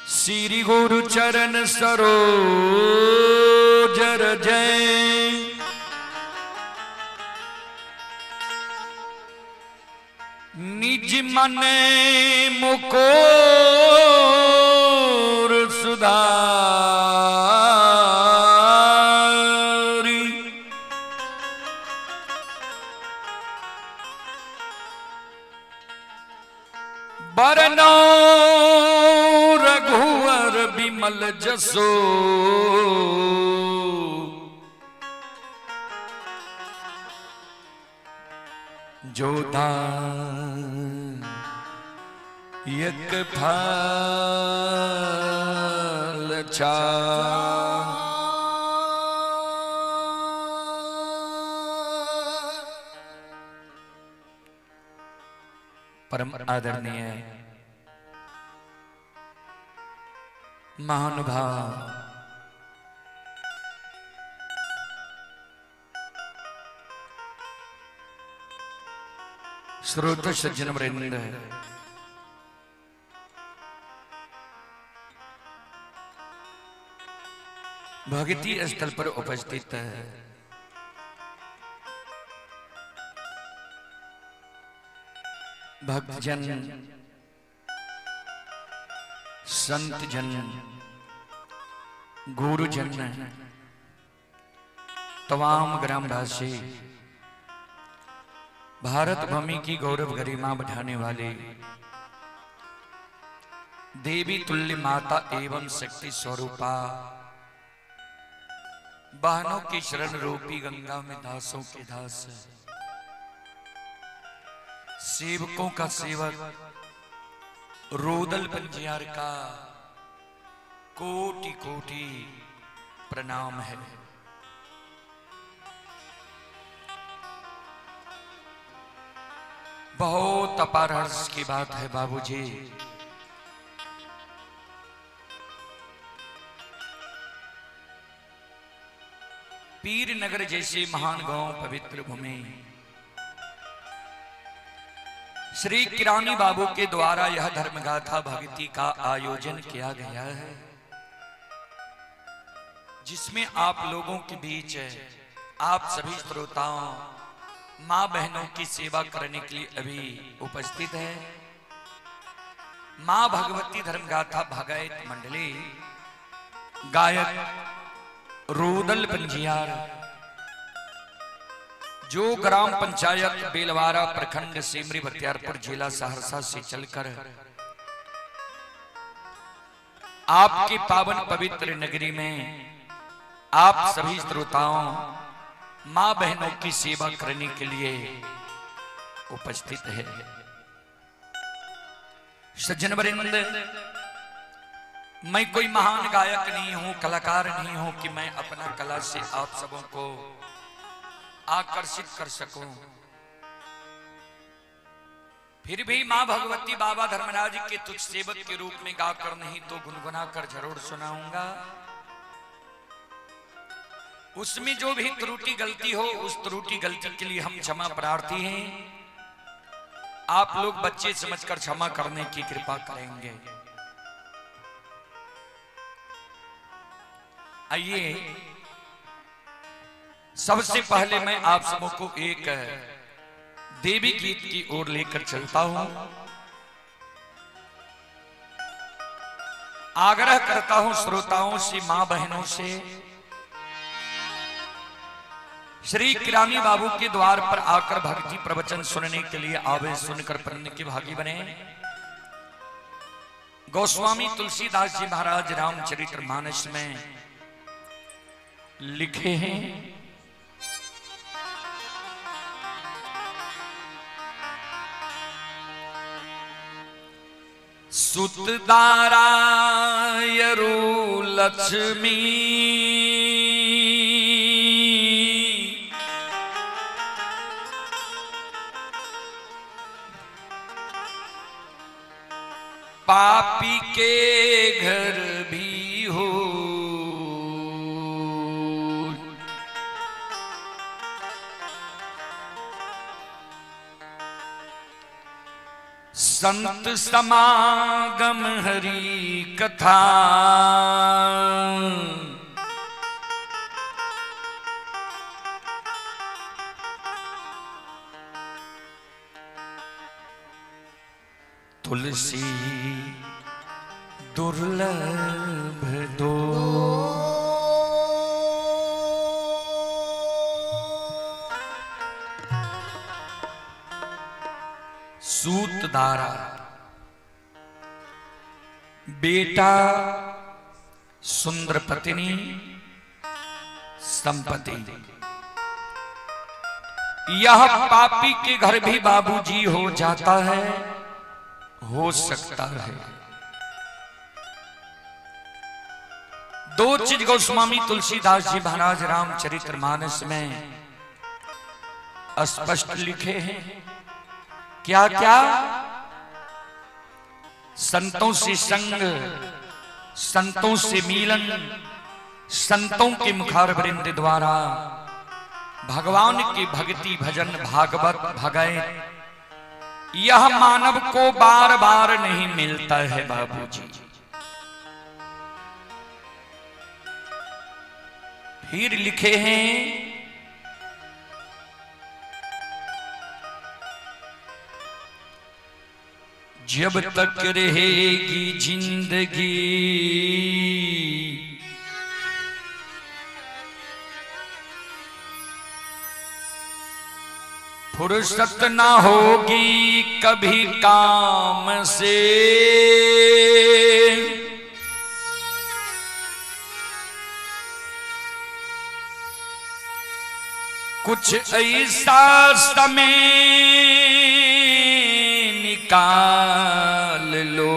श्री गुरु चरण सरोज रज, निज मन मुकोर सुधारी। बरनो रघुवर बिमल जसो, जो दायक फल चा। परम आदरणीय महानुभाव श्रोत सज्जन वृंद, भक्ति स्थल पर उपस्थित है भक्तजन, संतजन, गुरुजन, तमाम ग्रामवासी, भारत भूमि की गौरव गरिमा बढ़ाने वाले देवी तुल्य माता एवं शक्ति स्वरूपा बहनों की शरण रूपी गंगा में दासों के दास, सेवकों का सेवक रोदल पंजियार का कोटि कोटि प्रणाम है। बहुत अपार हर्ष की बात है बाबूजी, पीरनगर जैसे महान गांव, पवित्र भूमि, श्री किरानी बाबू के द्वारा यह धर्मगाथा भक्ति का आयोजन किया गया है, जिसमें आप लोगों के बीच आप सभी श्रोताओं, मां बहनों की सेवा करने के लिए अभी उपस्थित है। मां भगवती धर्मगाथा भगैत मंडली, गायक रोदल पंजियार, जो ग्राम पंचायत बेलवारा, प्रखंड सिमरी बख्तियारपुर, जिला सहरसा से चलकर आपकी पावन पवित्र नगरी में आप सभी श्रोताओं, मां बहनों की सेवा करने के लिए उपस्थित है। सज्जन वृंद, मैं कोई महान गायक नहीं हूं, कलाकार नहीं हूं कि मैं अपना कला से आप सबों को आकर्षित कर सकूं। फिर भी मां भगवती बाबा धर्मराज के तुच्छ सेवक के रूप में गाकर नहीं तो गुनगुना कर जरूर सुनाऊंगा। उसमें जो भी त्रुटि गलती हो, उस त्रुटि गलती के लिए हम क्षमा प्रार्थी हैं। आप लोग बच्चे समझकर क्षमा करने की कृपा करेंगे। आइए, सबसे पहले मैं आप सबों को एक देवी गीत की ओर लेकर चलता हूं। आग्रह करता हूं श्रोताओं से, मां बहनों से, श्री किरानी बाबू के द्वार पर आकर भक्ति प्रवचन सुनने के लिए आवे, सुनकर पुण्य के भागी बने। गोस्वामी तुलसीदास जी महाराज रामचरित्र मानस में लिखे हैं, सुतदारायरु लक्ष्मी, पापी के घर भी हो। संत समागम हरि कथा। तुलसी दुर्लभ दो। सूतधारा बेटा, सुंदर पत्नी, संपत्ति, यह पापी के घर भी बाबूजी हो जाता है, हो सकता है। दो चीज गोस्वामी तुलसीदास जी महाराज रामचरितमानस में स्पष्ट लिखे हैं। क्या क्या? संतों से संग, संतों से मिलन, संतों के मुखारवृंद द्वारा भगवान की भक्ति भजन भागवत भगैत, यह मानव को बार बार नहीं मिलता है बाबूजी। फिर लिखे हैं, जब तक रहेगी जिंदगी फुर्सत ना होगी कभी काम से। कुछ ऐसा समय निकाल लो,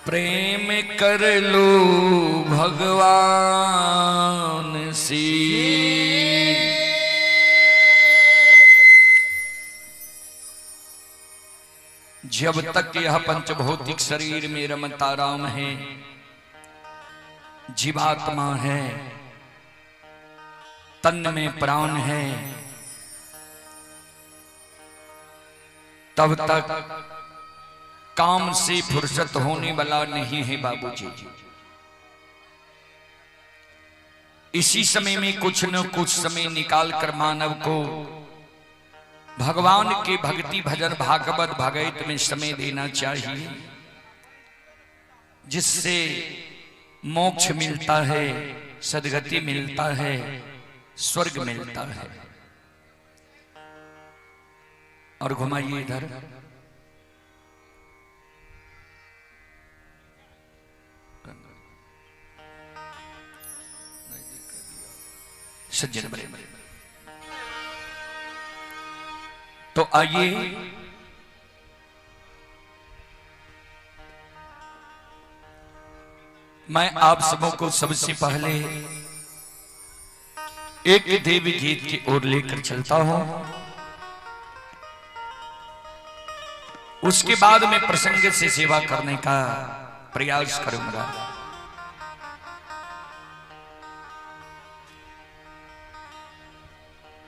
प्रेम कर लो भगवान से। जब तक यह पंचभौतिक शरीर में रमता राम है, जीवात्मा है, तन में प्राण है, तब तक काम से फुर्सत होने वाला नहीं है बाबूजी। इसी समय में कुछ न कुछ समय निकाल कर मानव को भगवान के भक्ति भजन भागवत भगैत में समय देना चाहिए, जिससे मोक्ष मिलता है, सदगति मिलता है, स्वर्ग मिलता है। और घुमाइए इधर। सज्जन बड़े तो आइए मैं आप सबों को सबसे पहले एक देवी गीत की ओर लेकर चलता हूं। उसके बाद मैं प्रसंग से सेवा करने का प्रयास करूंगा।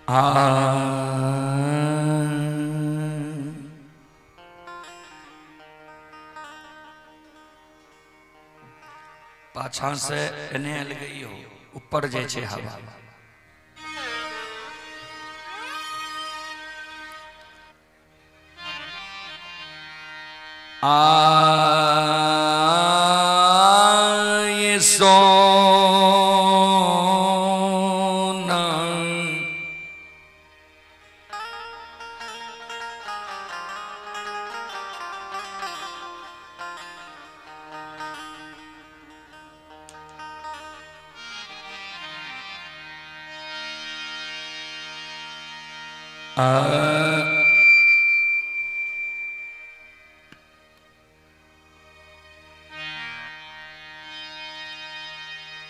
आ पाछा से एने गई हो, ऊपर जे छे हवा। आ ये सोना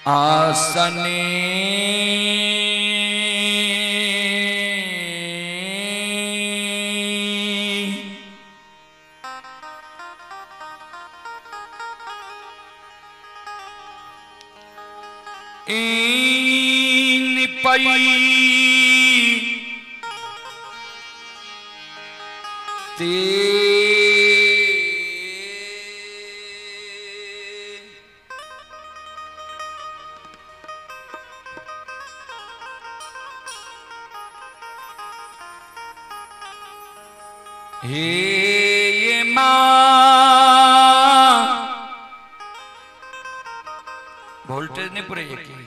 आसने पई ते हे ये माँ वोल्टेज नहीं पूरे यकीन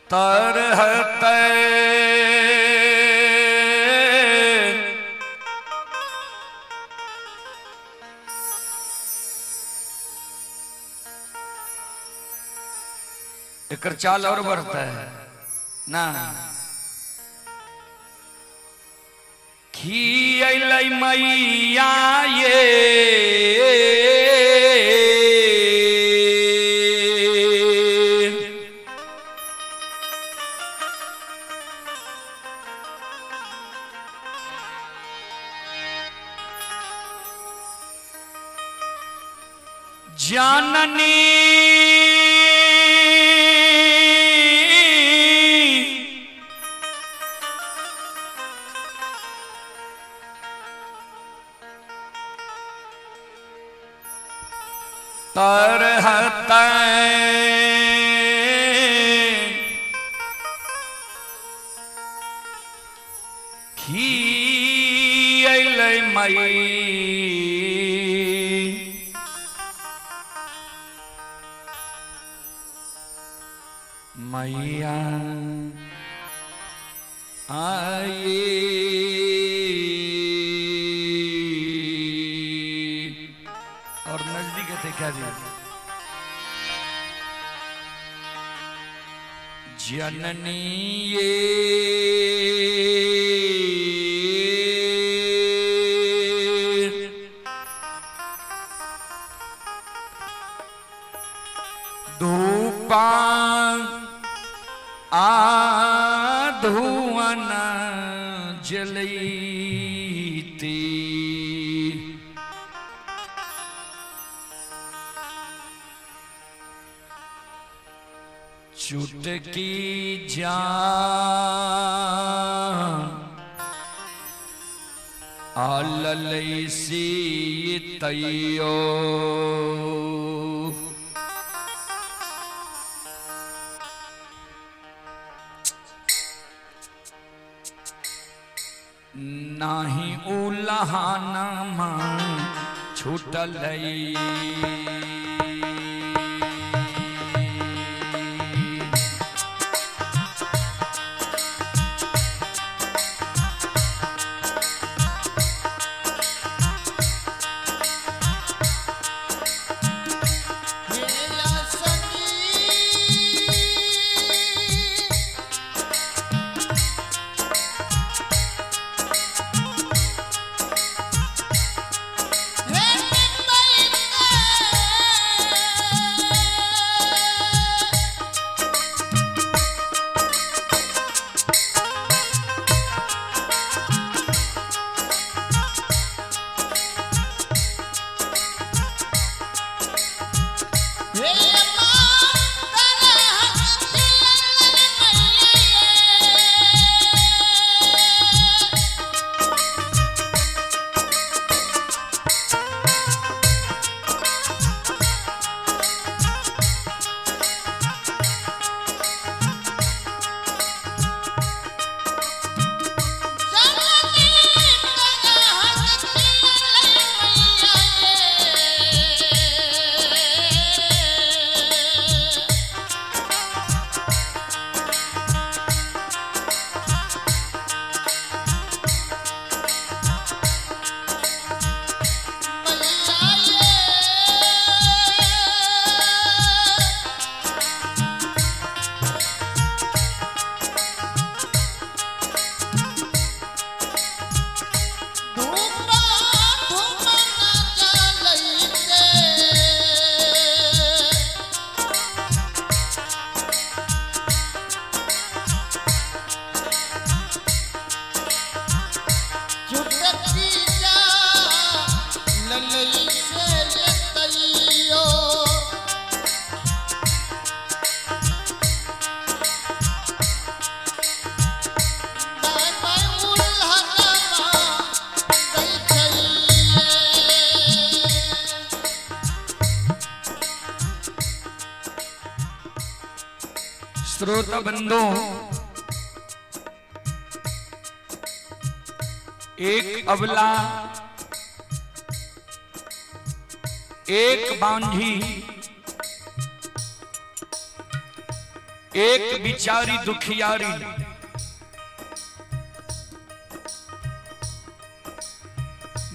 तरहते एकर चाल और बढ़ता है ना। खियलै मैया ये जननी तरहते खियलै मई मैया आई। और नजदीक थे क्या जी जननी ये धूपा आ धुअन जलैती चुटकी जा आललैसी तैयो नाही उलहाना मां छूटलई। मेला सखी हे पितई के श्रोता बंधु, एक अबला, एक बांझी, एक बिचारी दुखियारी,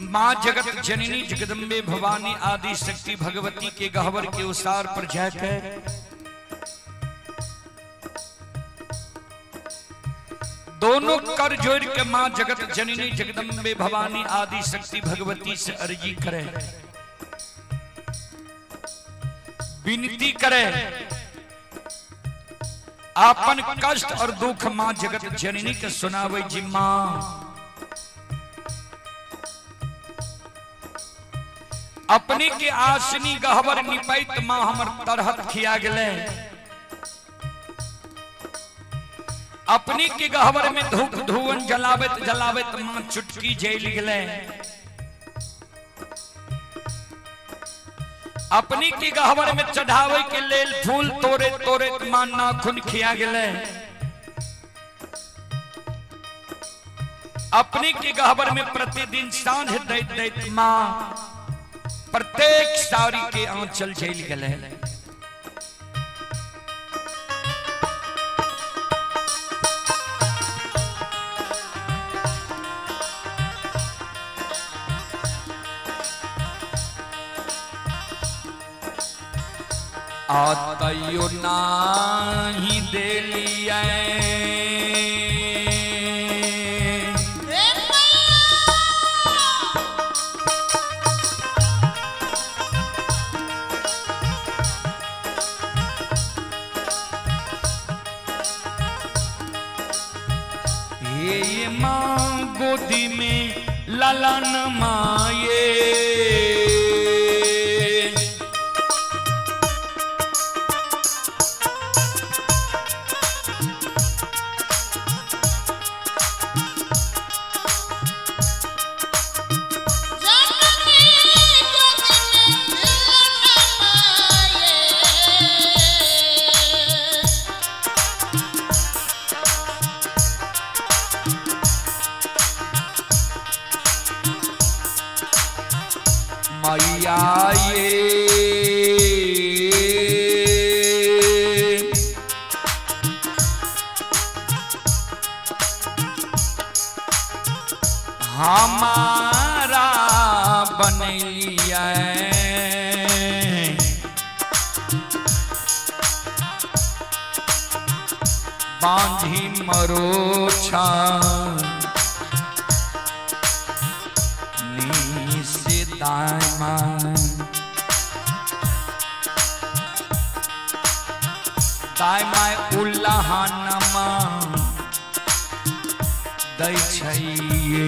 मां जगत जननी जगदम्बे भवानी आदि शक्ति भगवती के गहवर के उसार पर जाकर दोनों कर जोड़ के मां जगत जननी जगदम्बे भवानी आदि शक्ति भगवती से अर्जी करे, विनती करे, आपन कष्ट और दुख मां जगत जननी के सुनावे जी मां। अपने के आसनी गहबर निपैत मां हमर तरहत खिया गेले, अपने के गहबर में धूप धुवन जलावेत जलावेत मां चुटकी जल गेले, अपने के गहबर में चढ़ावे के लेल फूल तोड़े तोड़े मां नाखून खिया गेले, अपने के गहबर में प्रतिदिन सांझ दैत दैत मां प्रत्येक साड़ी के आंचल जल गेले। आतयो नाही देलियै हे माँ गोदी में ललन माये, जननी गोदी में ललन माये। मैया ये हमारा बनैलियै बांधी मरोछा दाय my उल्लाहनमा दै छैये।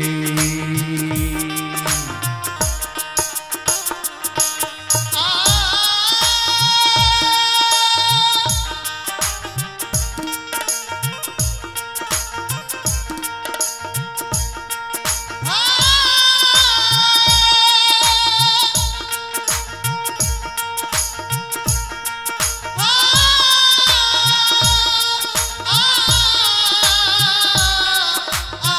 आ आ आ आ।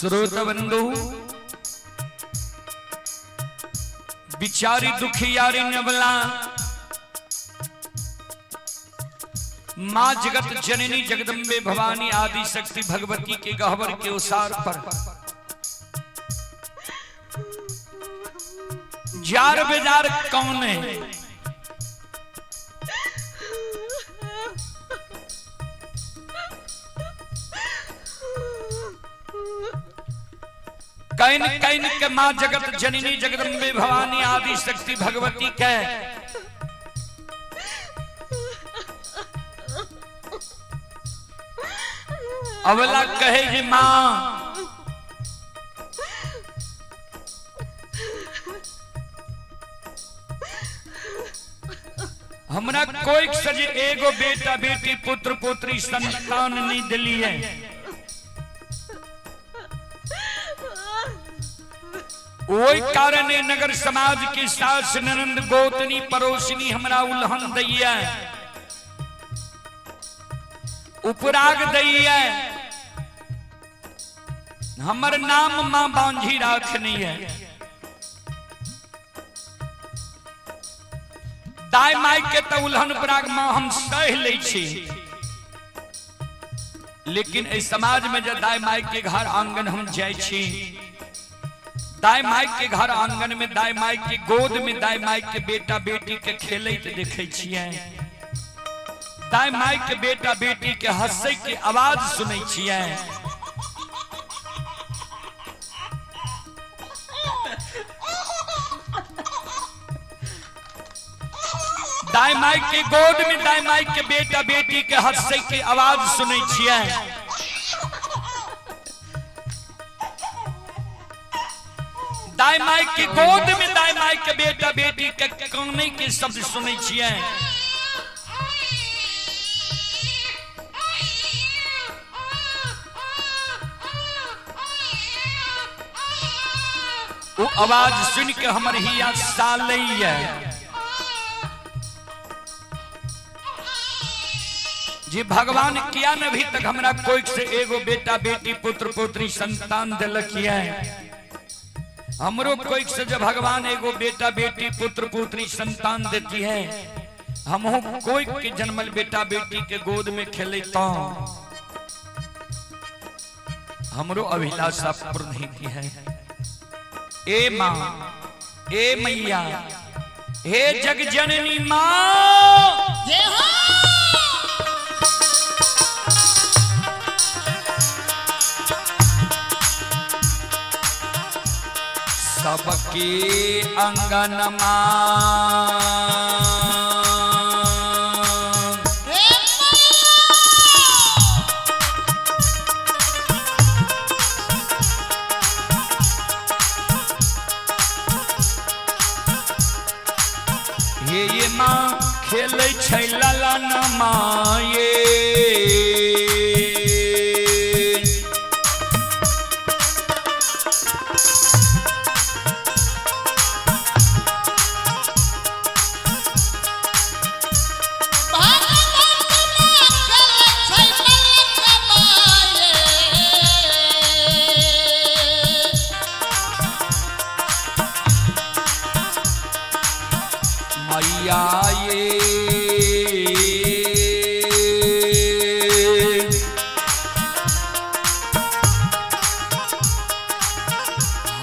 श्रोत बंधु, बिचारी दुखियारी नवला मां जगत जननी जगदम्बे भवानी आदि शक्ति भगवती के गहवर के उसार पर जार बेजार कौन है? Can can के मां जगत जननी जगदम्बे भवानी आदि शक्ति भगवती के अवला कहे जे मां हमरा कोई सजे एगो बेटा बेटी पुत्र पुत्री संतान नहीं दिली है। ओहि कारण नगर समाज के सास ननंद गोतनी पड़ोसनी हमरा उल्हन दैया, उपराग दैया, हमर नाम मां बांझी राखनी है। दाई माई के तो उल्हन उपराग मां हम सह लै छी, लेकिन एहि समाज में जब दाई माई के घर आंगन हम जाइ छी, दाई माई के घर आंगन में दाई माई के गोद में दाई माई के बेटा बेटी के खेलैत देखै छियै, दाई माई के बेटा बेटी के हंसै के आवाज सुनै छियै, दाई माई के गोद में दाई माई के बेटा बेटी के हंसै के आवाज सुनै छियै, दाई माई के गोद में दाई माई के बेटा बेटी के कानै के शब्द सुनै छियै। ओ आवाज सुन के हमर हिया सालैया जी भगवान किया न अभी तक हमरा कोई से एगो बेटा बेटी पुत्र पुत्री संतान दिलक है। हमरो कोई से जब भगवान एगो बेटा बेटी पुत्र पुत्री संतान देती है, हमहू कोई के जन्मल बेटा बेटी के गोद में खेलता, हमरो अभिलाषा पूर्ण होती है। ए मां, ए मैया, हे जग जननी मां, जय हो। सबके अंगन मां हे ये मां खेलै छै ललन मां ये, मैया ये,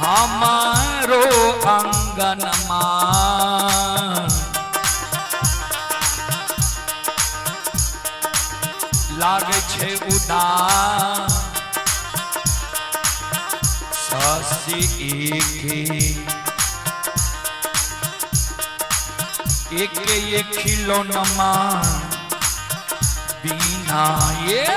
हमारो अंगन मां लागे छै उदास शशि एके एक ये खिलौनमा बिना ये।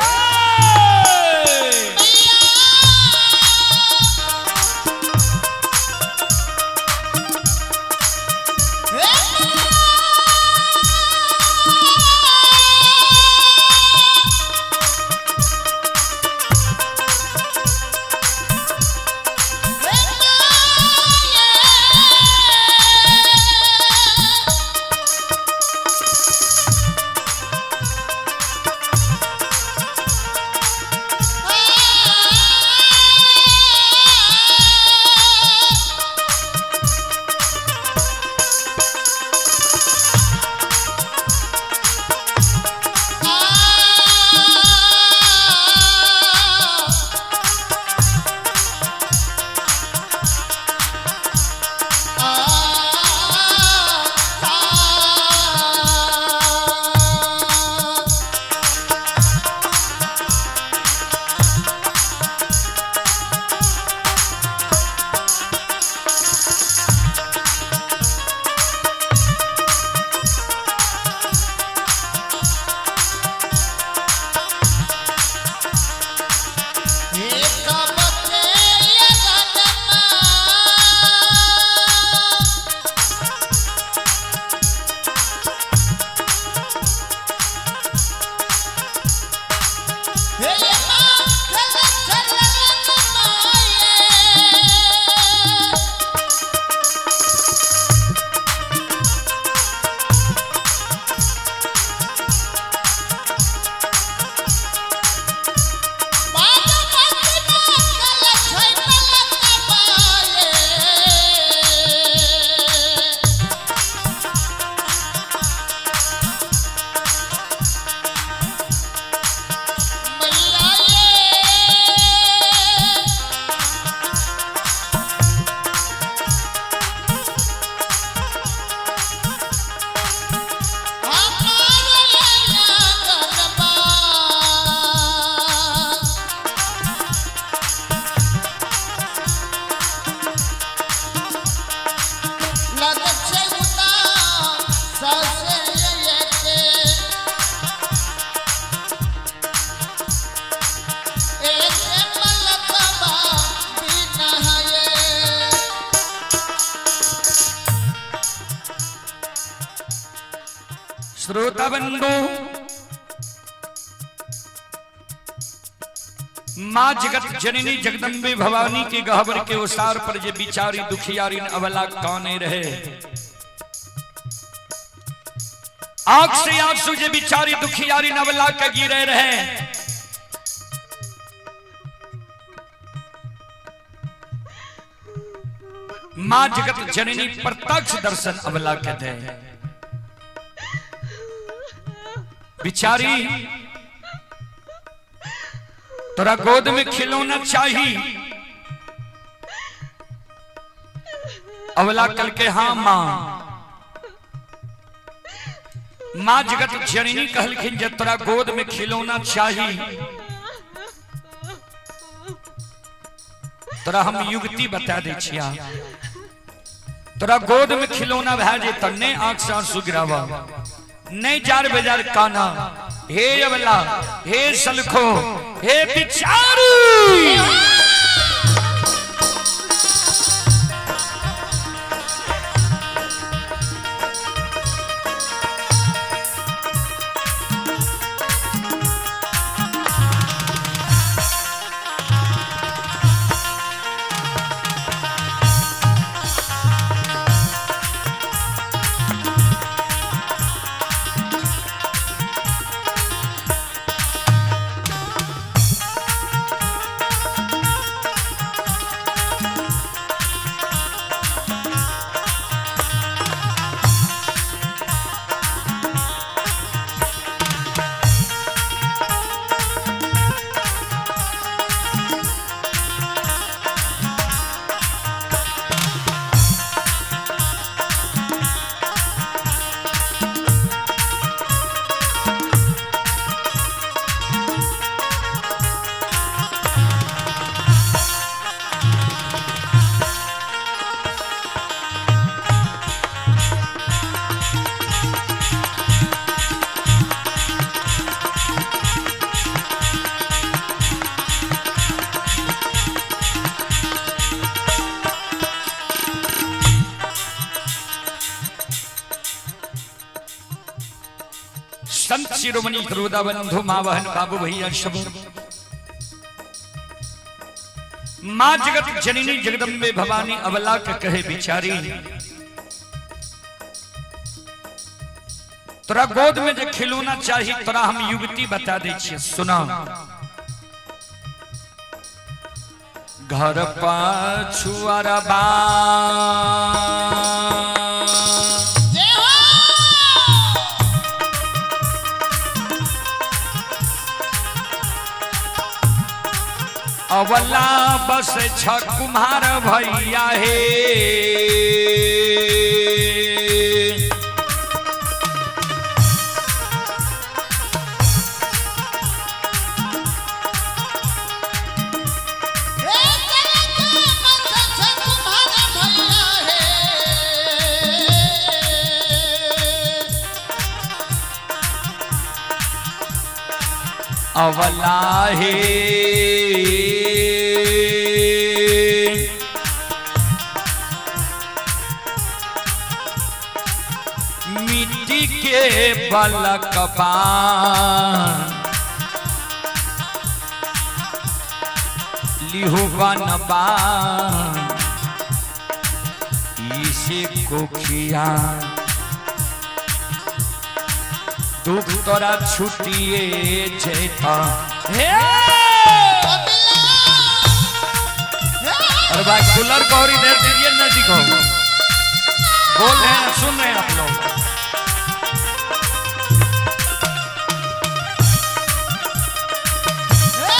श्रोता बंधु, माँ जगत जननी जगदम्बे भवानी के गहबर के उसार पर जे बिचारी दुखियारी अवला काने रहे, आंख से आंसू जे बिचारी दुखियारी अवला के गिरे रहे। माँ जगत जननी प्रत्यक्ष दर्शन अवला के दे। बिचारी तोरा गोद में खिलौना चाहिए। अवला कल के हाँ माँ। माँ जगत जननी कहलखिन जे तोरा गोद में खिलौना चाहिए, तोरा हम युक्ति बता दै छिया। तोरा गोद में खिलौना भए जेत नहीं आंख से आंसू गिरावा, नहीं जार बेजार काना। हे अवला, हे सलखो, हे बिचारी, संत शिरोमणि श्रोता बंधु माँ बहन बाबू भैया सब, माँ जगत जननी जगदम्बे भवानी अवला के कहे बिचारी, तोरा गोद में जे खिलौना चाहिए तोरा हम युवती बता दै छियै। सुना, घर पाछू अरबा जय हो। अवला बस छ कुम्हार भैया हे, हे जगत बस छ कुम्हार भैया हे। अवला हे मिट्टी के बलकबा लिहु बनबा इसे कोखिया दुख तोरा छुटिए जेता। हे अरे भाई कूलर को और इधर दीजिए नजदीक हो, बोल रहे हैं सुन रहे हैं आप लोग। हे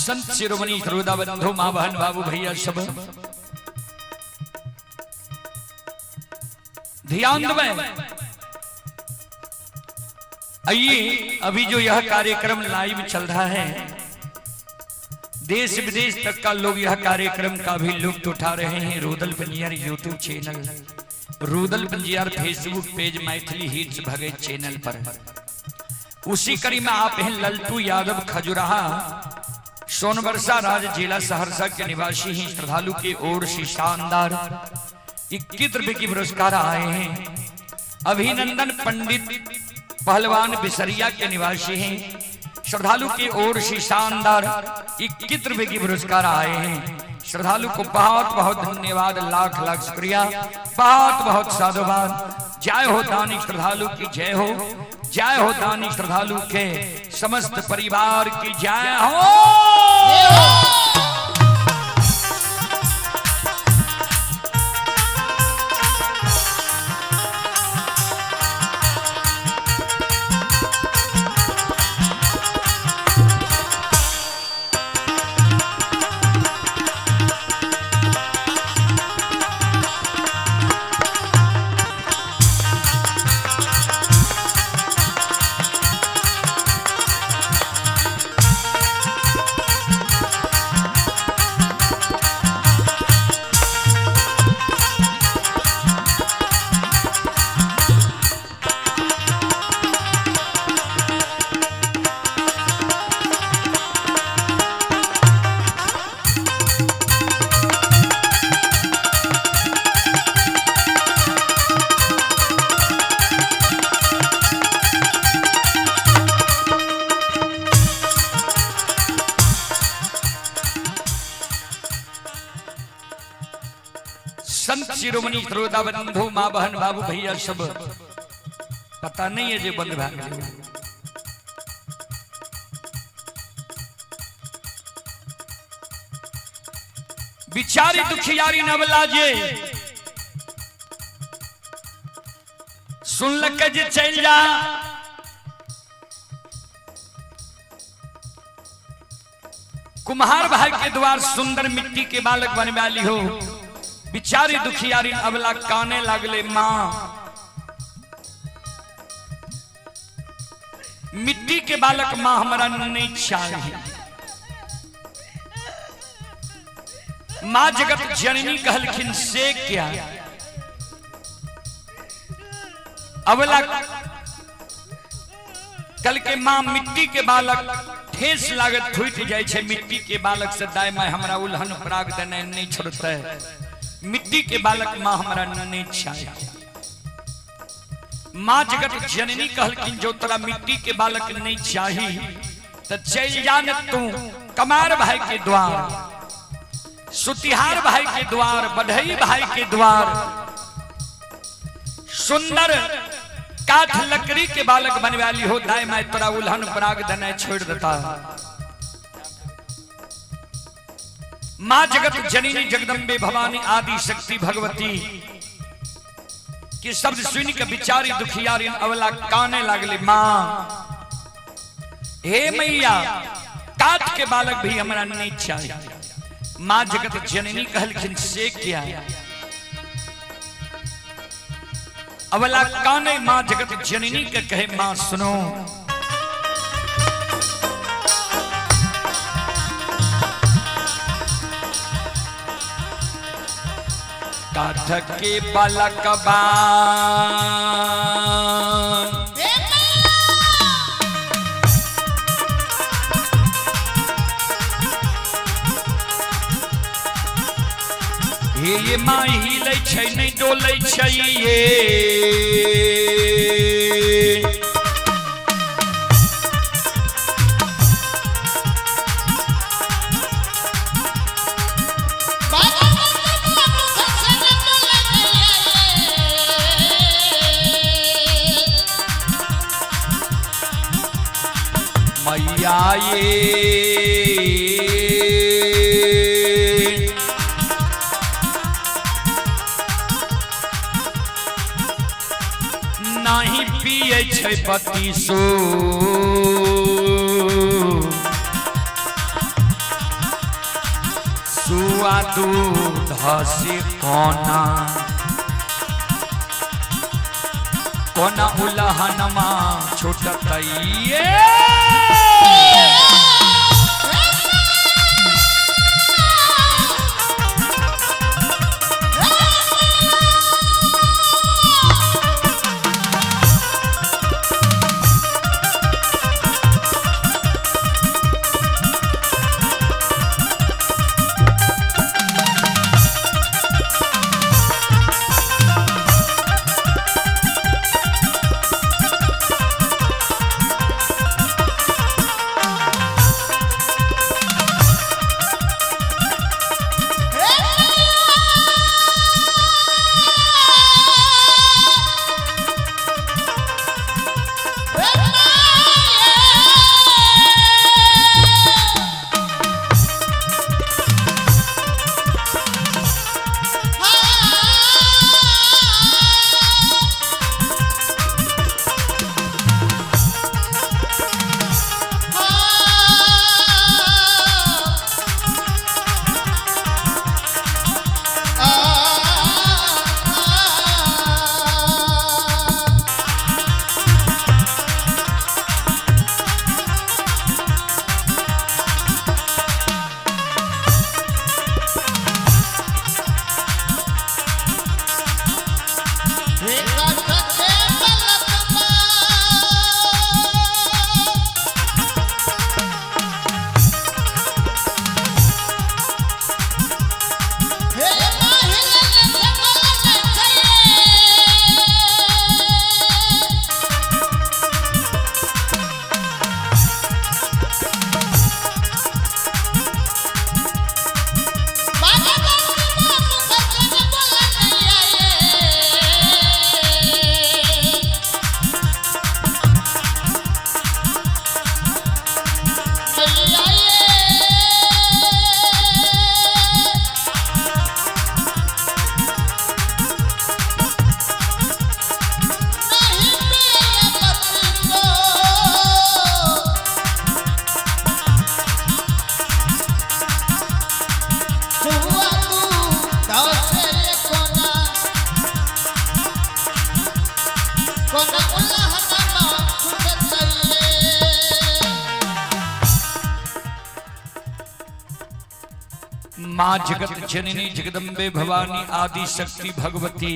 संत शिरोमणि श्रोता बंधु माँ बहन बाबू भैया सब ध्यान दें। आइए, अभी जो यह कार्यक्रम लाइव चल रहा है, देश विदेश तक का लोग यह कार्यक्रम का भी लुत्फ उठा रहे हैं। Rudal Panjiyar YouTube channel, Rudal Panjiyar Facebook page, Maithili hits Bhagat channel पर। उसी कड़ी में आप हैं ललटू यादव, खजुराहा, सोनबरसा राज, जिला सहरसा के निवासी हैं। श्रद्धालु के ओर से शानदार 21 रुपए की पुरस्कार आए हैं। अभिनंदन पंडित पहलवान, बिसरिया के निवासी हैं। श्रद्धालु की ओर से शानदार 21 रुपए की पुरस्कार आए हैं। श्रद्धालु को बहुत बहुत धन्यवाद, लाख लाख शुक्रिया, बहुत बहुत साधुवाद। जय हो दानी श्रद्धालु की जय हो, जय हो दानी श्रद्धालु के समस्त परिवार की जय हो। संत शिरोमणि श्रोता बंधु माँ बहन बाबू भैया सब, पता नहीं है जे बंद भाग गए। बिचारी दुखियारी नवला जे सुनलक जे चल जा कुम्हार भाई के द्वार, सुंदर मिट्टी के बालक बनवा ली हो। बिचारी दुखियारी अबला काने लागले, मां, मिट्टी के बालक मां हमरा नहीं चाहिए। मां जगत जननी कहलखिन, से क्या? अबला कल के मां, मिट्टी के बालक ठेस लागत फूट जाय छै। मिट्टी के बालक से दाय माय हमरा उल्हन पराग देने नहीं छोड़ते। मिट्टी के बालक मां हमरा नहीं चाहिए। मां जगत जननी कहलखिन, जो तोरा मिट्टी के बालक नहीं चाही तो चल जा न तू कमार भाई के द्वार, सुतिहार भाई के द्वार, बढ़ई भाई के द्वार, सुंदर काठ लकड़ी के बालक बनवाली हो, दाय माय तोरा उल्हन पराग देने छोड़ देता। मां जगत जननी जगदम्बे भवानी आदि शक्ति भगवती के शब्द सुन के बिचारी दुखियारी अवला काने लागले, मां, हे मैया, काठ के बालक भी हमरा नहीं चाहिए। मां जगत जननी कहलखिन, से क्या? अवला काने, मां जगत जननी के कहे, मां सुनो। काठ के बालकबा हे मैया। हे ये माई, हिलै छै नहि डोलै छै ये। बाबा बाबा से बोले मैया। मैया ये, नाही पिए छै बत्तीसो। छुआ दूध से कोना कोना उलहनमा छुटतैये। माँ जगत जननी जगदम्बे भवानी आदि शक्ति भगवती,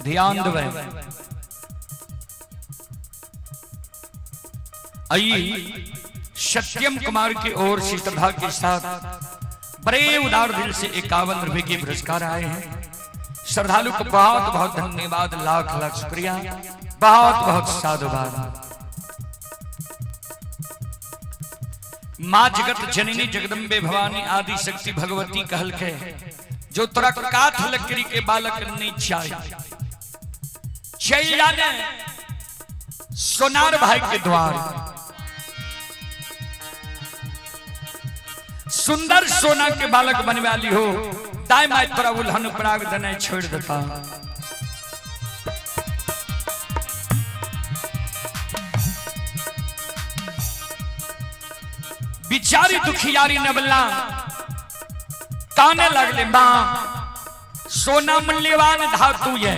ध्यान देवे। आई सत्यम कुमार की ओर से श्रद्धा के साथ बड़े उदार दिल से 51 रुपए के पुरस्कार आए हैं। श्रद्धालु को बहुत बहुत धन्यवाद, लाख लाख शुक्रिया, बहुत बहुत साधुवाद। माँ जगत जननी जगदम्बे भवानी आदि शक्ति भगवती कहल के जो तोरा काठ लकड़ी के बालक नहीं चाहिए चल जाने सोनार भाई के द्वार, सुंदर सोना के बालक बनवाली हो, दाई माई तोरा उल्हन पराग देने छोड़ देता। बिचारी दुखियारी नबला ताने लगले, मां सोना मूल्यवान धातु है,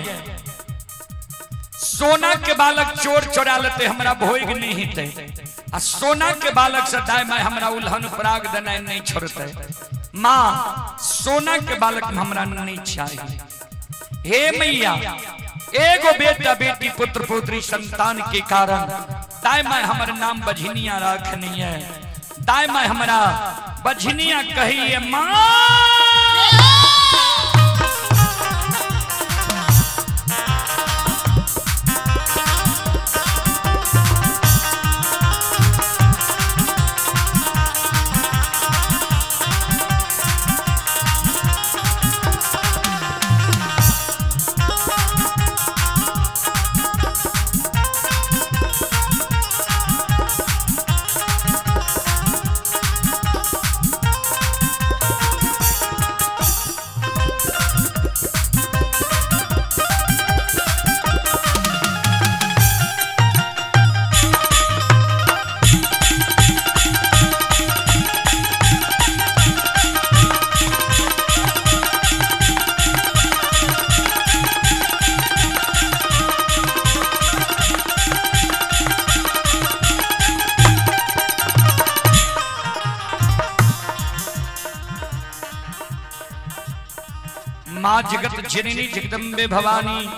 सोना के बालक चोर चोरा लेते हमरा भोग नहीं हिते, आ सोना के बालक से दाई माई हमरा उल्हन पराग देने नहीं छोड़ते, मां सोना के बालक हमरा नहीं चाहिए। हे मैया एगो बेटा बेटी पुत्र पुत्री संतान के कारण दाई माई हमर नाम बझनिया रखनी है, दाई माई हमरा बझनिया कहिए मां। माँ जगत जननी जगदम्बे भवानी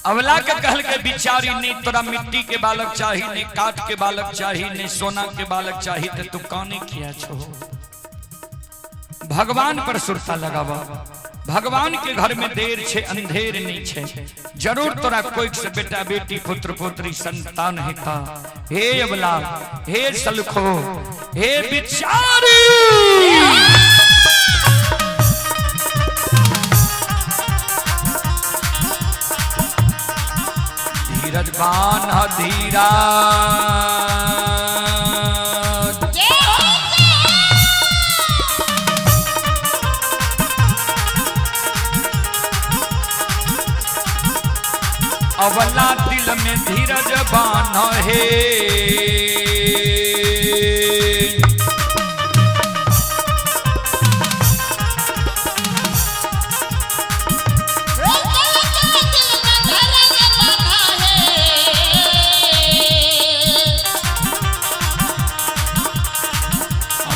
अवला के कहल के बिचारी नहीं तोरा मिट्टी के बालक चाही, नहीं काठ के बालक चाही, नहीं सोना के बालक चाही, तो तू काने किया छो? भगवान पर सुरता लगावा। भगवान के घर में देर छे अंधेर नहीं छे, जरूर तोरा कोई से बेटा बेटी पुत्र पुत्री संतान हेता। हे अबला, हे सलखो, हे बिचारी, धीरज बान धीरा अवला दिल में धीरज बान हे।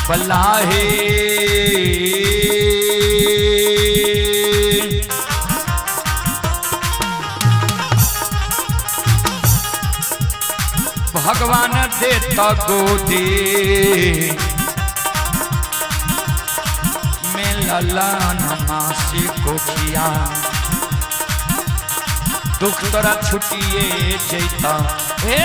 अबला हे भगवान देता गोदी में ललन मासी कोखिया, दुख तोरा छुटिए जैता। हे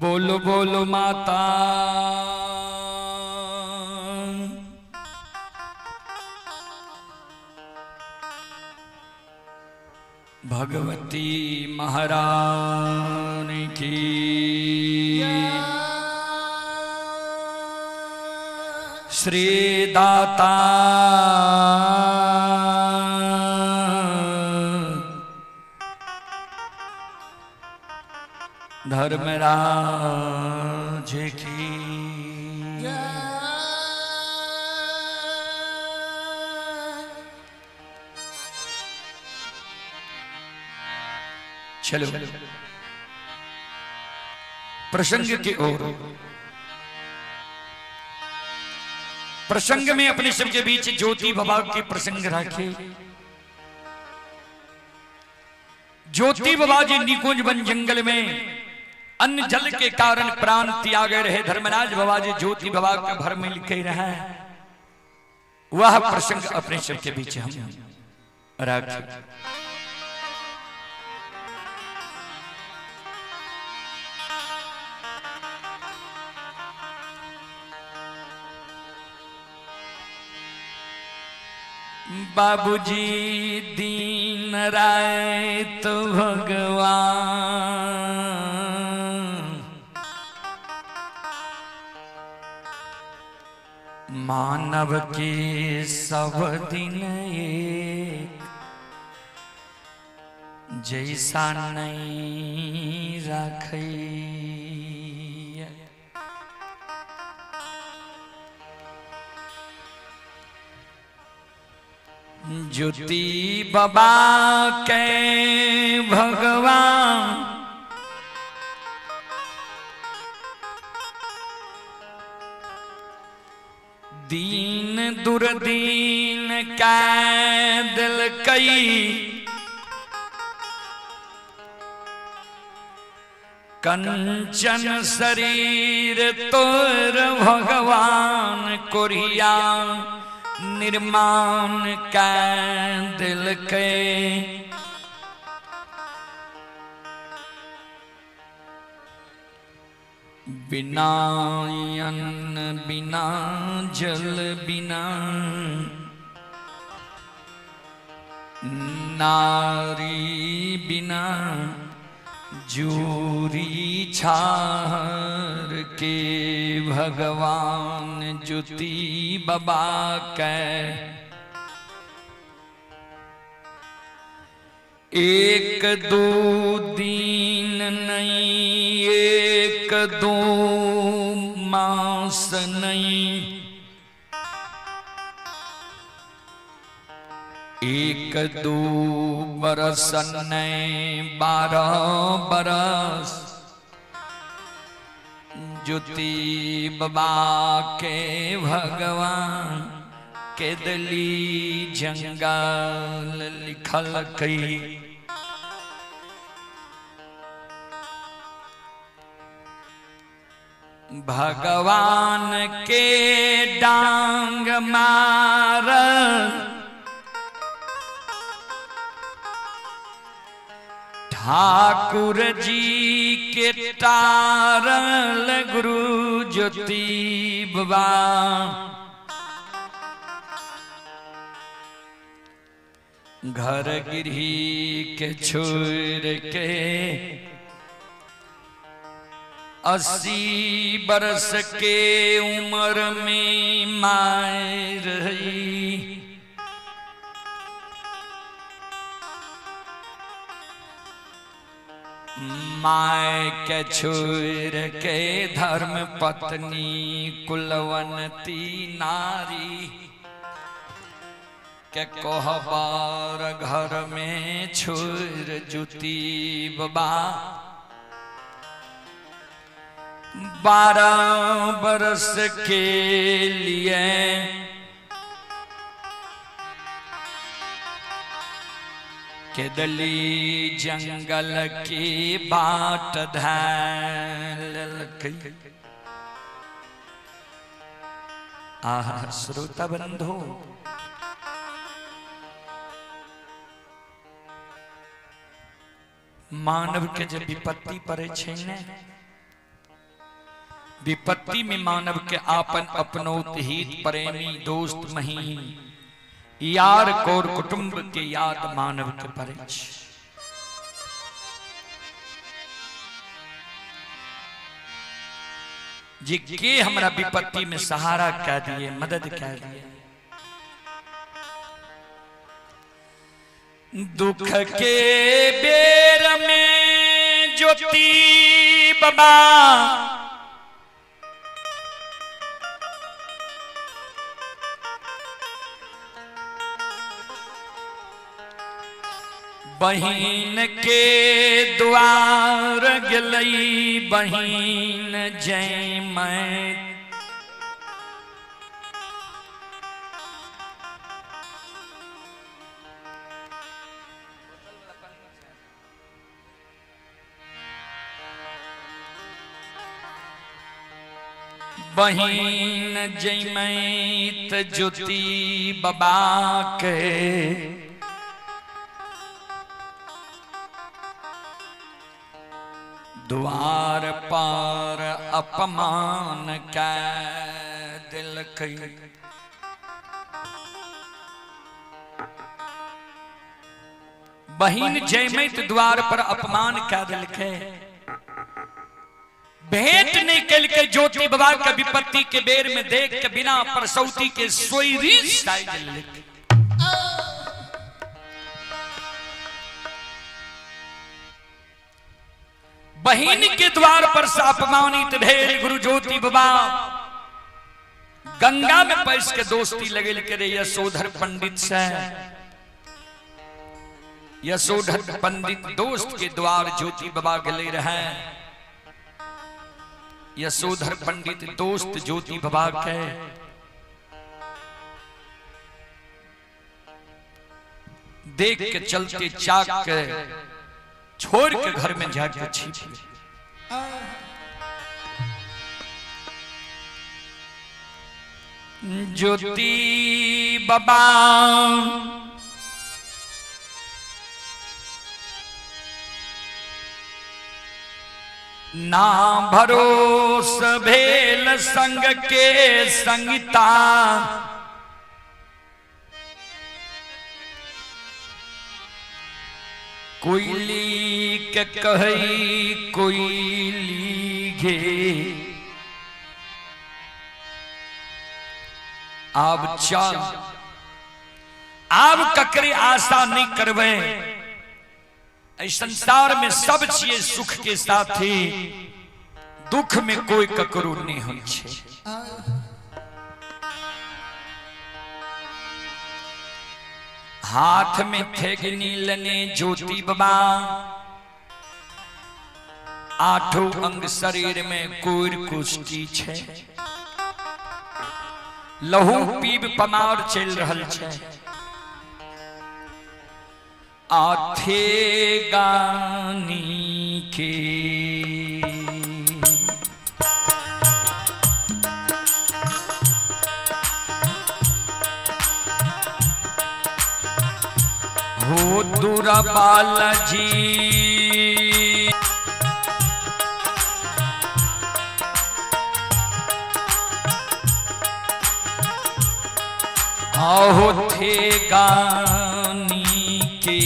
बोलो बोलो माता भगवती महारानी की। श्री दाता धर्मराज की। चलो प्रसंग की ओर। प्रसंग में अपने सबके बीच ज्योति बाबा के प्रसंग रखे। ज्योति बाबा जी निकुंज वन जंगल में अन्न जल के कारण प्राण त्यागे रहे धर्मराज बाबा जी ज्योति बाबा के भर मिल के रहे। वह प्रसंग अपने सबके बीच हम रख। बाबूजी दीन रात भगवान मानव के सब दिन एक जैसा नहीं रखैया। ज्योति बाबा के भगवान दीन दुर्दीन कै दिल कई कंचन शरीर तोर भगवान कोरिया निर्माण कै दिल के। बिना अन्न बिना जल बिना नारी बिना जूरी छार के भगवान ज्योति बाबा के एक दो दिन नहीं एक दो मास नहीं एक दो बरस नहीं 12 बरस ज्योति बाबा के भगवान के दिली जंगल लिखल कई। भगवान के डांग मार ठाकुर जी के तारल गुरु ज्योति बाबा घर गिरही के छोड़ के 80 बरस के उम्र में माय रही। My के छोड़ के धर्म पत्नी कुलवंती नारी के कोहबार घर में छोड़ ज्योति बाबा 12 बरस के लिए के दली जंगल की बाट धैल। आह श्रोता बंधु, मानव के जब विपत्ति पड़े छै ने, विपत्ति में मानव के आपन अपनोत हित प्रेमी दोस्त महीन यार कोर कुटुंब के याद मानव के पड़े छै। जे के हमरा विपत्ति में सहारा कह दिए, मदद कह दिए। दुख के बेर में ज्योति बाबा बहिन के द्वार गेलई बहिन जय मैं बहिन जैमैत ज्योति बाबा के द्वार पर अपमान कै देलकै। बहिन जैमैत द्वार पर अपमान कै देलकै, भेंट नहीं केलकै ज्योति बाबा के विपत्ति के बेर में देख के बिना परसौती के सोयरी साइज लेलकै। बहिन के द्वार पर से अपमानित भेल गुरु ज्योति बाबा गंगा में पैस के दोस्ती लगेल के रे यशोधर पंडित से। यशोधर पंडित दोस्त के द्वार ज्योति बाबा गले रहे। यशोधर पंडित दोस्त ज्योति बाबा के देख के चलते चाक के छोड़ के घर में जाके छिप गए। ज्योति बाबा ना भरोस भेल संग के संगीता, कोयली के कहई कोयली घे। आब चल, आब ककरे आशा नहीं करवे। इस संसार में सब छिए सुख के साथी, दुख में कोई ककरो नहीं होइ छे। हाथ में थेगनी लने ज्योति बाबा, आठों अंग शरीर में कोर कुष्टी छे, लहू पीब पमार चल रहल छे। आथे गानी के हो दूरा बालाजी, आहो थे गानी के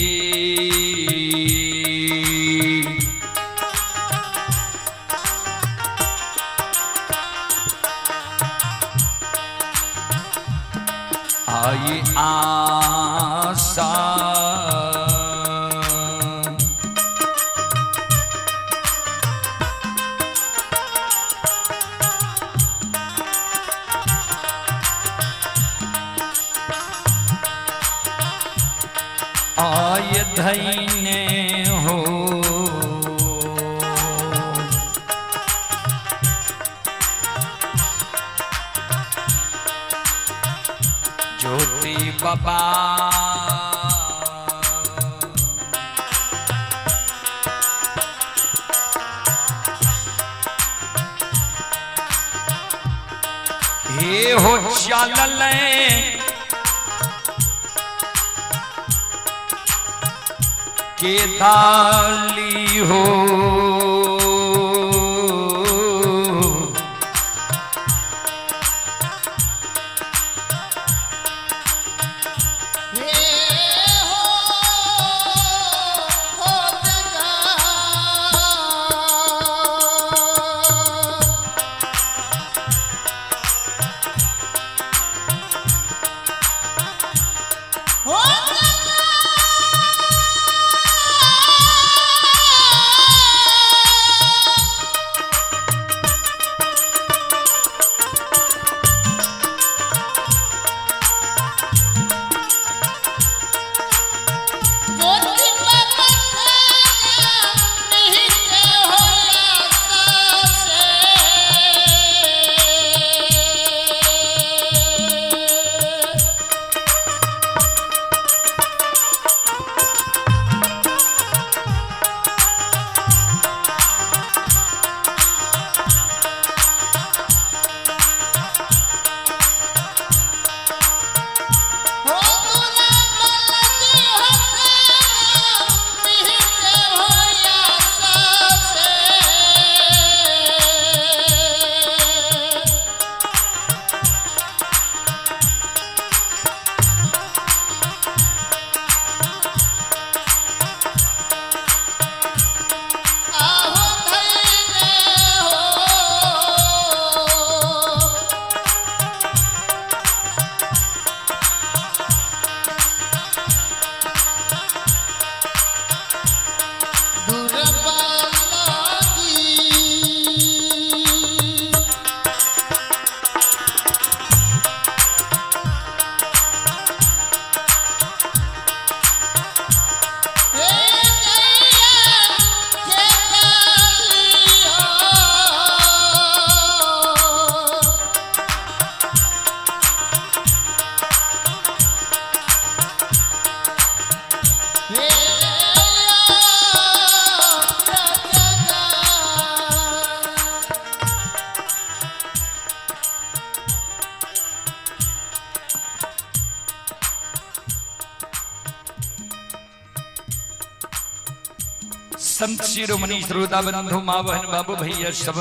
आई आशा। आय धैने हो ज्योति बाबा, हे हो चलल के दाली हो, हे हो हो जगा। हो जगा। संत शिरोमणि श्रोता बंधु माँ बहन बाबू भैया सब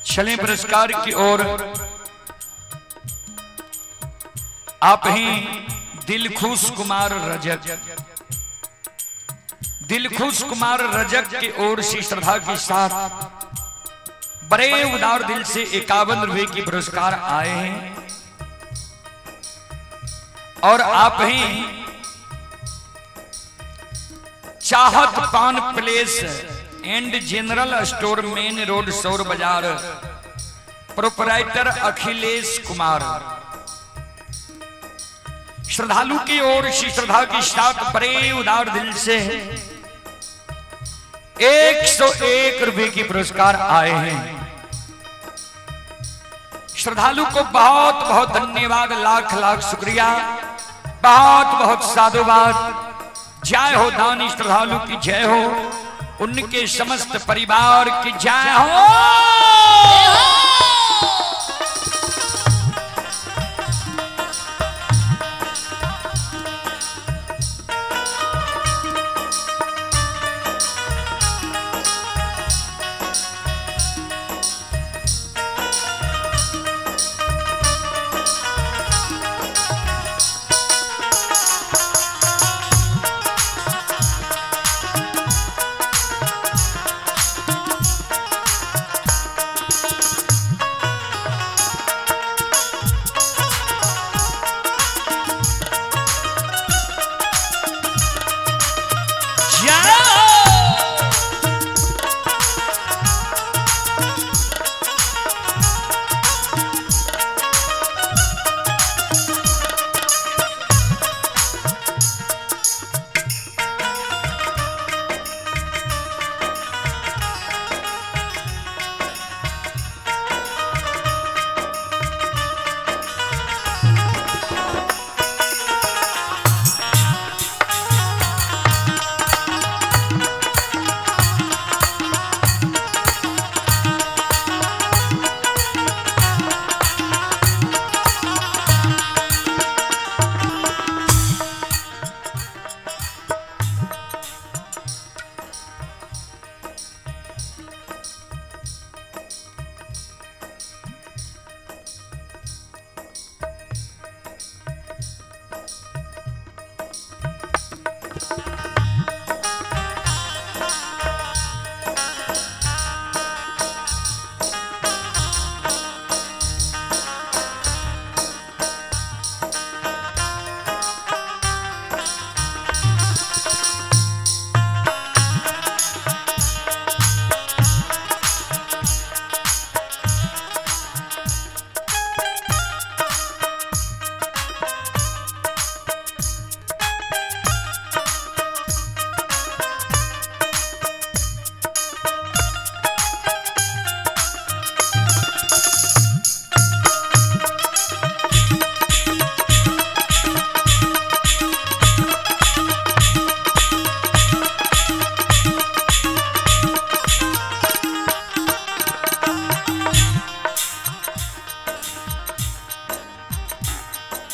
चले पुरस्कार की ओर। आप ही दिलखुश कुमार रजक, दिलखुश कुमार रजक की ओर से श्रद्धा के साथ बड़े उदार दिल से 51 रुपए की पुरस्कार आए हैं। और आप ही Chahat Pan place and general store main road Saur Bazar, proprietor Akhilesh Kumar, श्रद्धालु की ओर से श्रद्धा के साथ बड़े उदार दिल से 101 रुपए की पुरस्कार आए हैं। श्रद्धालु को बहुत बहुत धन्यवाद, लाख लाख शुक्रिया, बहुत बहुत साधुवाद। जय हो दानी श्रद्धालु की जय हो, उनके समस्त परिवार की जय हो। जय हो।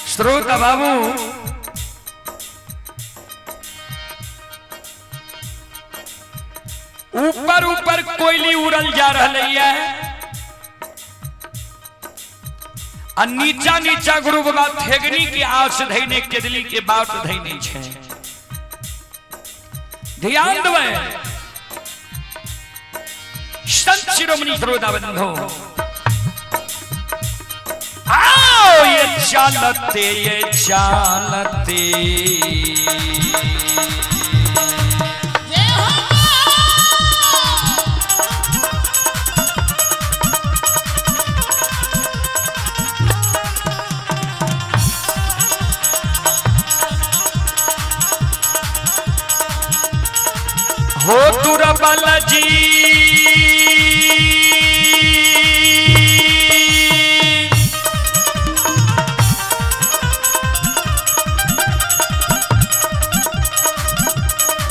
श्रोता बाबू, ऊपर ऊपर कोयली उड़ल जा रही है आ नीचा नीचा गुरु बाबा ठेगनी के आस धैने केदली के बात धैने छे। ध्यान देबै संत शिरोमणि श्रोता बंधु, आओ ये चालते ये चालते जय हो। हो तुरबल जी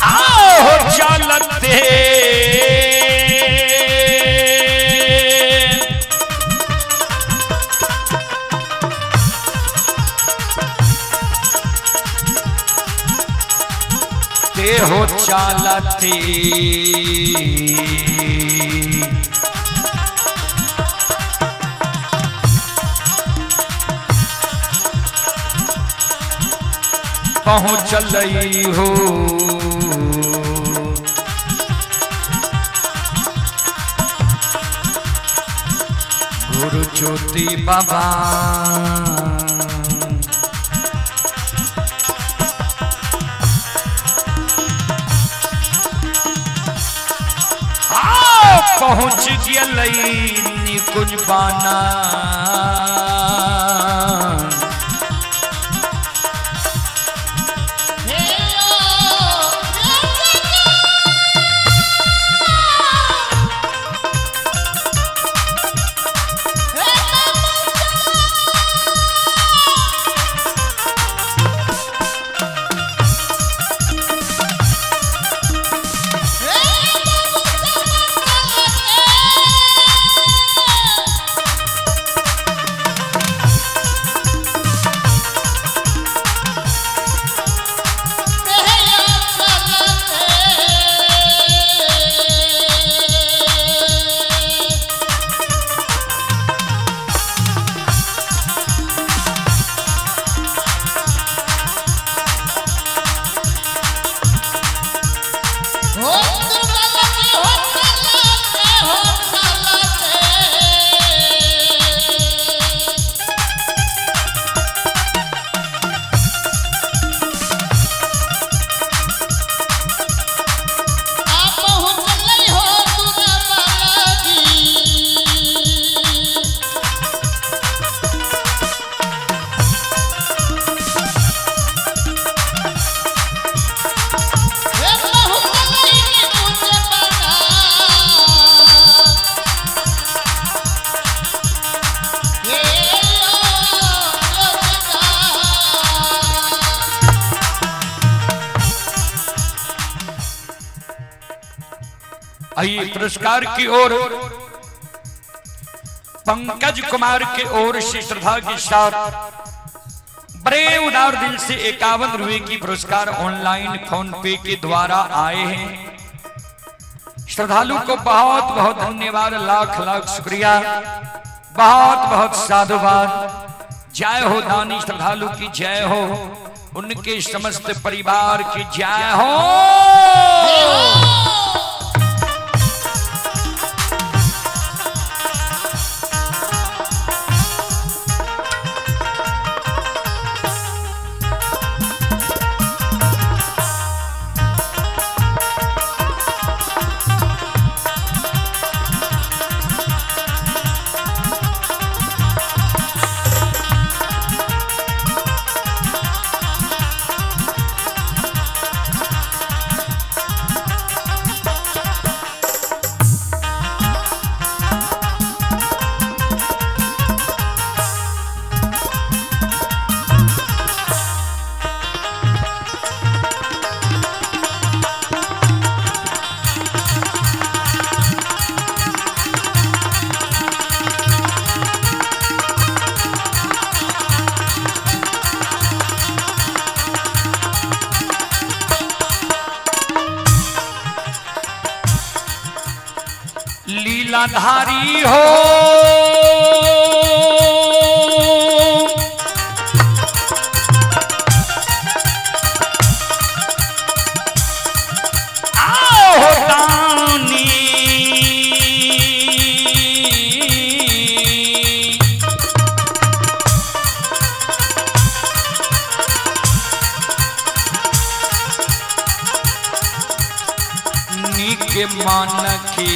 आओ हो चालते चालते। पहुँचल हो गुरु ज्योति बाबा। आओ पहुँच गई निकुंज बाना। आइए पुरस्कार की ओर पंकज कुमार के ओर से श्रद्धा के साथ बड़े उदार दिल से 51 रुपए की पुरस्कार ऑनलाइन फोन पे के द्वारा आए हैं। श्रद्धालु को बहुत बहुत धन्यवाद, लाख लाख शुक्रिया, बहुत बहुत साधुवाद। जय हो दानी श्रद्धालु की जय हो, उनके समस्त परिवार की जय हो। लीलाधारी हो आओ दानी, निक मन की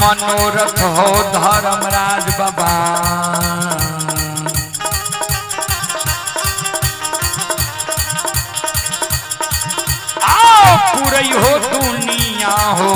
मनोरथ हो धर्मराज बाबा। आओ पूरी हो दुनिया हो,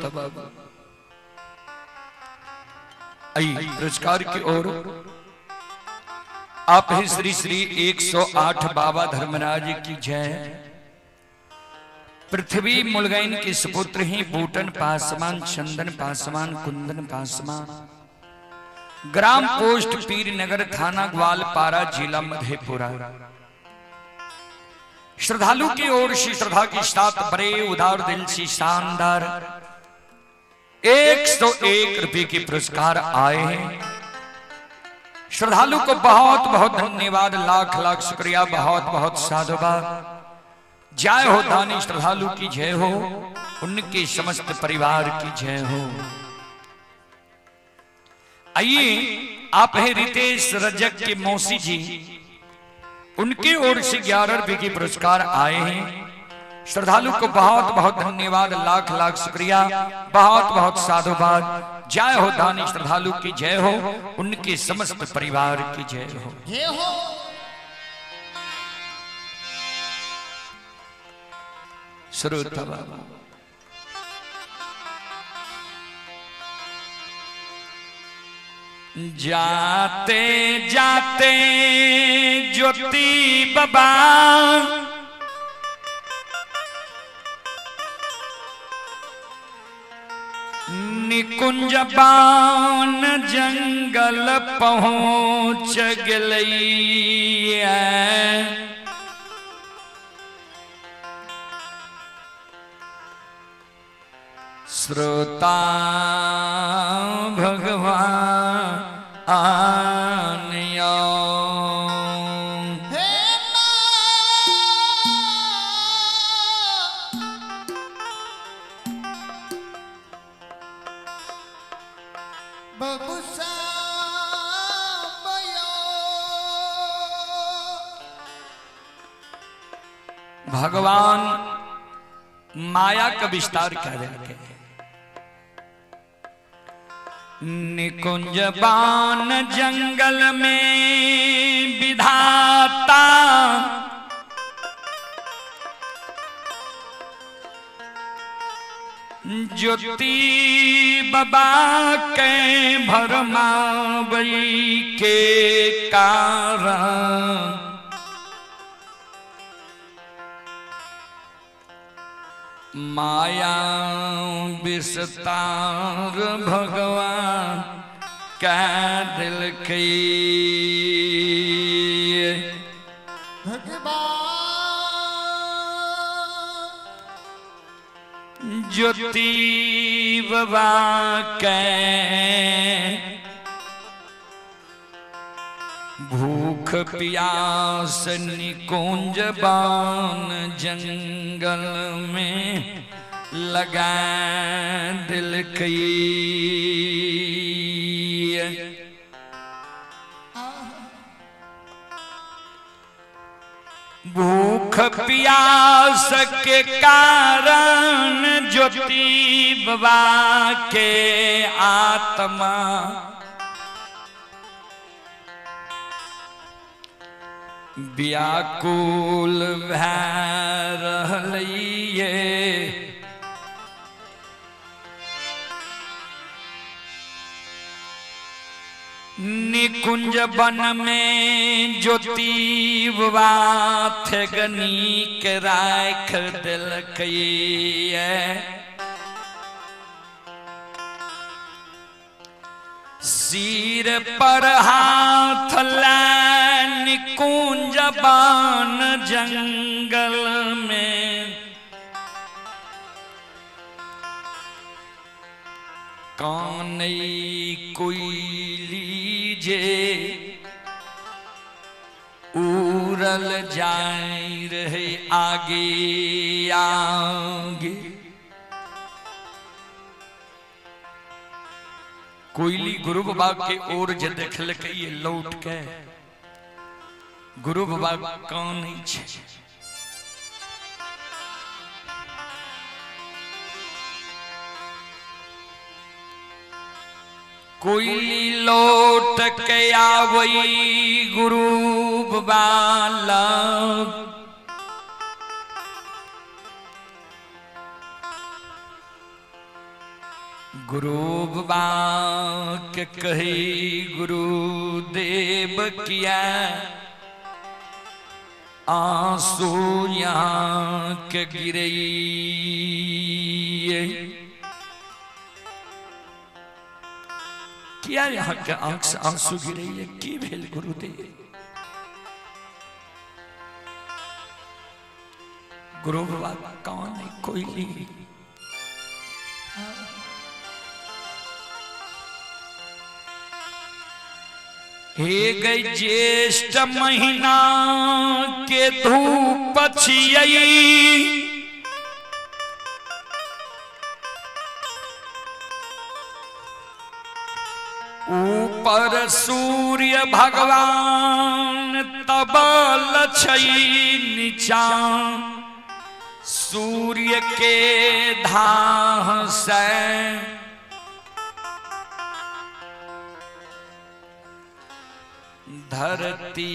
श्रोता बाबा, आई पुरस्कार की ओर आप ही श्री श्री 108 बाबा धर्मराज की जय। पृथ्वी मुलगैन के सुपुत्र ही बूटन पासवान, चंदन पासवान, कुंदन पासवान, ग्राम पोस्ट पीरनगर, थाना ग्वालपारा, जिला मधेपुरा। श्रद्धालु की ओर से श्रद्धा के साथ बड़े उदार दिल से शानदार 101 रुपए के पुरस्कार आए हैं। श्रद्धालु को बहुत बहुत धन्यवाद, लाख लाख शुक्रिया, बहुत बहुत साधुवाद। जय हो दानी श्रद्धालु की जय हो, उनके समस्त परिवार की जय हो। आइए आप है रितेश रजक के मौसी जी, उनकी ओर से 11 रुपए के पुरस्कार आए हैं। श्रद्धालु को बहुत बहुत धन्यवाद, लाख लाख शुक्रिया, बहुत बहुत साधुवाद। जय हो दानी श्रद्धालु की जय हो, उनके समस्त परिवार की जय हो। जय हो। श्रोता बाबा, जाते जाते ज्योति बाबा निकुंज बान जंगल पहुंच गलैया। श्रोता भगवान आनियो। हे मां, बबू सामयो। भगवान माया का विस्तार कर रहे। निकुंज बान जंगल में विधाता ज्योति बाबा के भरमावई के कारण माया विस्तार भगवान कै दिल के। भगवान ज्योति बाबा के भूख प्यास निकुंज बान जंगल में लगा दिल की। भूख प्यास के कारण ज्योति बाबा के आत्मा व्याकुल भै रहलिए। निकुंज वन में ज्योति बाबा थगनी के राख दिलकैये। सिर पर हाथ लै निकुंज बान जंगल में कानई कोई जे उड़ल जाय रहे आगे आगे। कोयली गुरु बाबा के ओर जे देखलकै ये लौट के गुरु बाबा कानै छै। कोयली लौट के आवई गुरु बाबा लग। गुरु बाबा के कही गुरुदेव किया आंसू यहाँ के गिरई। किया यहाँ के आंख से आंसू गिरई? की भेल गुरुदेव? गुरु बाबा कौन है? कोई हे गई ज्येष्ठ महीना के धूप छियै, ऊपर सूर्य भगवान तबल छै, नीचा सूर्य के धाह से धरती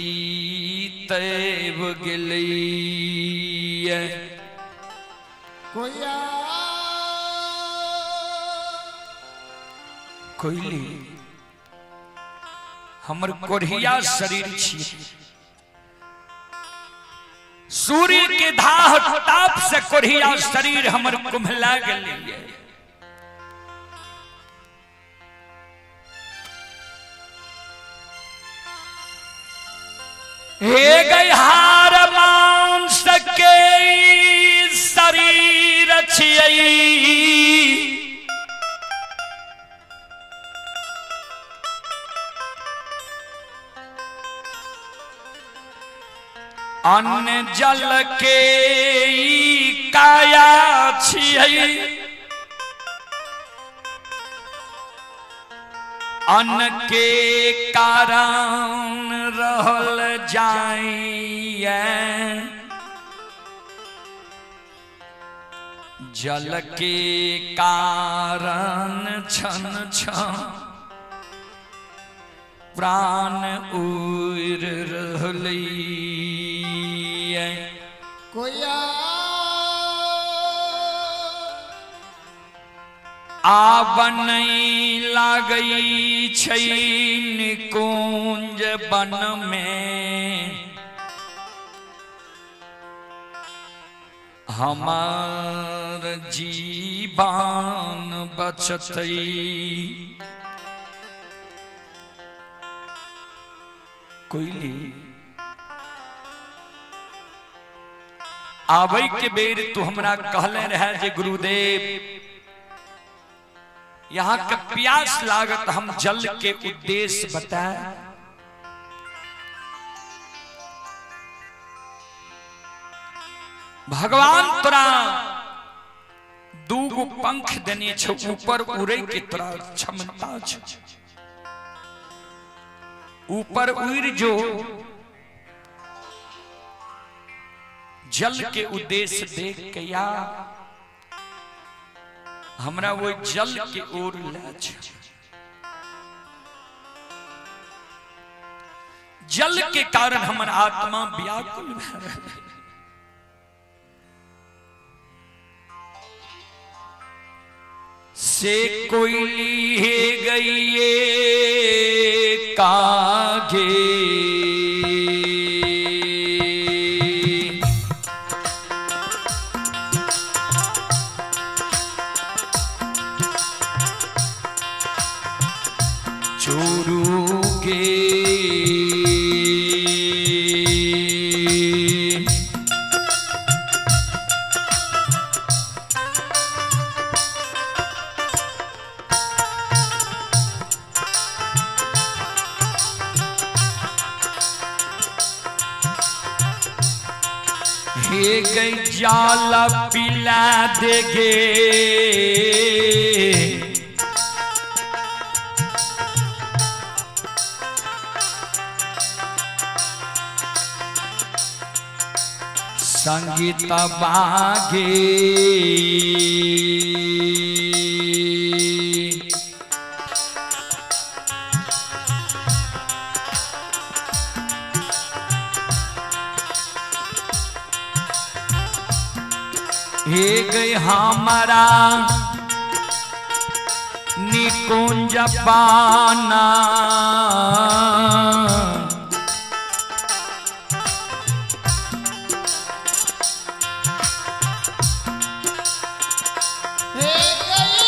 तैब गेलै। कोइया कोइली, हमर कोढ़िया शरीर छी, सूर्य के धाह ताप से कोढ़िया शरीर हमर कुम्हला गेलै। हे गई हार मांस के शरीर छियै, अन्न जल के ई काया छियै, अन्न के कारण रहल जाइए, जल के कारण छन छन प्राण उड़ रहलै। कोइया आब नहीं लागै छै निकुंज वन में, हमार जीवन बचतै। कोइली, आबै के बेर तू हमरा कहले रहे जे गुरुदेव यहाँ के प्यास लागत, हम जल के उद्देश्य बताए। भगवान तोरा दूगो पंख देने छौ, ऊपर उड़े के तोरा क्षमता छौ, ऊपर उड़ जो, जल के उद्देश्य देख के या हमरा वो जल के ओर ले छौ। जल के कारण हमर आत्मा व्याकुल भए रहल। से कोयली हे गई कागे, चोरू गे हे गई जाला पिला देगे, संगीत बागे, हे गई हमारा निकुंज पाना। हे गई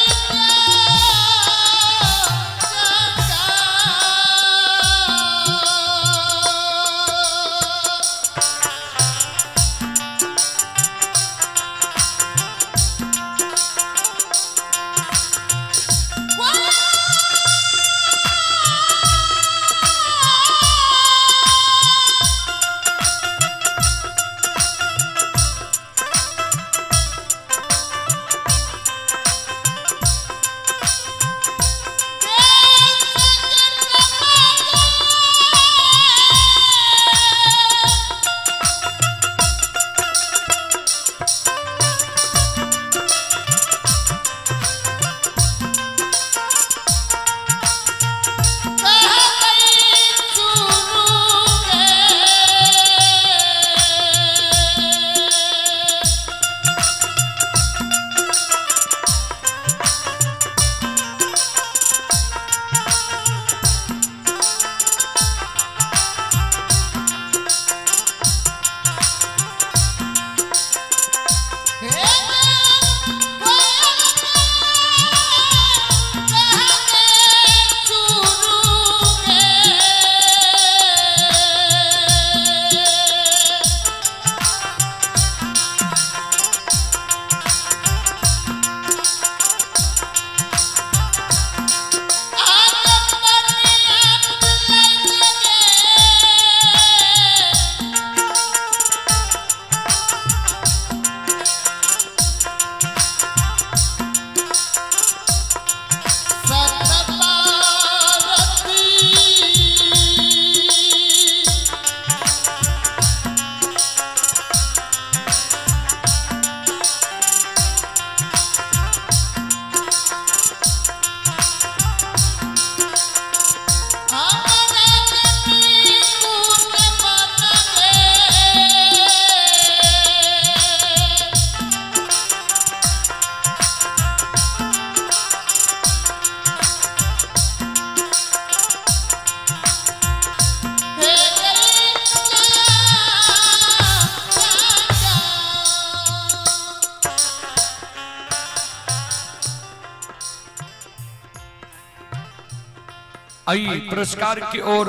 आई पुरस्कार की ओर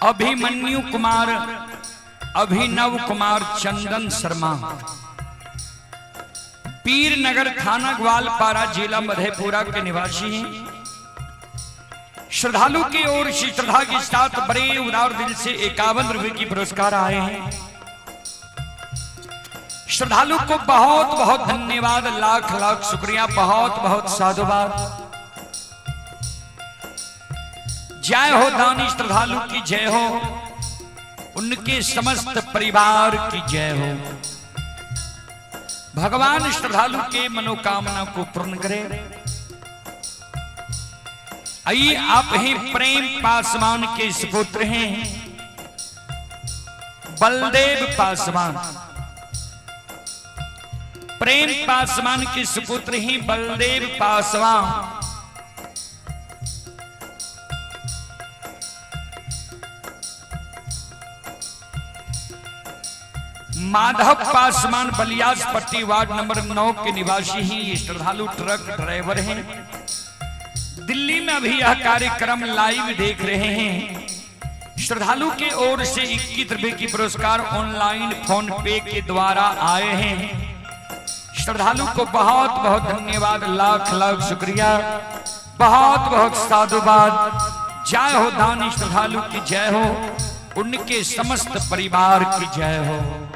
अभिमन्यु कुमार, अभिनव कुमार चंदन शर्मा, पीरनगर थाना ग्वालपारा, जिला मधेपुरा के निवासी हैं। श्रद्धालु की ओर से श्रद्धा के साथ बड़े उदार दिल से 51 रुपए की पुरस्कार आए हैं। श्रद्धालु को बहुत बहुत धन्यवाद, लाख लाख शुक्रिया, बहुत बहुत साधुवाद। जय हो दानी श्रद्धालु की जय हो, उनके समस्त परिवार की जय हो। भगवान श्रद्धालु के मनोकामना को पूर्ण करे। आइए, आप ही प्रेम पासवान के सुपुत्र हैं, बलदेव पासवान। प्रेम पासवान के सुपुत्र ही बलदेव पासवान। माधव पासवान बलियास पट्टी वार्ड नंबर 9 के निवासी ही ये श्रद्धालु ट्रक ड्राइवर हैं। दिल्ली में अभी यह कार्यक्रम लाइव देख रहे हैं। श्रद्धालु के ओर से 21 रुपए की पुरस्कार ऑनलाइन फोन पे के द्वारा आए हैं। श्रद्धालु को बहुत बहुत धन्यवाद, लाख लाख शुक्रिया, बहुत बहुत साधुवाद। जय हो दानी श्रद्धालु की जय हो, उनके समस्त परिवार की जय हो।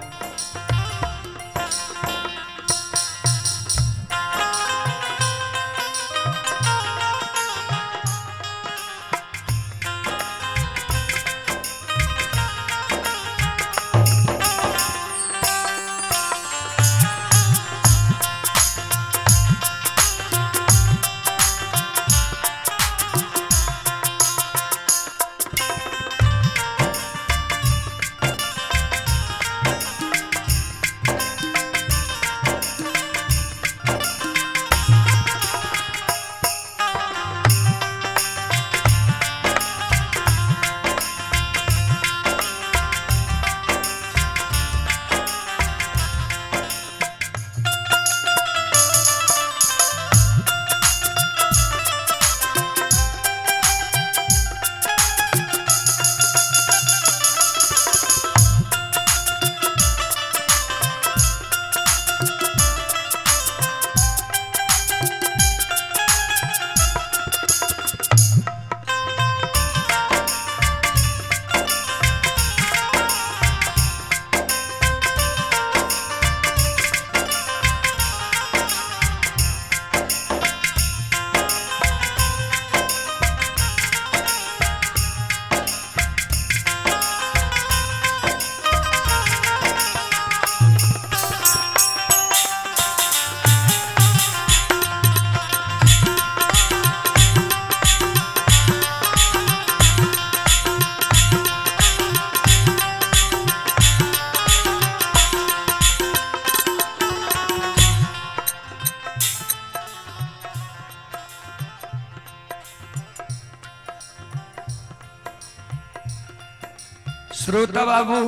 श्रोता बाबू,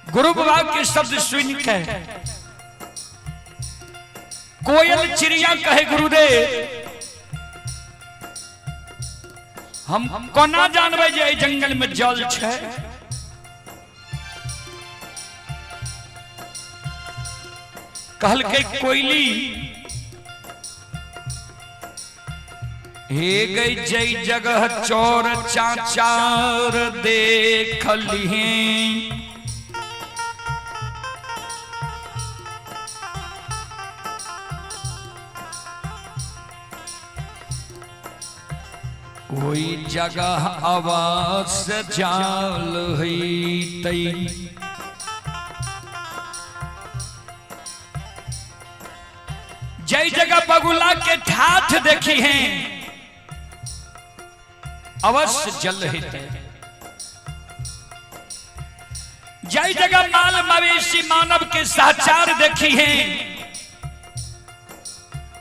गुरु बाबा के शब्द सुन के कोयल चिड़िया कहे गुरुदेव हम कोना जानबै जे एहि जंगल में जल छै। कहलकै कोयली हे गई जय जगह चोर चाचार देखलिहे, ओई जगह आवाज जाल हईतई। जय जगह बगुला के ठाठ देखी हैं अवश्य जल हित। जय जगह माल मवेशी मानव के सहचार देखी हैं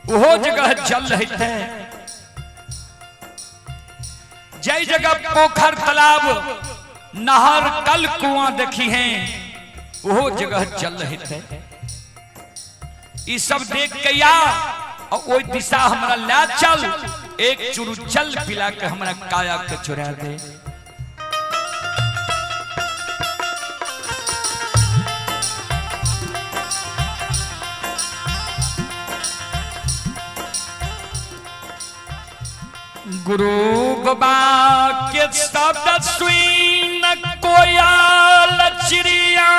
वो जगह जल हित। जय जगह पोखर तालाब नहर कल कुआं देखी हैं वो जगह जल हित। ई सब देख के या और ओई दिशा हमरा ला चल, एक चुरू जल पिला के हमरा काया के चुरा दे। गुरु बाबा के शब्द सुन कोयल चिड़िया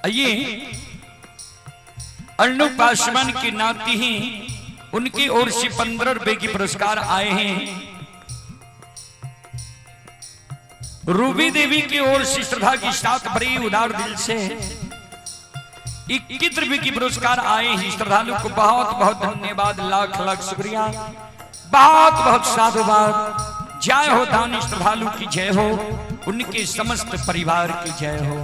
ये अन्नू पासवान की नाती ही उनकी ओर से 15 रुपए की पुरस्कार आए हैं। रूबी देवी की ओर से श्रद्धा की साथ बड़ी उदार दिल से 21 रुपए की पुरस्कार आए हैं। श्रद्धालु को बहुत बहुत धन्यवाद, लाख लाख शुक्रिया, बहुत बहुत साधुवाद। जय हो दानी श्रद्धालु की जय हो, उनके समस्त परिवार की जय हो।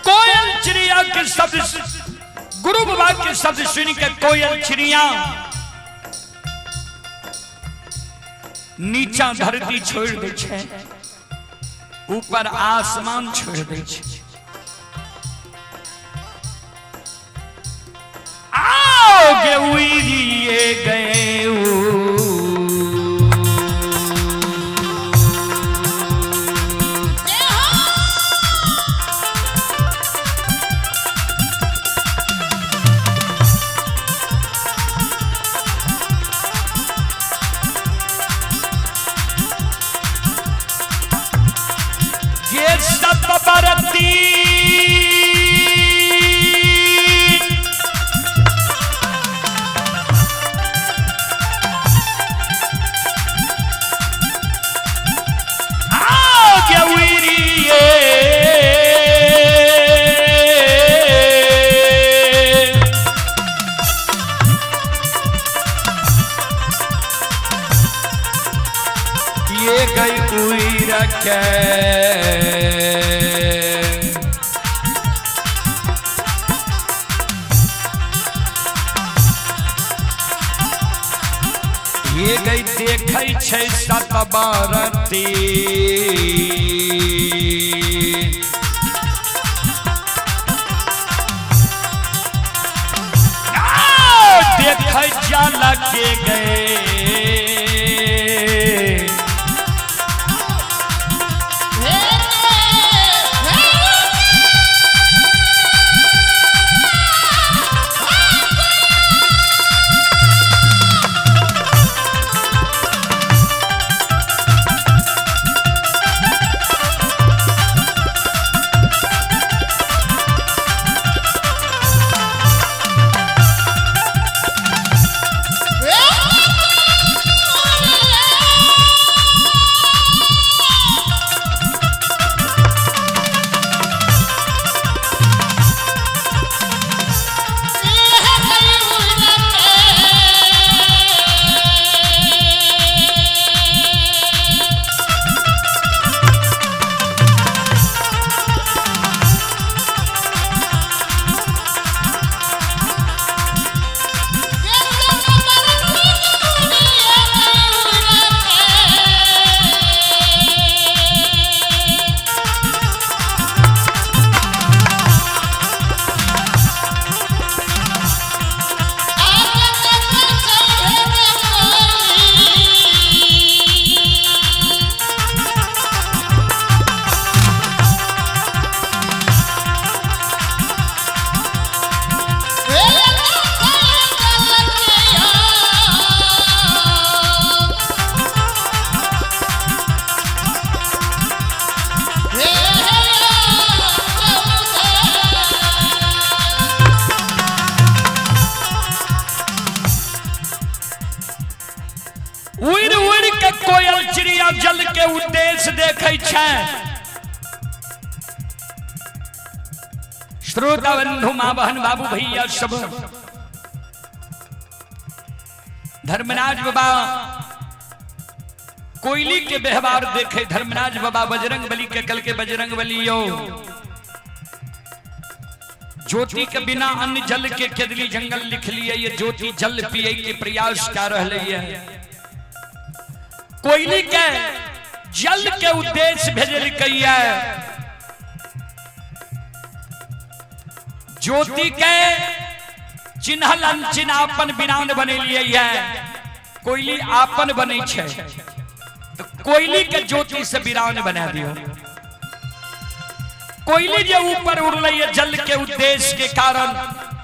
कोयल चिड़िया के शब्द, गुरु बाबा के शब्द सुन के कोयल चिड़िया नीचा धरती छोड़ दे छै, ऊपर आसमान छोड़ दे छै। आओ उड़िए गए ये सतबरती आओ उड़िए ये गई उई रखे ये गई देखै छै सतबरती देखै जल के गए Yeah! के उद्देश्य देखै छै। श्रोता बंधु माँ बहन बाबू भैया सब, धर्मराज बाबा कोयली के व्यवहार देखे। धर्मराज बाबा बजरंग बली के कल के बजरंग बली यो ज्योति के बिना अन्न जल के केदली जंगल लिख लिए, ये ज्योति जल पिए के प्रयास कर रहे है। कोयली के जल के उद्देश्य भेजल है, ज्योति के चिन्हल अनचिन्ह अपन बिनान बनेलिए है, कोयली आपन बनै छै तो कोयली के ज्योति से बिरान बना दियो। कोयली जो ऊपर उड़ल है जल के उद्देश्य के कारण,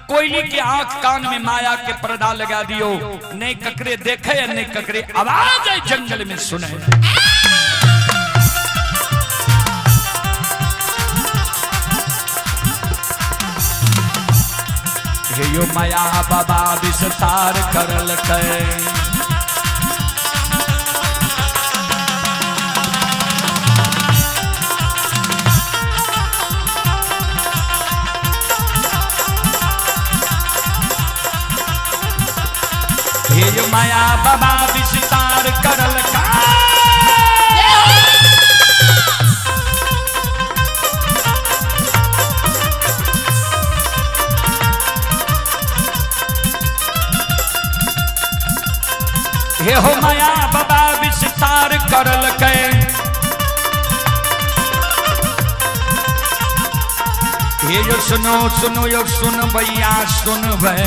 कोयली के आंख कान में माया के पर्दा लगा दियो, नहीं ककरे देखे नहीं ककरे आवाज है जंगल में सुने। यो माया बाबा विस्तार करल के, हे माया बाबा विस्तार करल का। हे हो माया बाबा विस्तार करल के, हे यो सुनो सुनो यो सुन भैया सुन भै,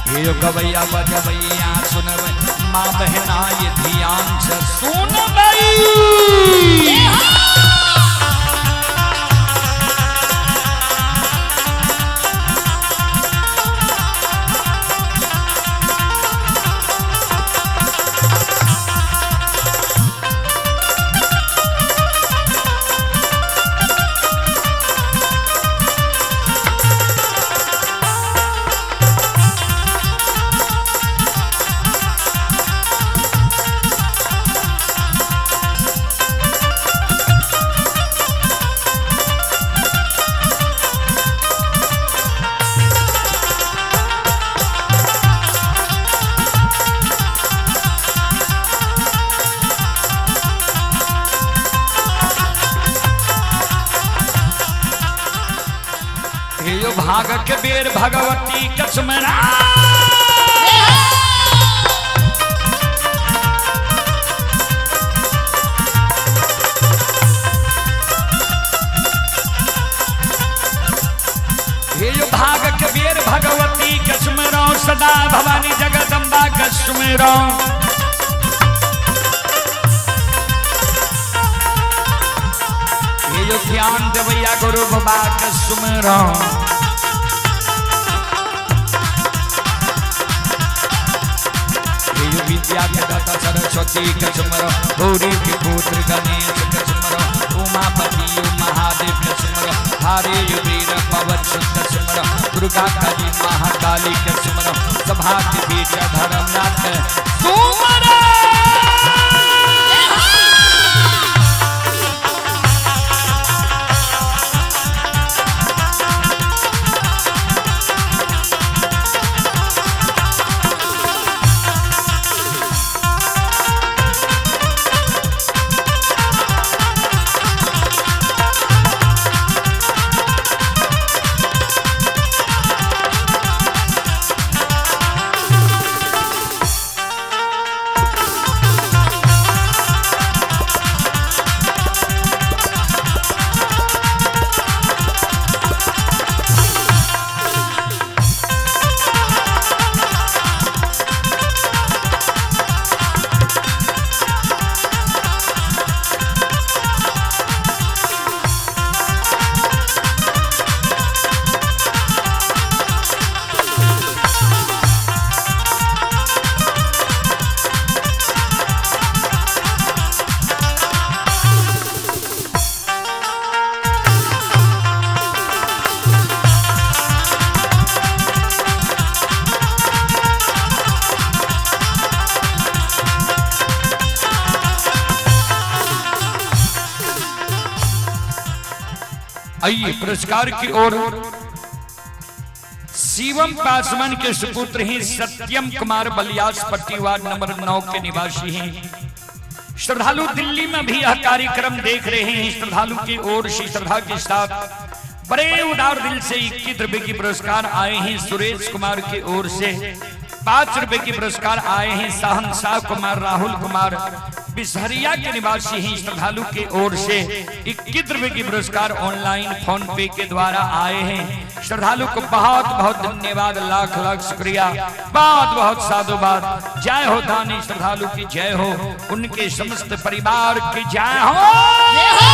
हे यो गवैया बजवैया सुन भै, माँ बहना ये ध्यान से सुन भई। भाग के बेर भगवती कसमरा, हे यो भाग के बेर भगवती कसमरो, सदा भवानी जगदम्बा कसमरो। हे यो ज्ञान देवैया गुरु बाबा कसमरो। विद्या के दाता सरस्वती कसमरो, गौरी के पुत्र गणेश कसमरो, उमापति महादेव कसमरो, हरे वीर पवन सुत कसमरो, दुर्गा काली महाकाली कसमरो, सभा के बीच धर्मनाथ सुमरो। आइए पुरस्कार की ओर शिवम पासवान के सुपुत्र हैं सत्यम कुमार, बलियास पट्टी वार्ड नंबर 9 के निवासी हैं। श्रद्धालु दिल्ली में भी यह कार्यक्रम देख रहे हैं। श्रद्धालु की ओर से श्रद्धा के साथ बड़े उदार दिल से 21 रुपए की पुरस्कार आए हैं। सुरेश कुमार की ओर से 5 रुपए की पुरस्कार आए हैं। शाहनशाह कुमार, राहुल कुमार बिसहरिया के निवासी हैं। श्रद्धालु की ओर से 21 रुपए की पुरस्कार ऑनलाइन फोन पे के द्वारा आए हैं। श्रद्धालु को बहुत बहुत धन्यवाद, लाख लाख शुक्रिया, बहुत बहुत साधुवाद। जय हो दानी श्रद्धालु की जय हो, उनके समस्त परिवार की जय हो। जय हो।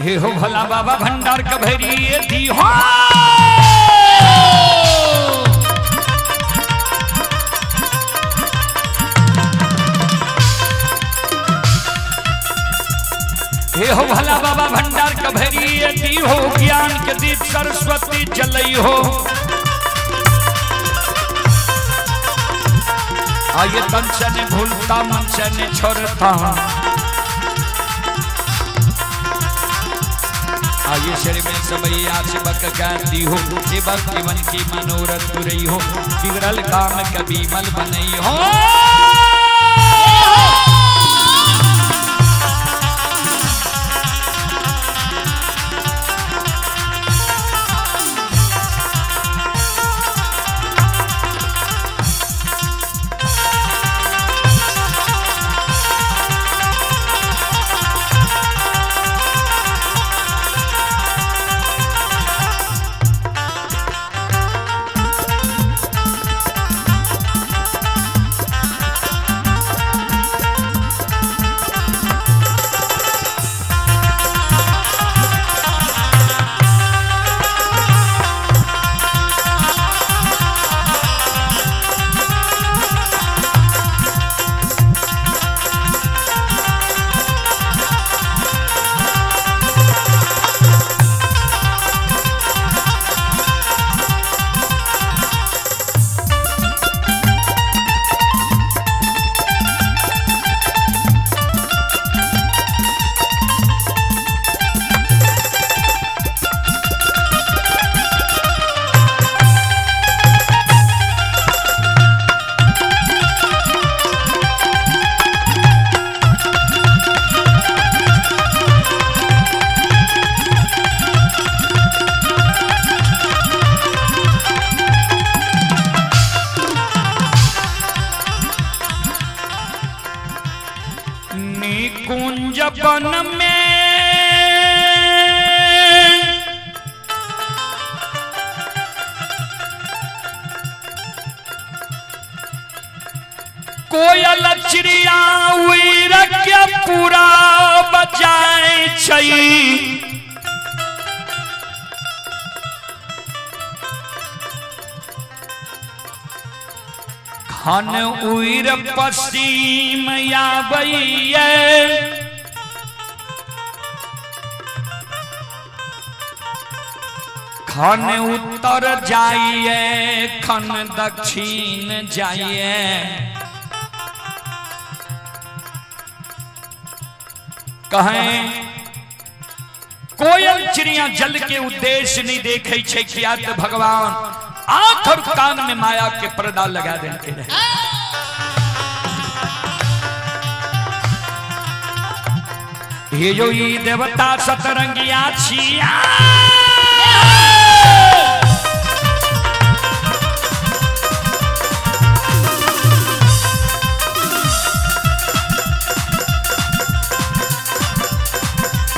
हे हो भोला बाबा भंडार कभरी दी हो। हे हो भोला बाबा भंडार कभरी दी हो, ज्ञान के दीप सरस्वती जलई हो। आये तन से ने भूलता मन से ने छोड़ता, आये शरीर में सबैया सेवक कहती हो, सेवक जीवन की मनोरथ पुरई हो, बिगड़ल काम कभी मल बनई हो। निकुंज वन में कोयल चिड़िया उड़ के पूरा बजाय छै। खन उड़ पश्चिम आबैये, खन उत्तर जाइए, खन दक्षिण जाइए। कहें कोयल चिड़िया जल के उद्देश्य नहीं देखे छे, किया तो भगवान आंख और कान में माया के पर्दा लगा देते रहे। ये जो ई देवता सतरंगिया छिया,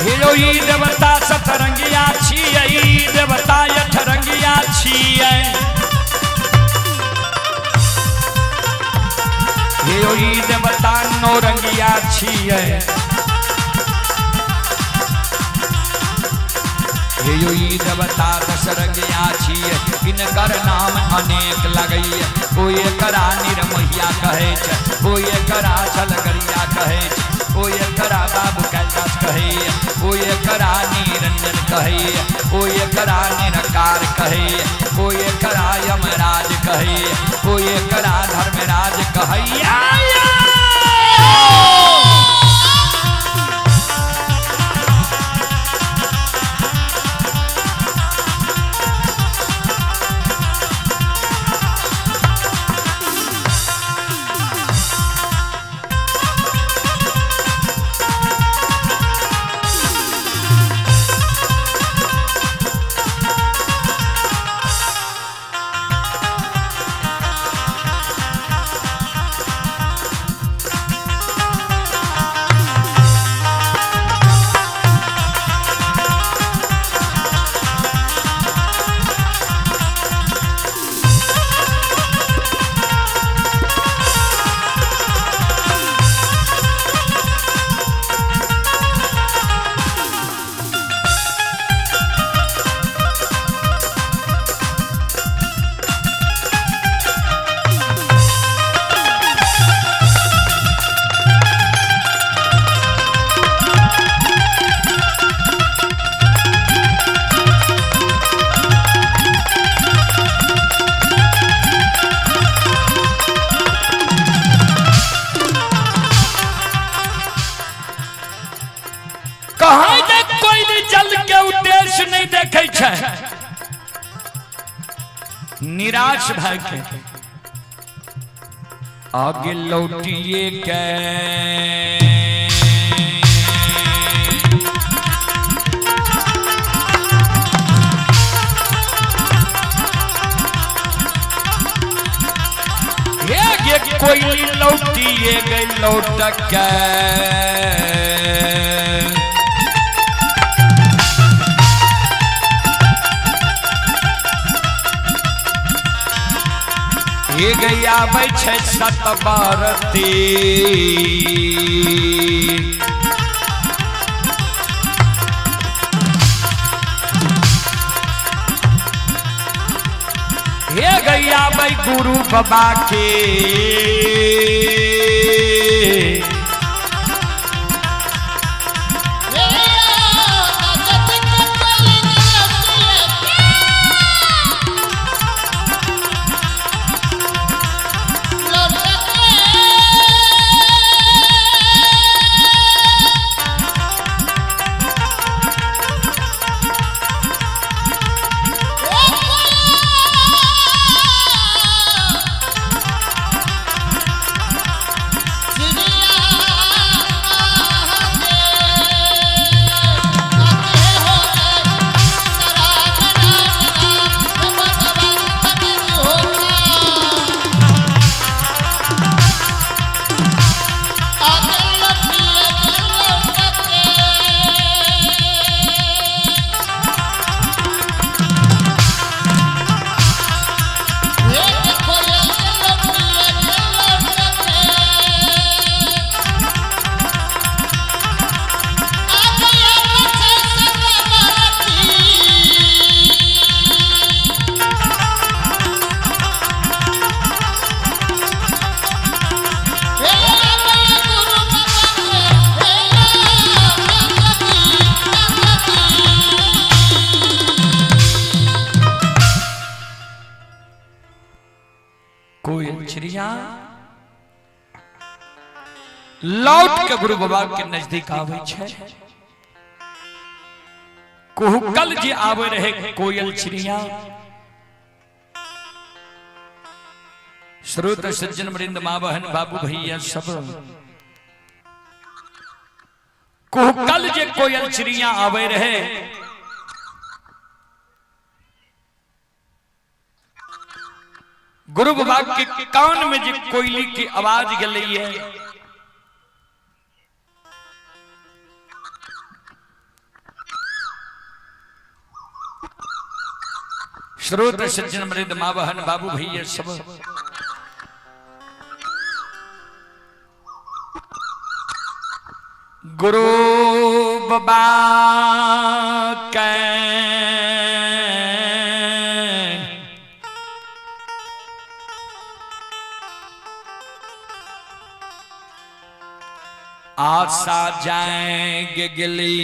हे ई देवता सतरंगिया छियै, ई देवता अठरंगिया छियै। हे ई देवता नौरंगिया छियै। हे ई देवता दशरंगिया छियै, इनकर नाम अनेक लगैये। कोई एकरा निरमोहिया कहै छै, कोई एकरा छलगरिया कहै छै, कोई एकरा बाबू कैलाश कहैये, कोई एकरा निरंजन कहैये, कोई एकरा निरकार कहैये, कोई एकरा यमराज कहैये, कोई एकरा धर्मराज कहैये। उद्देश्य नहीं देखे छै, निराश भए के आगे लौटिए के कोई लौटिए गई लौट के। हे गैया छै सतबरती, हे गैया बै गुरु बाबा के। चिड़िया कोयल चिड़िया लौट के गुरु बाबा के नजदीक आवे छै। कुहकल जे आवे रहे कोयल चिड़िया। श्रोत सज्जन वृंद माँ बहन बाबू भैया सब, कुहकल जे कोयल चिड़िया आवे रहे, गुरु बाबा के कान में जे कोयली की आवाज गई है, श्रोत सज्जन वृंद माँ बहन बाबू भैया सब, गुरु बाबा के आशा जाएंगे गली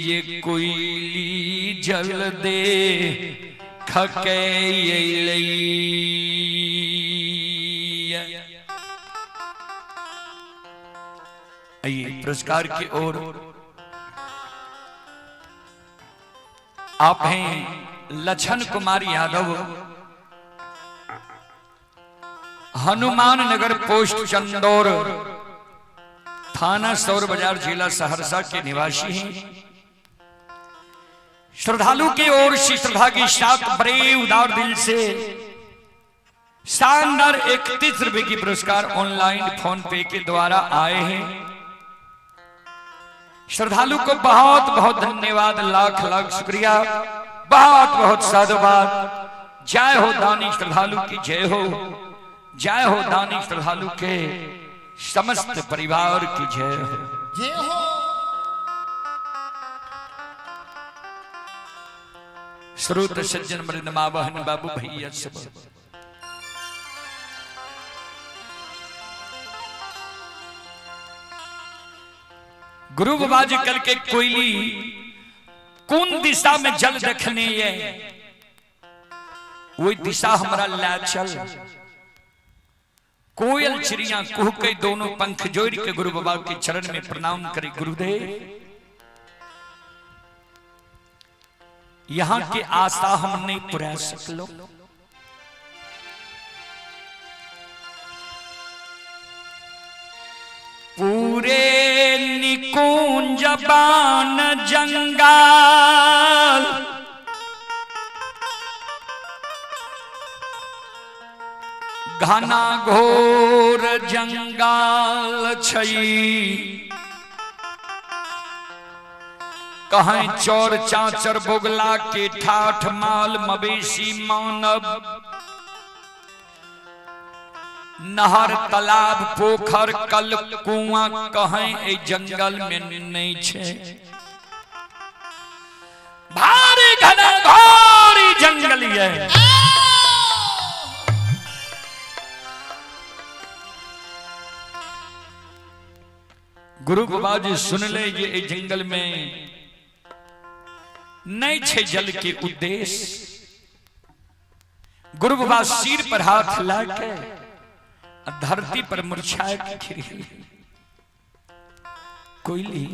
ये कोयली जल दे खके आइए पुरस्कार की ओर आप हैं लछन कुमार यादव, हनुमान नगर, पोस्ट चंदौर, थाना सौर बाजार, जिला सहरसा के निवासी हैं। श्रद्धालु की ओर से श्रद्धा के साथ बड़े उदार दिल से शानदार 31 रुपए की पुरस्कार ऑनलाइन फोन पे के द्वारा आए हैं। श्रद्धालु को बहुत बहुत धन्यवाद, लाख लाख शुक्रिया, बहुत बहुत साधुवाद। जय हो दानी श्रद्धालु की जय हो, जय हो दानी श्रद्धालु के समस्त परिवार की जय हो। जय हो। श्रोत सज्जन मृद माँ बहन बाबू भैया सब, गुरु बाबा जी कल के कोयली कौन दिशा में जल देखने ये वही दिशा हमारा ला चल। कोयल चिड़िया कुह के दोनों पंख जोड़ के गुरु बाबा के चरण में प्रणाम करे। गुरुदेव यहां की आशा हम नहीं पुरा सकलो। पूरे निकुंज बान जंगाल, घना घोर जंगाल छई, कहीं चोर चाचर बोगला के ठाठ माल मवेशी मानव, नहर तालाब पोखर कल कुआं कहीं ए जंगल में नहीं छे। भारी घना घोरी जंगल ये। गुरु बाबा जी सुन ले ये ए जंगल में नहीं छे जल के उद्देश्य। गुरु बाबा सिर पर हाथ लाके धरती पर मुरझाए के खिरी कोयली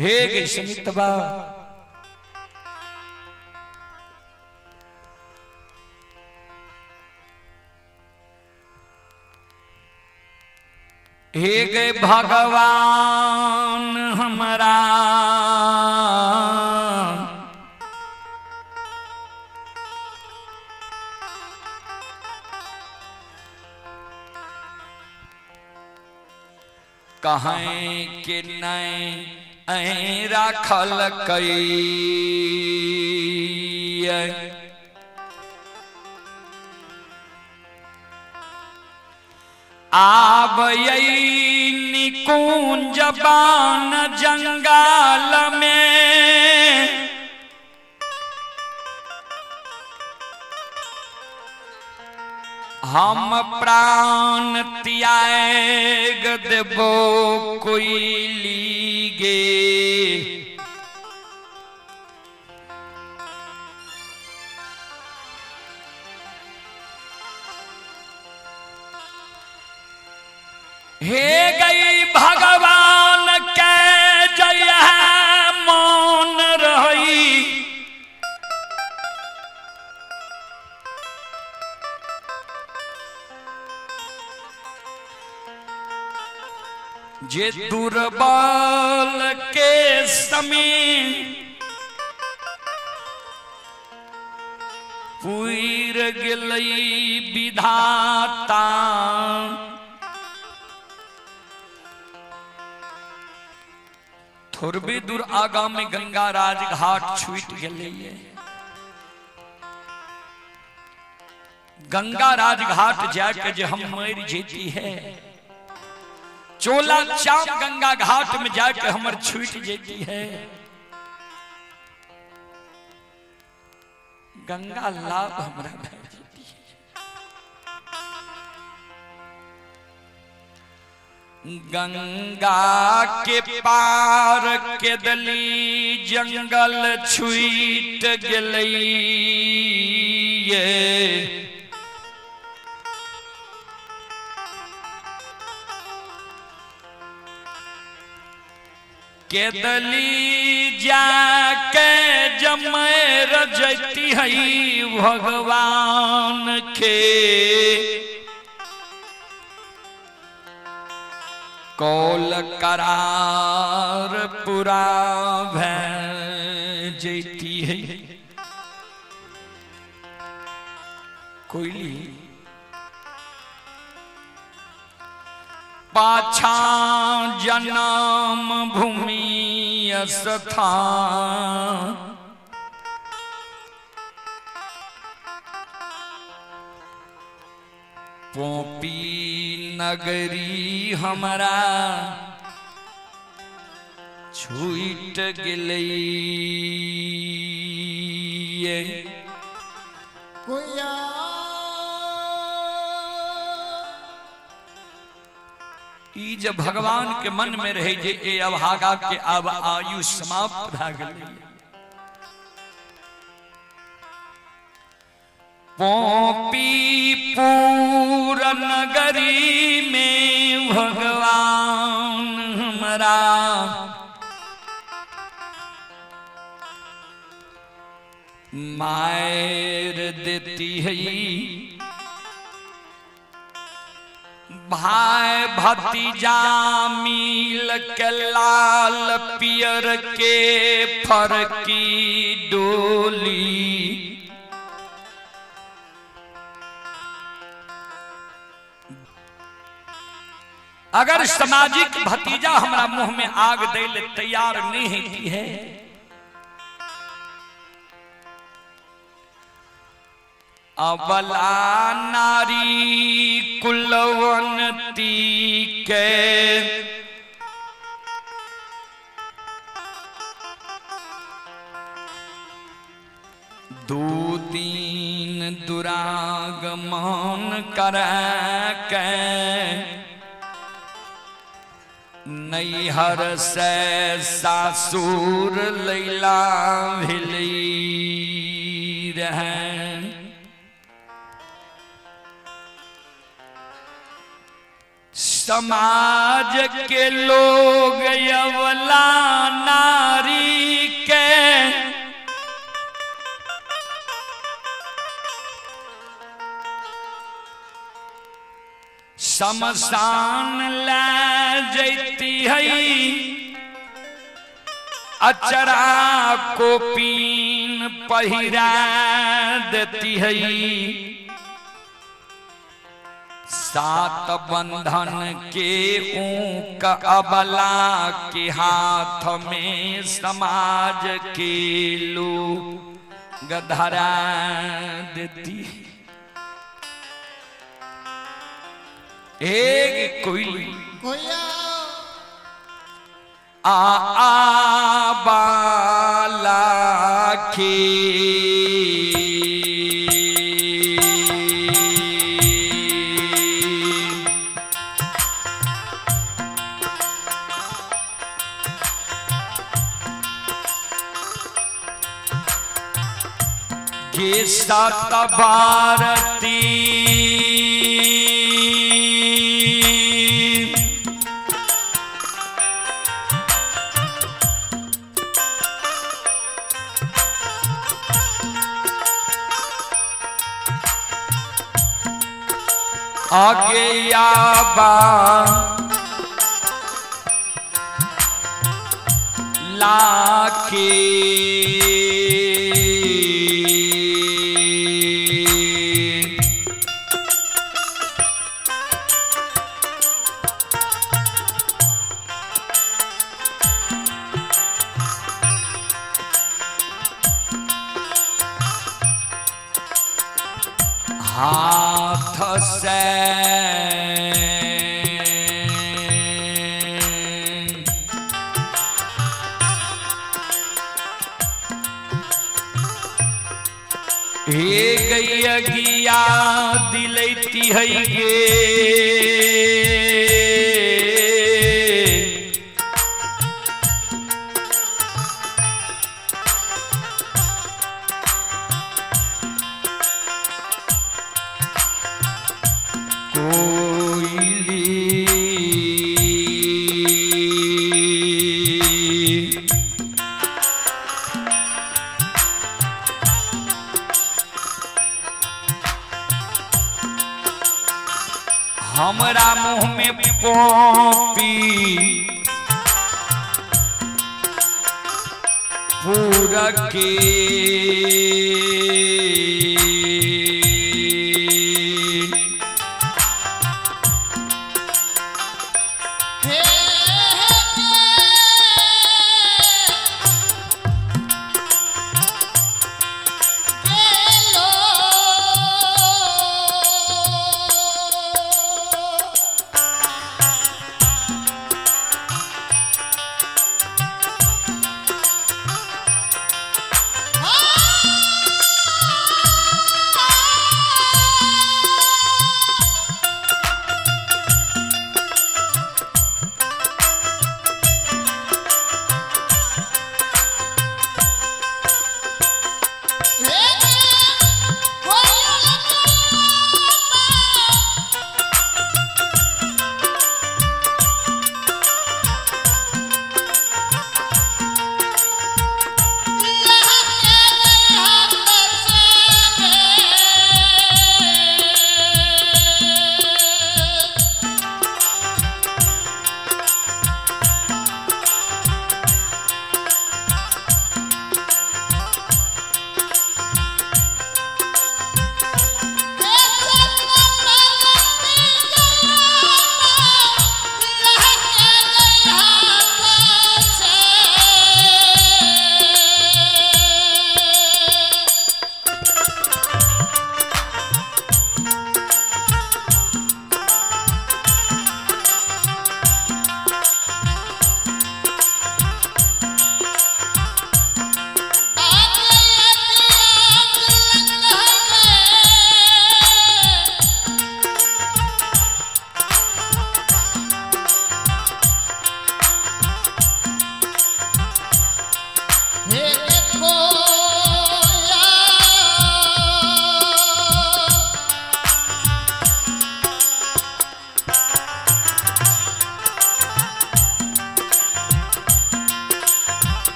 हे गे समितबा, हे गे भगवान हमरा कहें कि नहीं राखल कई, आब निकुंज बान जंगाल में, हम प्राण त्याग देबो कोयली गे। जे दुर्बल के समीप पुर गेलै विधाता। थोड़बे दूर आगा में गंगा राजघाट छूट गेलै। गंगा राजघाट जाके जे हम मर जेती है, चोला चाम गंगा घाट में जाके हमर छूट जेती है, गंगा लाभ हमरा भए जेती है। गंगा के पार के दली जंगल छूट गेलै। केदली जाके जमैर जैती है भगवान के, कौल करार पूरा भै जैती है। कोयली पाछा जन्म भूमि स्थान, पोपी नगरी हमरा छूट गेलै। कोया ई जब भगवान के मन में रहे जे ए अभागा के अब आयु समाप्त भए गेलै। पोपी पूर नगरी में भगवान हमरा मार देती है। भाई भतीजा मिल के लाल पियर के फरकी डोली, अगर सामाजिक भतीजा हमरा मुंह में आग दे ले तैयार नहीं होती है, अबला नारी कुलवंती के दू दिन दुरागमन कर के नैहर से सासुर लैला भेली रहे। समाज के लोग अवला नारी के शमशान ले जैती है, अचरा कोपीन पहिरा देती है। सात बंधन के ऊक अबला के हाथ में समाज के लोग धरा देती। एक कोई कोया आ आ बाला के गे सात भारती आगे आबा लाके हाथ से हे गैया गिया दिलैती है गे। कोयली हमरा मुंह में पॉपी पूरा के हे गेलो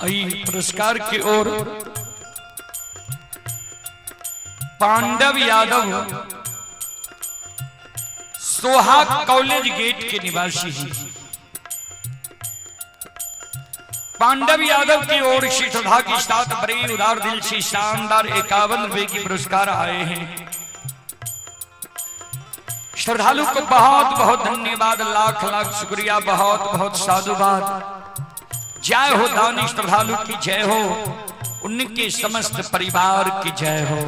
ई पुरस्कार की ओर पांडव यादव सोहा कॉलेज गेट के निवासी हैं। पांडव यादव की ओर से श्रद्धा के साथ बड़े उदार दिल से शानदार 51 रुपए की पुरस्कार आए हैं। श्रद्धालु को बहुत बहुत धन्यवाद, लाख लाख शुक्रिया, बहुत बहुत साधुवाद। जय हो दानी श्रद्धालु की जय हो, उनके समस्त परिवार की जय हो।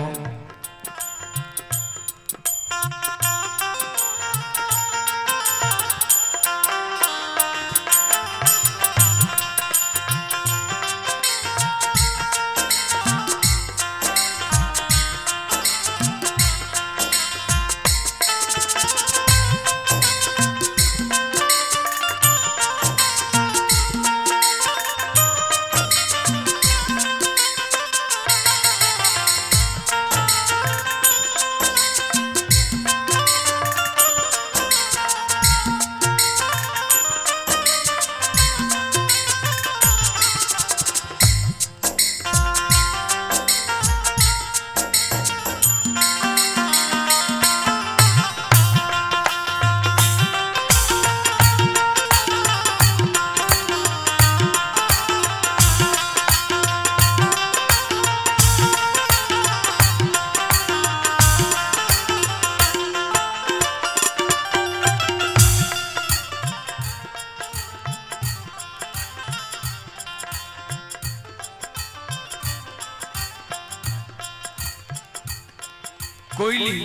कोयली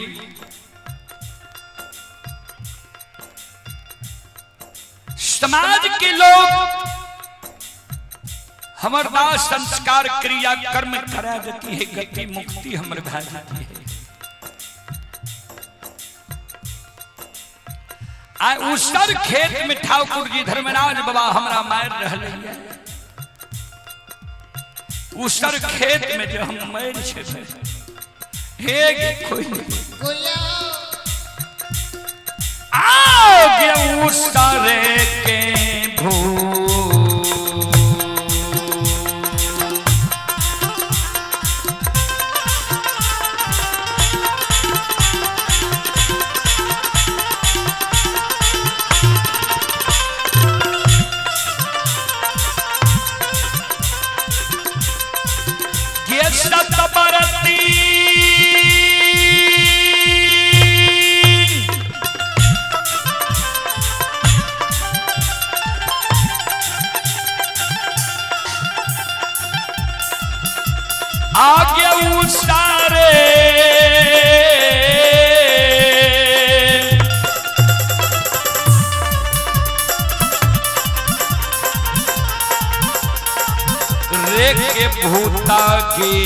समाज के लोग हमर दाह संस्कार क्रिया कर्म करा देती है, गति मुक्ति हमर भा जाती है। आ उसर खेत में ठाकुर जी धर्मराज बाबा हमरा मार रहले है। उसर खेत में जो हम मर छे हे गे कोई आओ गे उसर के भू ये सतबरती आगे उसारे रे के भूता की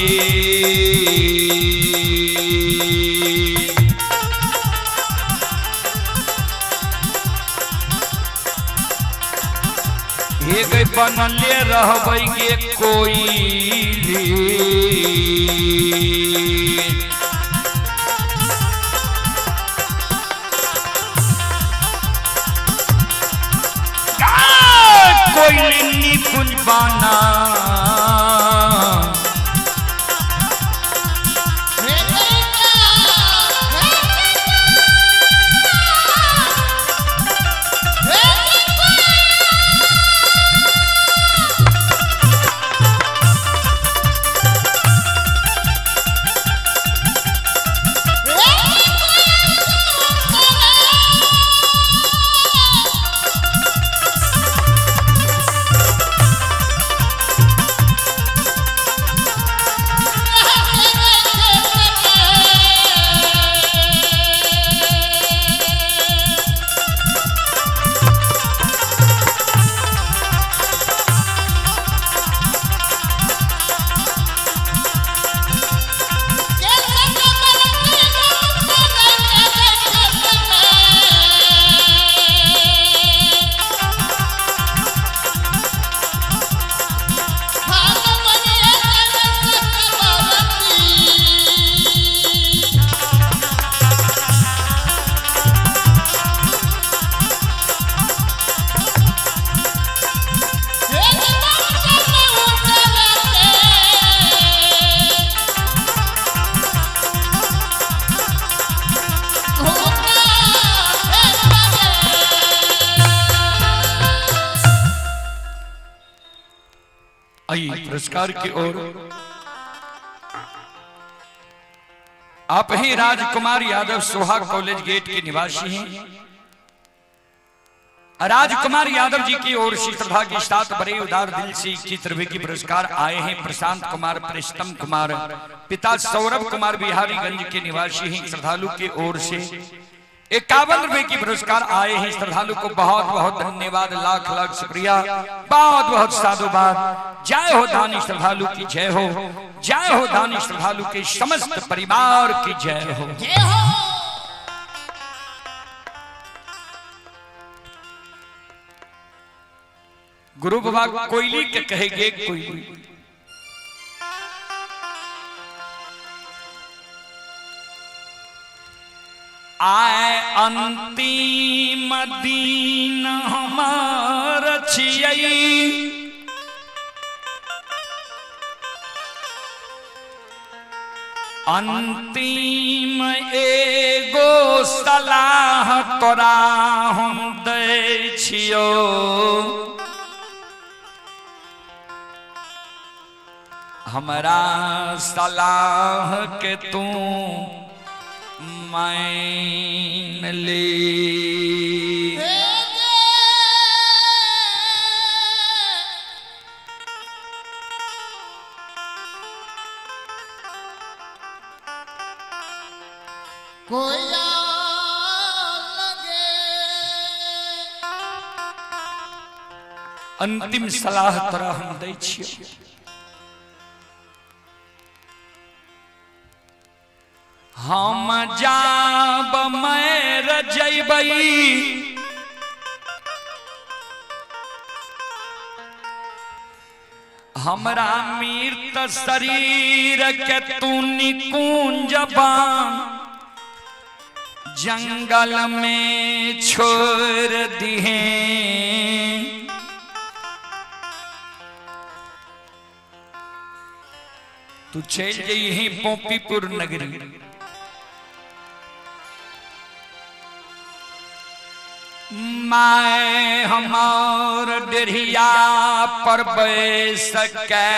हे गई बनले रहबै गे कोइली। कोइली निकुंज बाना आई पुरस्कार की ओर आप ही राजकुमार यादव सोहा कॉलेज गेट के निवासी हैं। राजकुमार यादव जी की ओर से श्रद्धा के साथ बड़े उदार दिल से 21 रुपए की पुरस्कार आए हैं। प्रशांत कुमार, प्रेस्तम कुमार, पिता सौरभ कुमार बिहारीगंज के निवासी हैं। श्रद्धालु की ओर से 51 रुपए की पुरस्कार आए हैं। श्रद्धालु को बहुत बहुत धन्यवाद, लाख लाख शुक्रिया, बहुत बहुत साधुवाद। जय हो दानी श्रद्धालु की जय हो, जय हो दानी श्रद्धालु के समस्त परिवार की जय हो। गुरु बाबा कोयली के कहेंगे कोयली आए अंतिम दिन हमार छियै, अंतिम एगो सलाह तोरा हम दै छियौ, हमरा सलाह के तू मान ले। अंतिम सलाह तोरा हम दै छियौ। हम जाब मैर जैबै, हमरा मृत शरीर के तू निकुंज बान जंगल में छोड़ दिहे। तू चल जइहे पोपीपुर नगरी, माय हमार डेढ़िया पर बैस के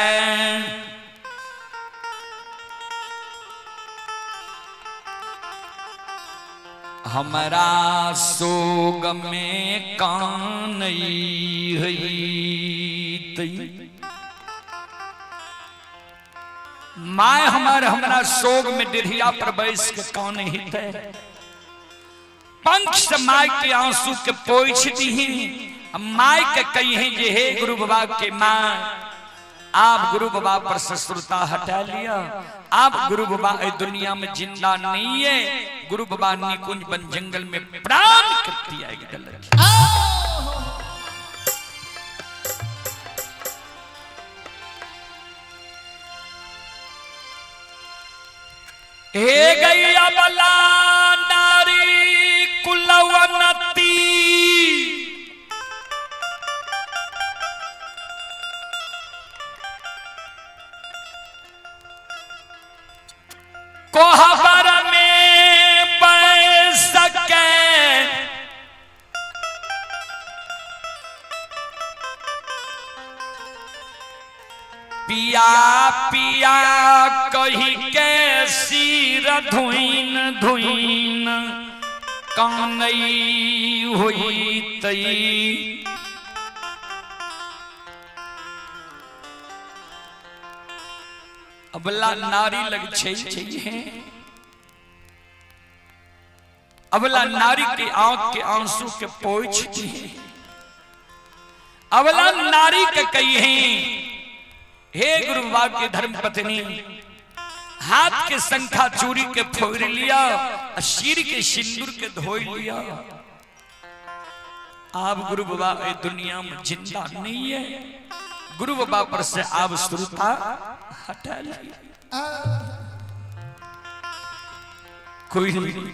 हमरा सोग में कान my हमार हमरा सोग में डेढ़िया पर बैस के कान हिते। पंख से my के आंसू के पोछ दीही, my के कही जे हे गुरु बाबा के माँ, आप गुरु बाबा पर ससुरता हटा लिया, आप गुरु बाबा ए दुनिया में जिंदा नहीं है, गुरु बाबा निकुंज बन जंगल में प्राण कर दिया गलत। हे गैया बला नारी कुलवनती, कोहबर में बैस के पिया पिया कही के सिर धुइन धुइन कानई हुई तई। अबला नारी लग छै छै है, अबला नारी के आंख के आंसू के पोछ दी, अबला नारी के कही है हे गुरु बाबा के धर्म पत्नी, हाथ के संखा चूरी के फोड़ लिया, सिर के सिंदूर के धोई लिया, आप गुरु बाबा ए दुनिया में जिंदा नहीं है, गुरु बाबा पर से आप श्रुता हटा लिया। कोई नहीं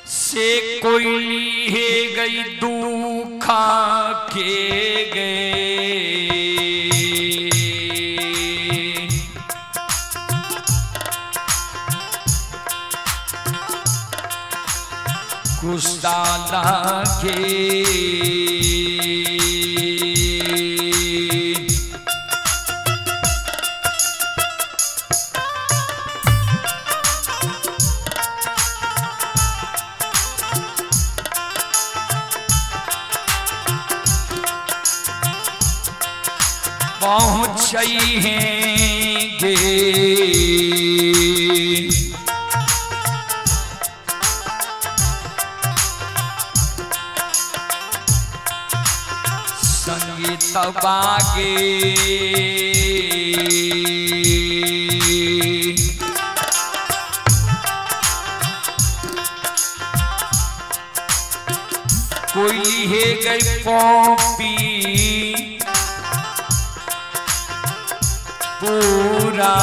से कोई है गई दुखा के गए, कुशाला के पहुँचई हैं गे। संगीत बागे कोई है गई पॉपी पूरा,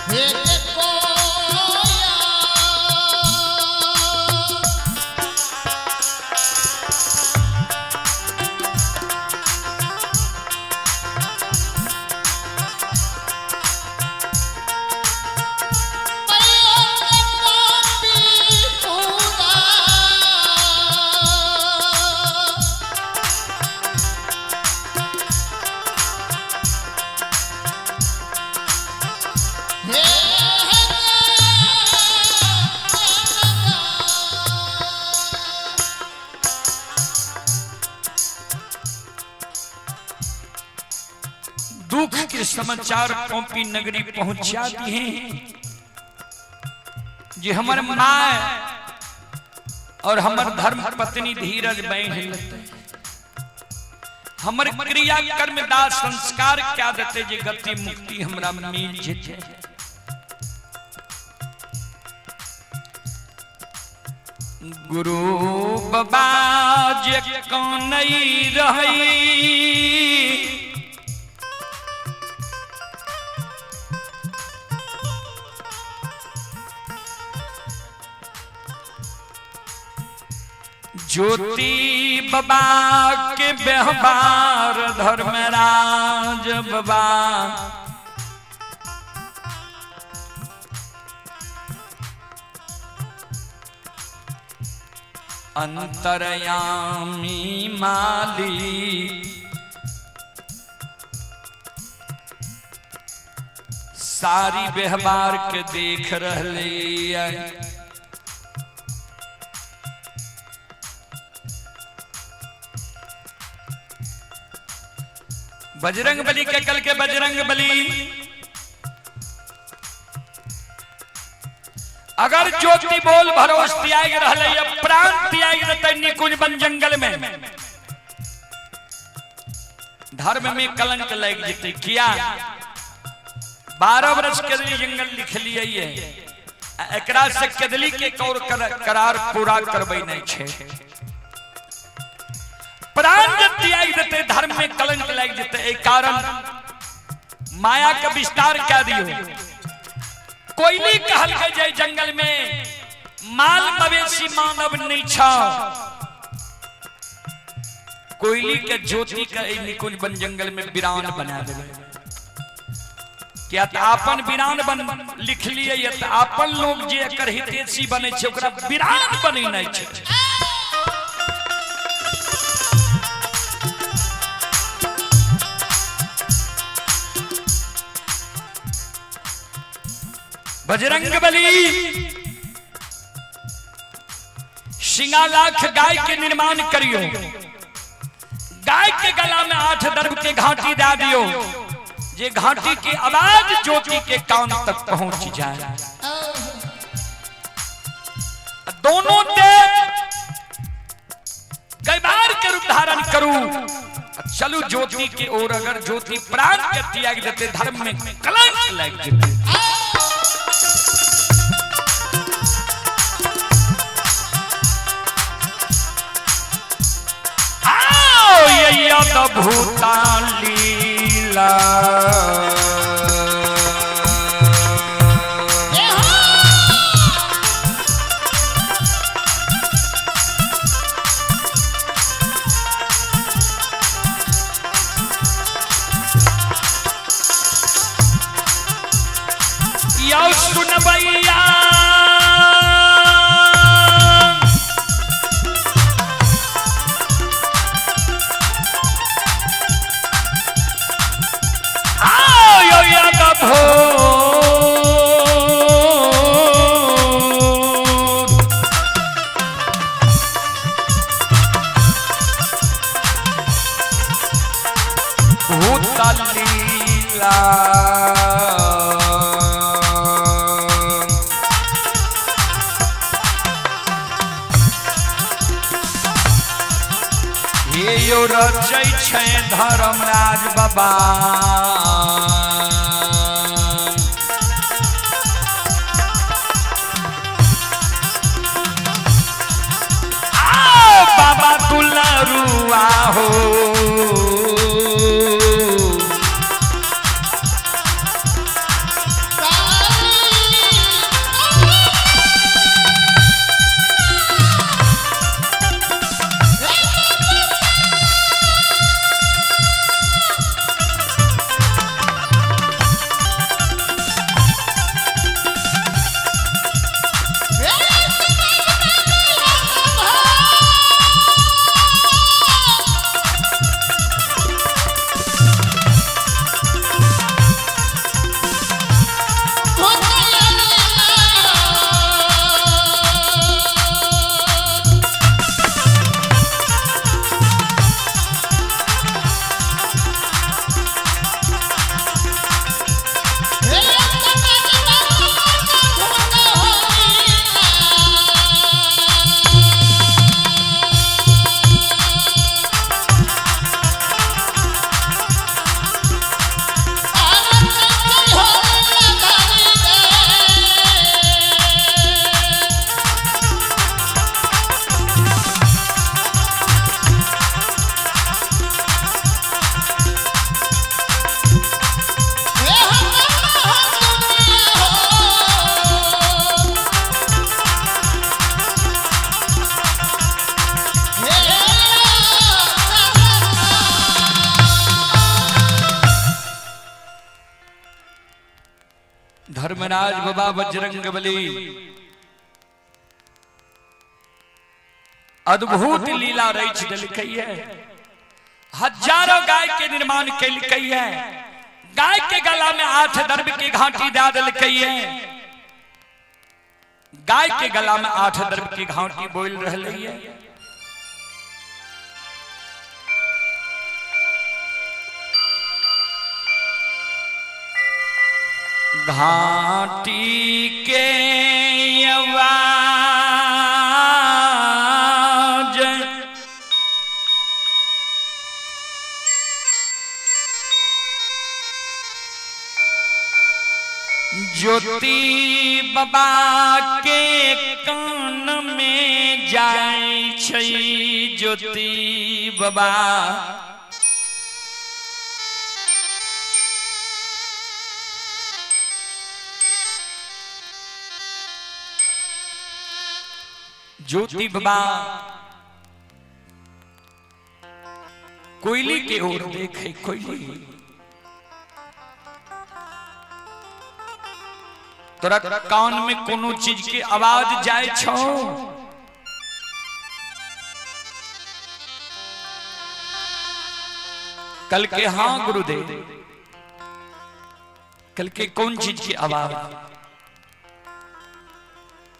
हे के कोया। दुख के समाचार पौपी नगरी पहुंचा दिए जे हमर माँ और हमर धर्म पत्नी धीरज बहन लेते, हमर क्रिया कर्म दास संस्कार क्या देते जे गति मुक्ति हमरा मिल जेते। गुरु बाबा जे कनई रही ज्योति बाबा के व्यवहार धर्मराज बाबा अंतरयामी माली सारी व्यवहार के देख रहे है। बजरंग बली के कल के बजरंग बली अगर ज्योति बोल भरोस त्याग रहले या प्राण त्याग रहते निकुंज बन जंगल में धर्म में कलंक लग जेते। किया 12 वर्ष के लिए जंगल लिख लिए है, एकरा से केदली के कौर करार पूरा करबै नहीं छे। प्राण जब त्याग देते धर्म में कलंक लग जेते। ए कारण माया का विस्तार क्या दियो। कोयली कहल के जाए जंगल में माल मवेशी मानव नहीं छा। कोयली के ज्योति के निकुंज बन जंगल में वीरान बना देवे। क्या त आपन वीरान बन लिख लिए या त आपन लोग जे एकर हितैषी बने छे ओकरा वीरान बनेनाइ छे। बजरंग बली सिंगा लाख गाय के निर्माण करियो, गाय के गला में 8 दर्भ के घाटी दे दियो, जे घाटी की आवाज ज्योति के कान तक पहुंच जाए। दोनों देव कई बार के रूप धारण करूं, चलू ज्योति के ओर। अगर ज्योति प्राण के त्याग देते धर्म में कलंक लग जेते। भूता लीला यौ सुनबैया लीला हे यो रचै छै धर्मराज बाबा। आओ बाबा दुलरुआ हो काली सिद्धराज बाबा बजरंग बली अद्भुत लीला रच दिलकै है। हजारों गाय के निर्माण केलकै है। गाय के गला में 8 दर्भ की घाटी दे दिलकै है। गाय के गला में 8 दर्भ की घाटी बोल रही है। घाटी के आवाज ज्योति बाबा के कान में जाय छै। ज्योति बाबा ज्योति बाबा कोयली के ओर देखे। कोयली तोरा कान में कोनो चीज के आवाज जाय छौ? कल के हाँ गुरुदेव। कल के कौन चीज की आवाज?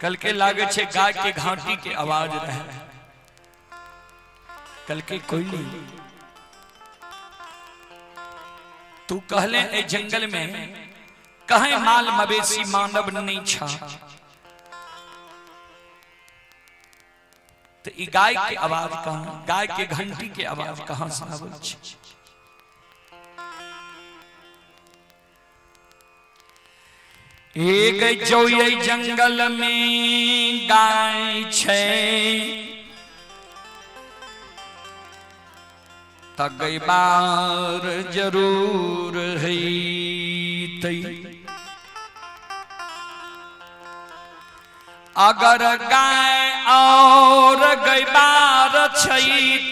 कल के लागे छे गाय के घाटी के आवाज रहे। कल के कोयली तू कहले ए जंगल में कहे माल मवेशी मानव नहीं छा, तो ई गाय के आवाज कहां, गाय के घंटी के आवाज कहां से आबै छै? एक जो ये जंगल में गाय छै तगई बार जरूर है। अगर गाय और गैबार छै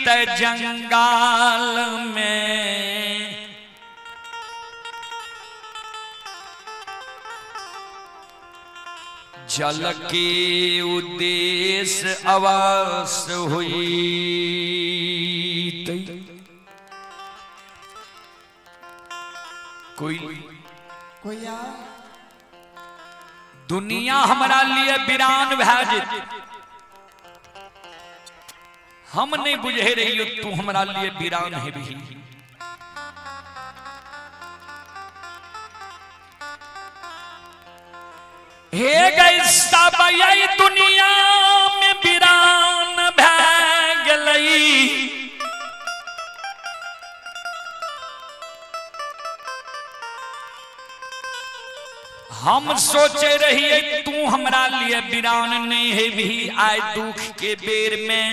त जंगल में जल के उद्देश्य अवश्य हुई। कोई कोइया दुनिया हमारा लिए वीरान भए जेत, हम नहीं बुझे रहियो तू हमारा लिए वीरान हेबही। हे गई सब यही दुनिया में वीरान भए गेलई। हम सोचे रहिए तू हमरा लिए वीरान नहीं है भी, आए दुख के बेर में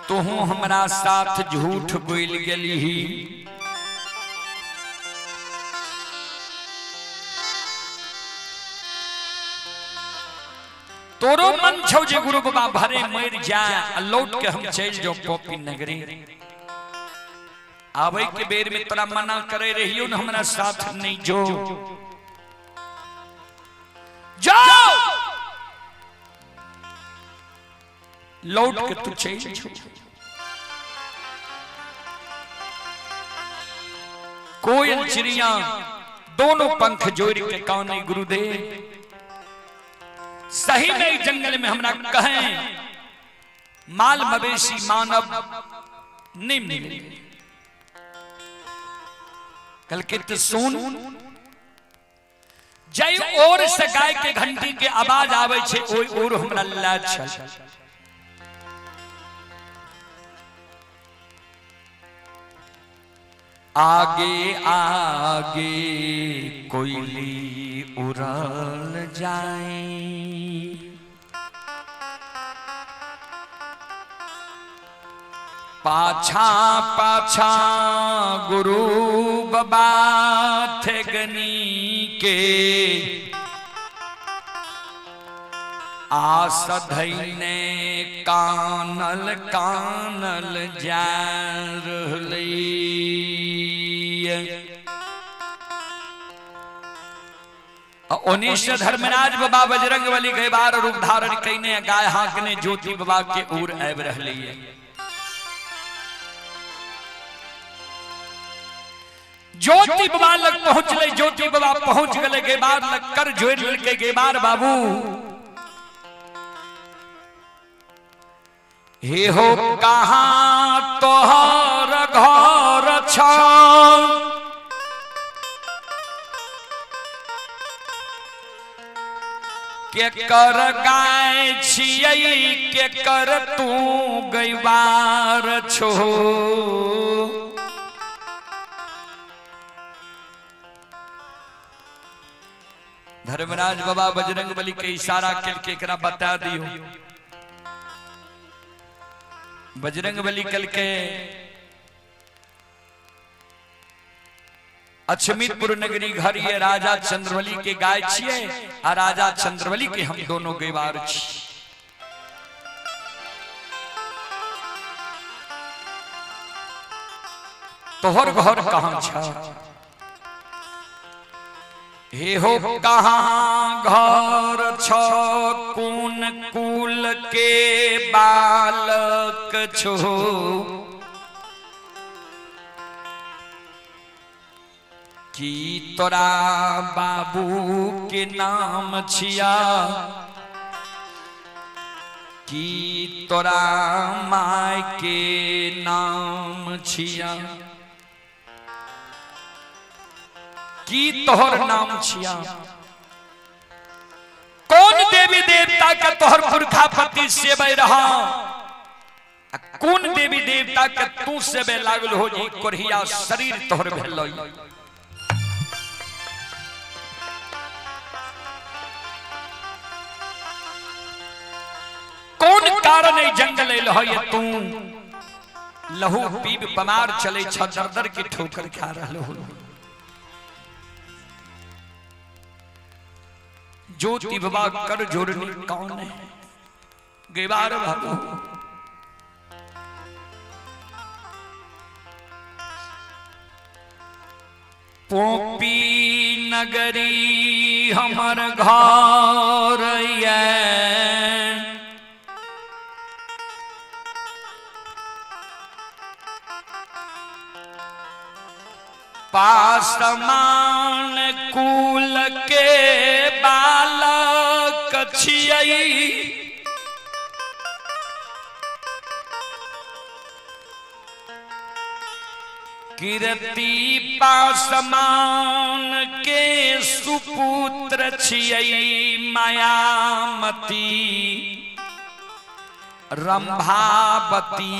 तू हमरा साथ झूठ बोल गेली। तोरो मन छौ जे गुरु बाबा भरे मर जाए आ लौट के हम चल जाओ पॉपी नगरी। आवे के बेर में तोरा मना करे रहियो न हमरा साथ नहीं जो जाओ लौट के तू चल जो। कोयल चिड़िया दोनों पंख जोड़ के काने गुरुदेव सही में जंगल में हमरा कहें माल मवेशी मानव नहीं मिले। कल के तो सुन जय और से गाय के घंटी के आवाज आवे छे ओई और हमरा ला छल। आगे आगे कोयली उड़ल जाए, पाछा पाछा गुरु बाबा ठगनी के आस धैने कानल कानल जा रहलै। ओनी से धर्मराज बाबा बजरंग बली गैबार रूप धारण कईने गाय हाँकने ज्योति बाबा के ओर आबि रहली है। ज्योति बाबा लग पहुंचले, ज्योति बाबा पहुंच गए गैबार लग कर जोड़ लेलकै गैबार बाबू हे हो कहाँ तोहर घर छ, के कर गाय छियै के कर तू गैबार छो। धर्मराज बाबा बजरंग बली के इशारा के एकरा बता दियो। बजरंग बली कल के अछमितपुर नगरी घर ये राजा चंद्रबली के गाय छिए आ राजा चंद्रबली के हम दोनों गैबार छी। तोहर घर कहाँ छ? हे हो कहाँ घर छ, कोन कुल के बालक छो, की तोरा बाबू के नाम छिया, की तोरा my के नाम छिया, की तोहर नाम छिया, कौन देवी देवता के तोहर पुरखा पति सेवे रहा, कौन देवी देवता के तू सेवे लागल हो जी कोरिया शरीर तोहर भेल। कौन कारण है जंगल एल हो ये तू लहू पीब बमार चले छ, दर दर के ठोकर खा रहल हो। ज्योति बाबा कर जोड़नी कौन है गेवार बाबू। पोपी नगरी हमर घर ये, पासमान कुल के बालक छियै, कीर्ति पासमान के सुपुत्र छियै, मायामती रंभावती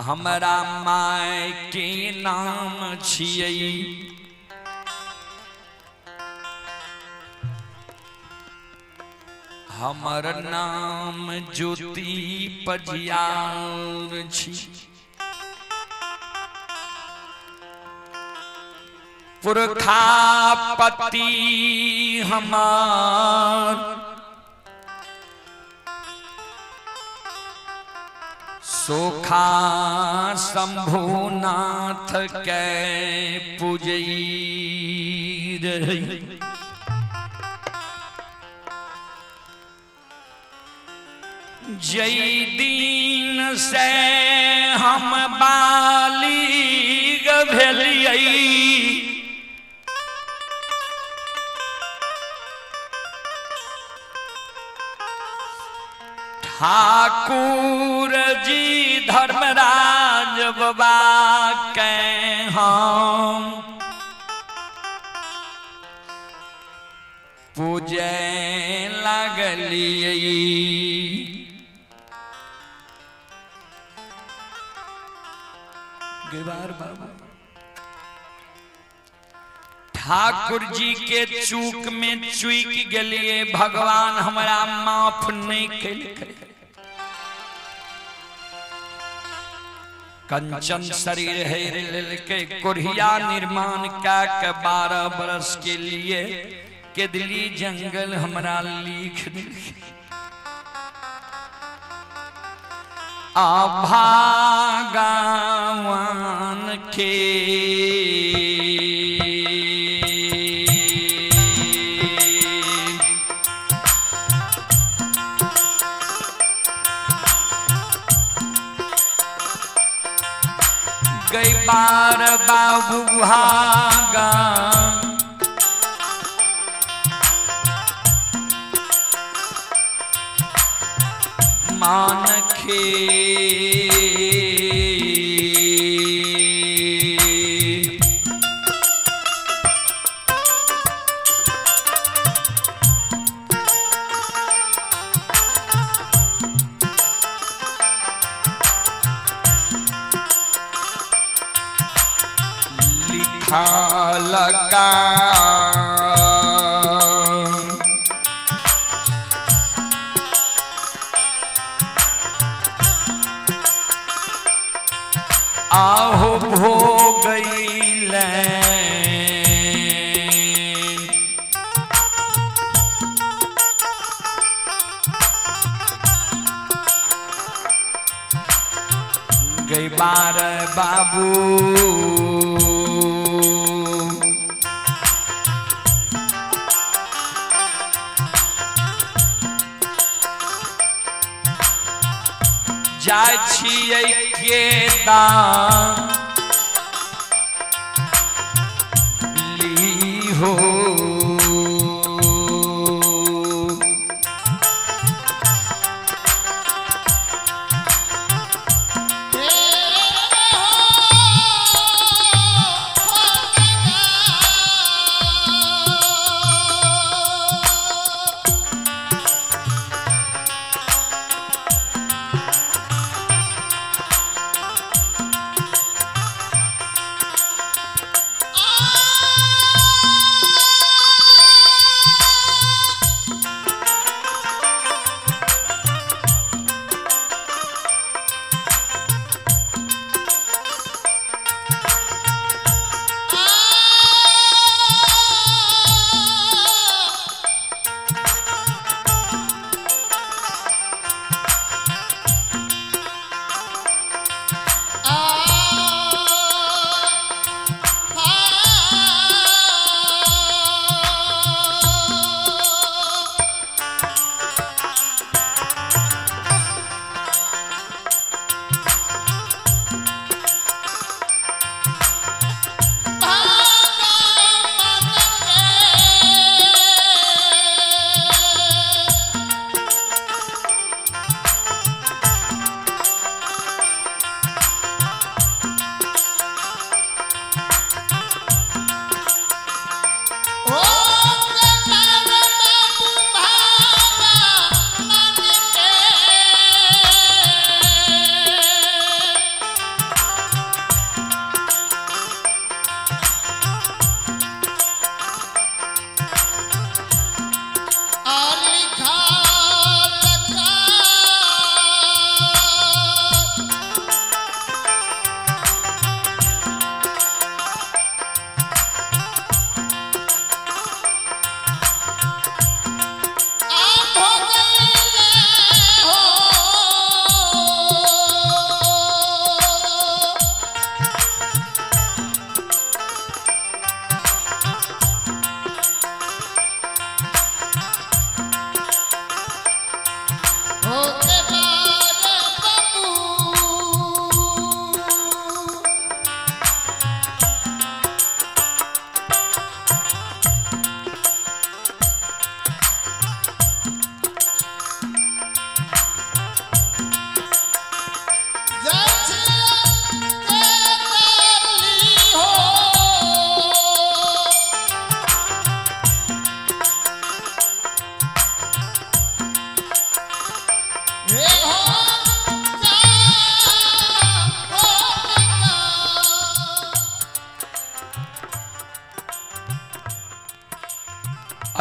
हमरा my के नाम छियै। हमर नाम ज्योति पजियार छी, पुरखापति हमार सोखा शंभुनाथ के पूजई रही। जई दिन से हम बालिग भेलियै, ठाकुर जी धर्मराज बाबा के हम पूजे लगलियै। गेवार बाबा ठाकुर जी के चूक में चूक गेलिए, भगवान हमरा माफ नहीं कैलकै। कंचन शरीर हेर लेलकै, कोढ़िया निर्माण कै के 12 बरस के लिए केदली जंगल हमरा लिख देलकै। अभागावान के बार बाबू भागा मान खे। लिखा लगा आहो भो गई गई बार बाबू। जाइ छियै के ली हो।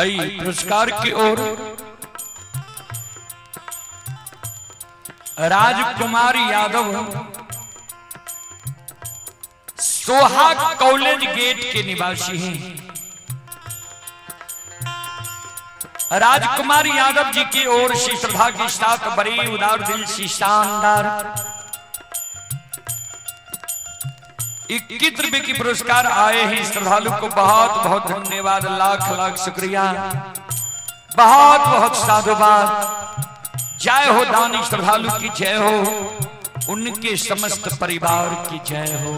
आई पुरस्कार की ओर राजकुमार यादव सोहा कॉलेज गेट के निवासी हैं। राजकुमार यादव जी की ओर से श्रद्धा के साथ बड़े उदार दिल से शानदार 21 रुपए की पुरस्कार आए हैं। श्रद्धालु को बहुत बहुत धन्यवाद, लाख लाख शुक्रिया, बहुत बहुत साधुवाद। जय हो दानी श्रद्धालु की जय हो, उनके समस्त परिवार की जय हो।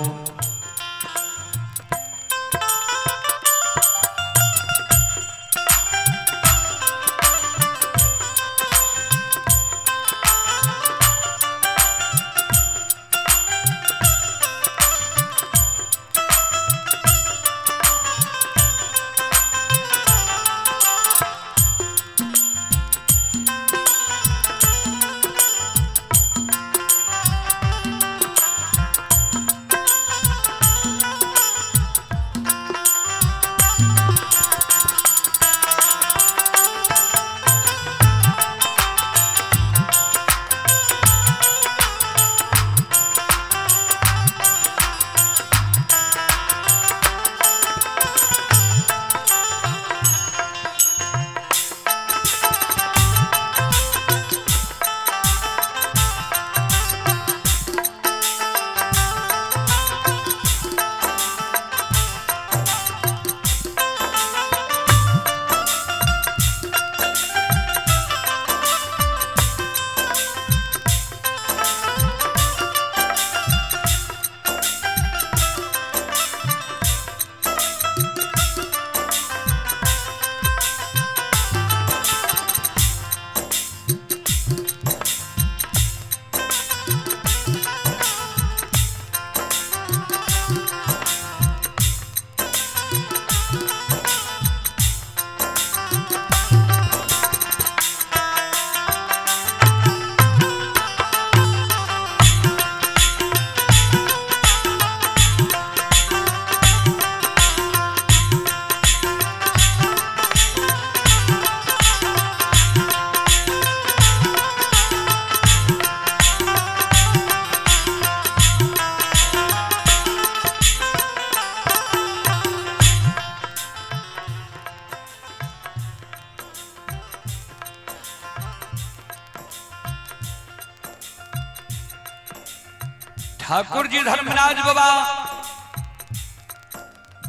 ठाकुर जी धर्मराज बाबा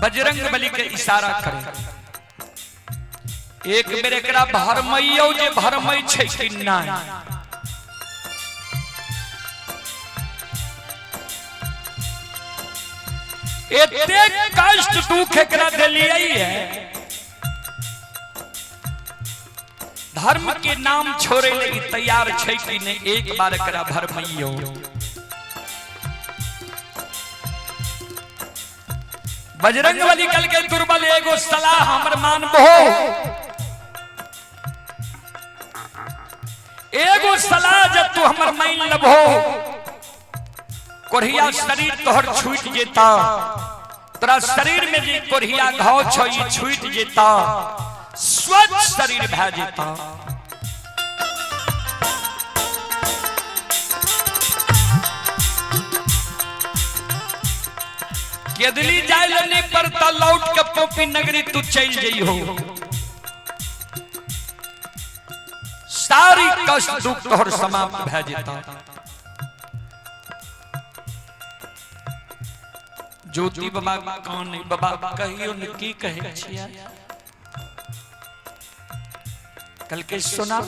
बजरंग बली के इशारा करे। एक बेर एकरा भरमैयो जे भरमै छै कि नहि। एतेक कष्ट दुख एकरा देलियै है, धर्म के नाम छोड़े लगी तैयार छै कि नहि, एक बार एकरा भरमैयो। बजरंग बली कल के दुर्बल एगो सलाह हमर मानबो, एगो सलाह जब तू हमर मान लबहो, कोढ़िया शरीर तोहर छूट जेता, तोरा शरीर में जे कोढ़िया घाव छौ ई छूट जेता, स्वच्छ शरीर भए जेता। केदली जाय ले नहीं पड़ता, लौट के पोपी नगरी तू चल जइहो, सारी कष्ट दुख तोहर समाप्त भए जेता। ज्योति बाबा कान बाबा कहियो न की कहै छियै, कल के सुना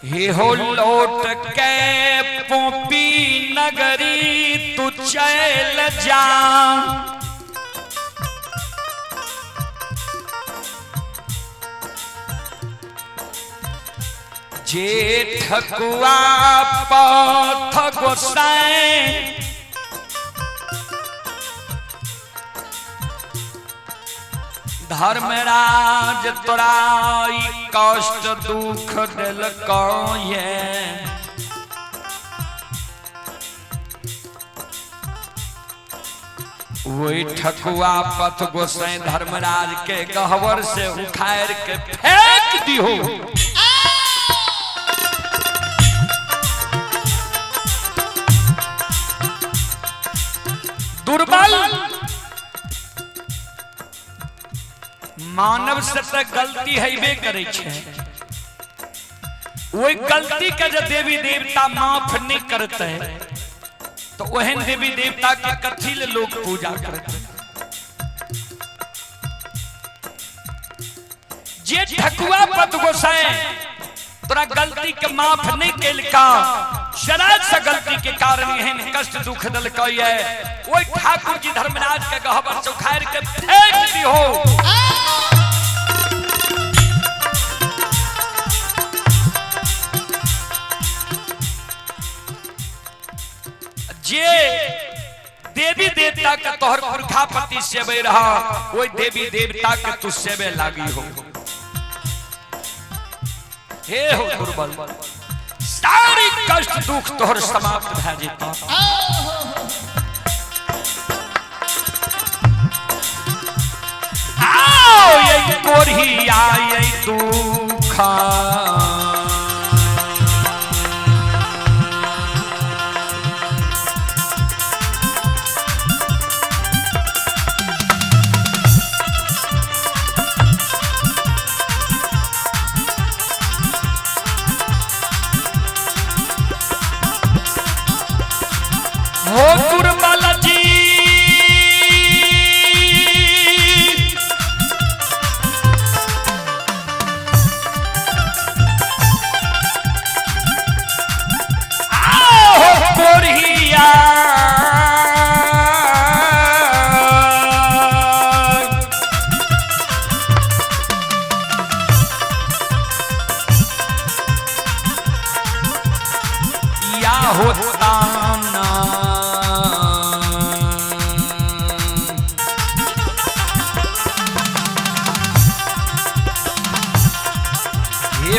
हे हो लौट के पोपी नगरी तू चल जा, जे ठकुआ पथ गोसाई धर्मराज तोराई कष्ट दुख दिलको ये, वही ठकुआ पथ गोसाई धर्मराज के गहवर से उखाड़ के फेंक दिहो। दुर्बल मानव से तो गलती हैबे करे छै, वही गलती के जब देवी देवता माफ नहीं करते तो ओहन देवी देवता के कथी ले लोग पूजा करते। जे ठकुआ पत गोसाई तोरा गलती के माफ नहीं केलका, शराब से गलती के कारण एहन कष्ट दुख दलका ये, ओहि ठाकुर जी धर्मराज के गहबर से उखाड़ के फेंक दिहो। जे देवी देवता के तोहर पुरखापति सेवे रहा, ओहि देवी देवता के तू सेवे लागी हो। हे हो दुर्बल, सारी कष्ट दुख तोहर समाप्त भए जेता। आओ ये कोढ़िया ये दुखा, हो दुर्बल जी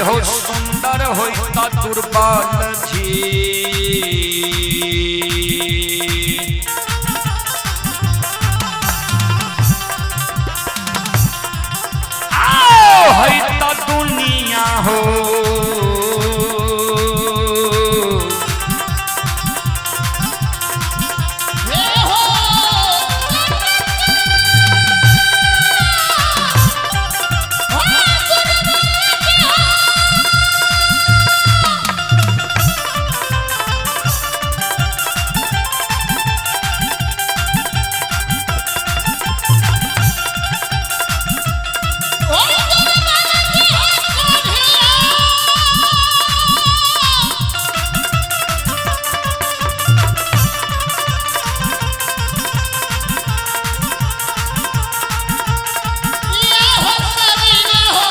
हो सुंदर होता दुर्बल जी। आओ है त दुनिया हो। हे हो। हो दुर्बल जी हो। ओ दुर्बल जी हो कोढ़िया। ये हो करीना हो।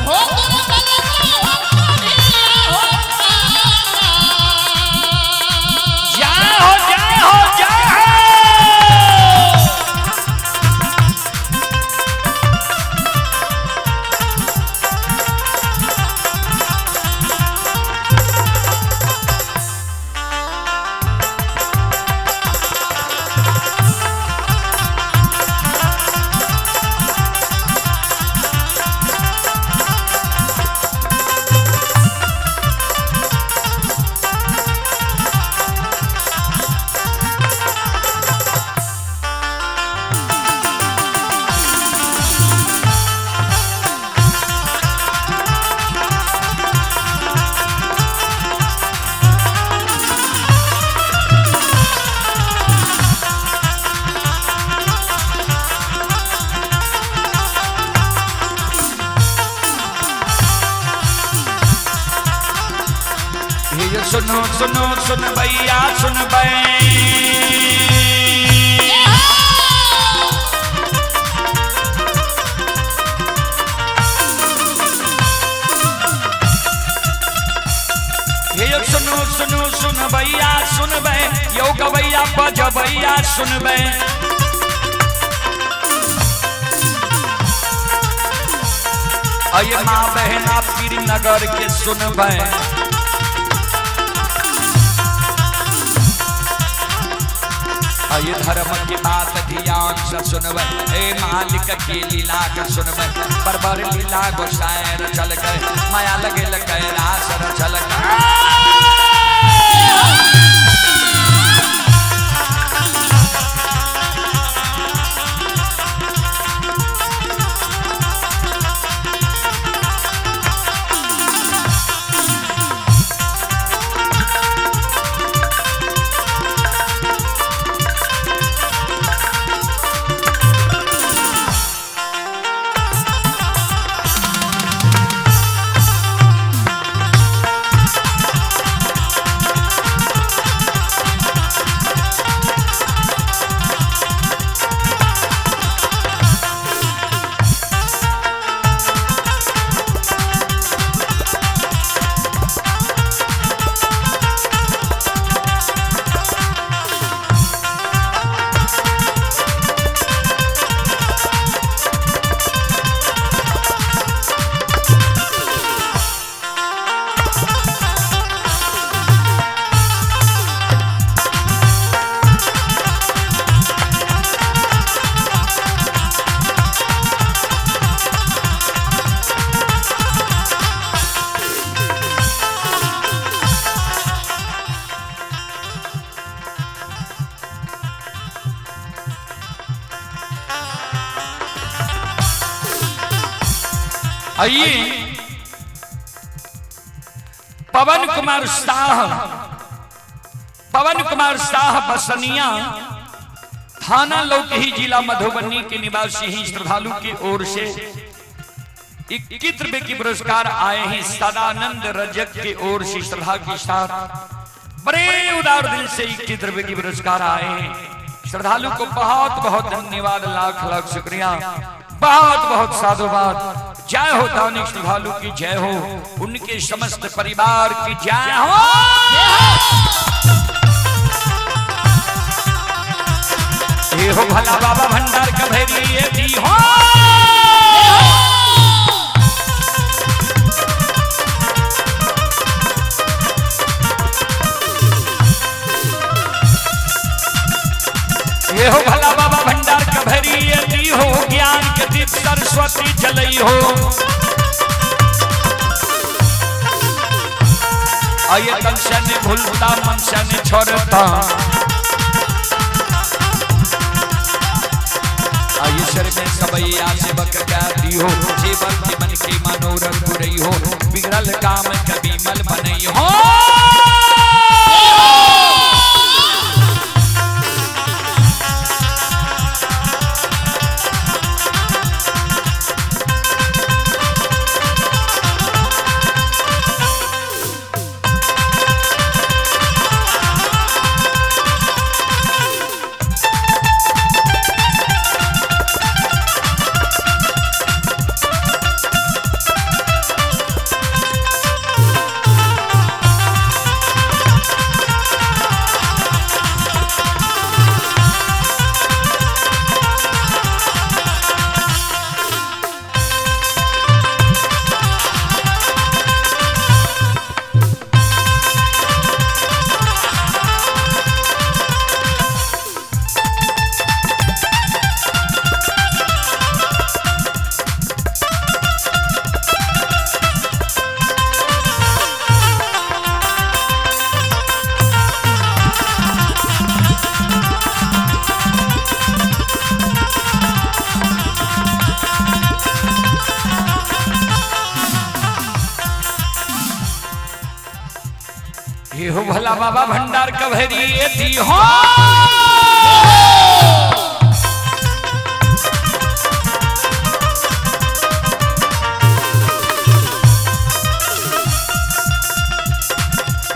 हो दुर्बल जी हो कोढ़िया हो काना। जय हो जय हो जय हो। ये सुनो सुनो सुन भैया सुन बे। ये हो। ये सुनो सुनो सुन भैया सुन बे, यो गवैया बजबैया सुन बे। अये माँ बहना पीर नगर के सुन बे। अये धर्म की बात ध्यान से सुनबे, ए मालिक की लीला के सुनबे। बरबर लीला गोसाई रचल गए, माया लगे कैलाश रचल गए। आइए पवन कुमार शाह, पवन कुमार शाह बसनिया, थाना लौकही, जिला मधुबनी के निवासी ही श्रद्धालु की ओर से 21 रुपए की पुरस्कार आए हैं। सदानंद रजक की ओर से श्रद्धा के साथ बड़े उदार दिल से 21 रुपए की पुरस्कार आए हैं। श्रद्धालु को बहुत बहुत धन्यवाद, लाख लाख शुक्रिया, बहुत बहुत साधुवाद। जय हो दानिश श्रद्धालु की जय हो, उनके समस्त परिवार की जय हो। ये हो भला बाबा भंडार कभेरी ये दी हो। ये हो भला बाबा भंडार कभेरी ये दी हो, ज्ञान के दीप सरस्वती जलई हो। आये तन से ने भूलता मन से ने छोड़ता, आये सर में सबैया सेवक क्या दी हो, जीवन के मन के मनोरथ पुरई हो, बिगड़ल काम कभी मल बनई हो। ये हो भला बाबा भंडार कभेरी ये दी हो।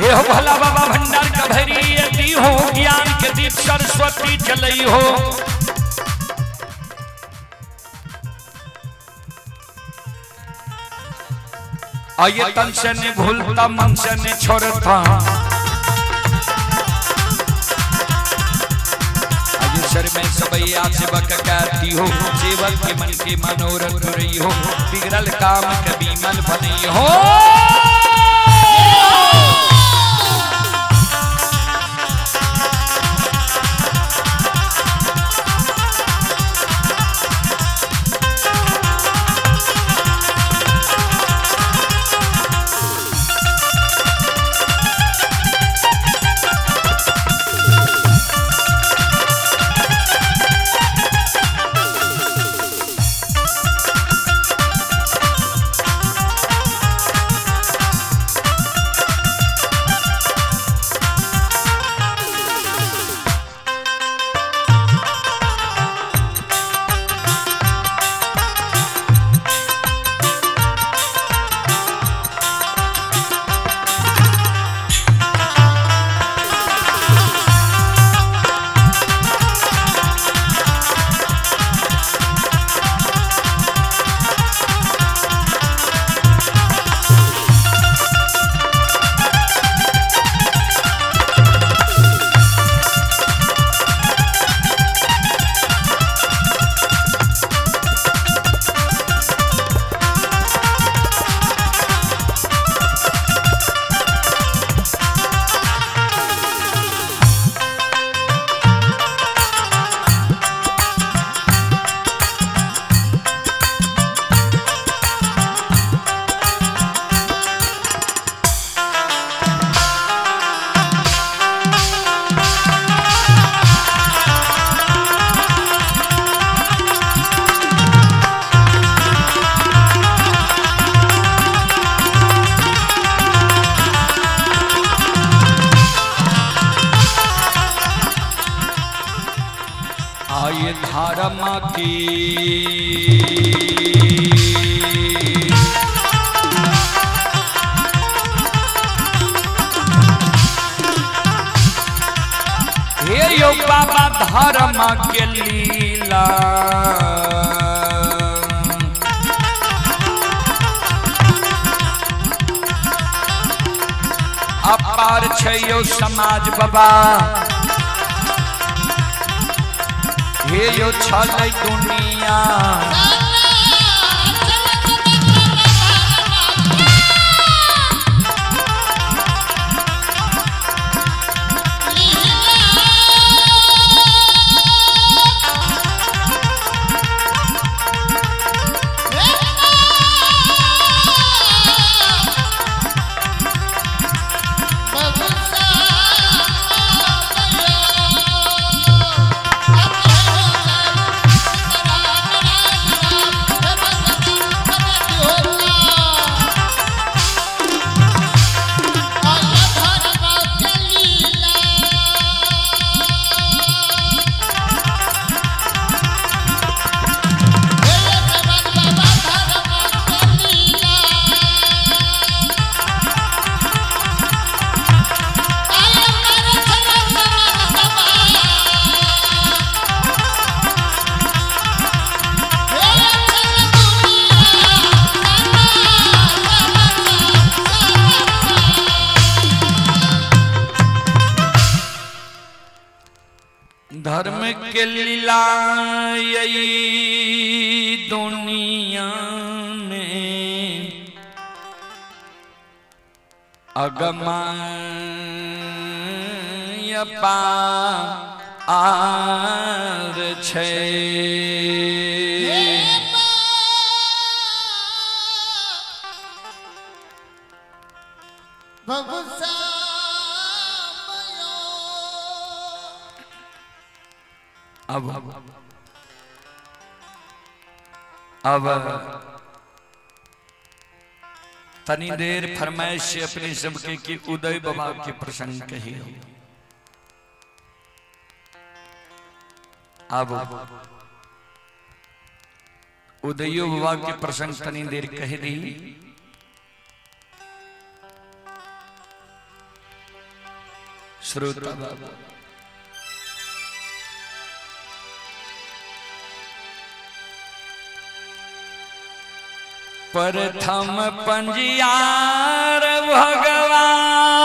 ये हो भला बाबा भंडार कभेरी ये दी हो, ज्ञान के दीप सरस्वती जलई हो। आये तन से ने भूलता मन से ने छोड़ता, आये सर में सबैया सेवक कहती हो, सेवक के मन के मनोरथ रही हो, बिगड़ल काम कभी मन बनई हो। आये धर्म की हे यो बाबा धर्म के लीला। अपार छै यो समाज बाबा। हे यो छलै दुनिया। धर्म के लीला यही दुनिया में अगम अपार छै। अब अब तनी देर फरमाइश से अपने सबके कि उदय बाबा के प्रसंग कही। अब उदयो बाबा के प्रसंग तनी देर कह दी। श्रोता बाबा प्रथम पंजियार भगवान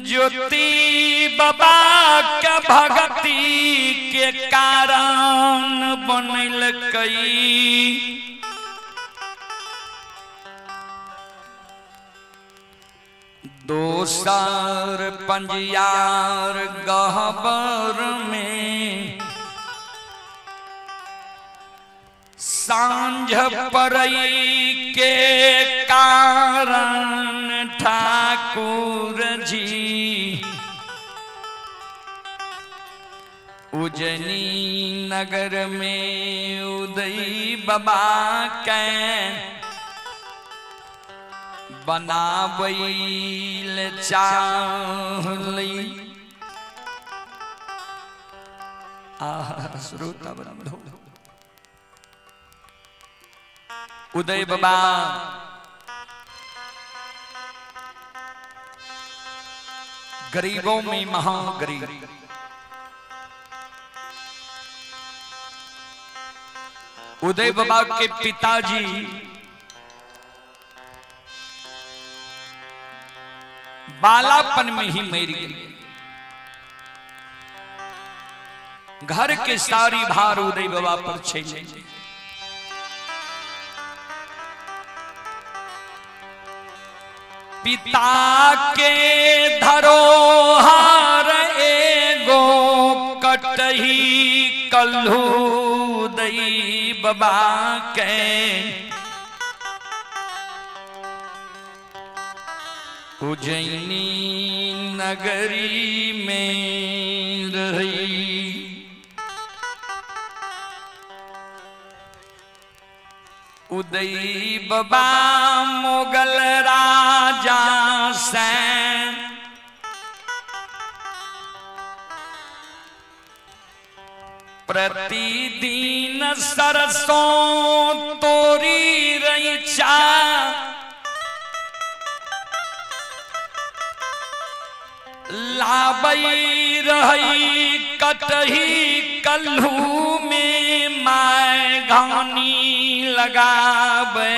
ज्योति बाबा के भक्ति के कारण बनल कई दोसर पंजियार गहबर में सांझ परई के कारण ठाकुर जी उजनी नगर में उदय बाबा के बनाबैल चाहलै। आह श्रोता बंधु उदय बाबा गरीबों में महागरीब, उदय बाबा के पिताजी बालापन में ही मर गए। घर के सारी भार उदय बाबा पर छे। पिता के धरोहर एगो कटही कल्हू उदय बाबा के उज्जैनी नगरी में रही। उदय बाबा मुगल राजा से प्रतिदिन सरसों तोरी रईचा लाबई रही कटही कल्हू में my घानी लगावे।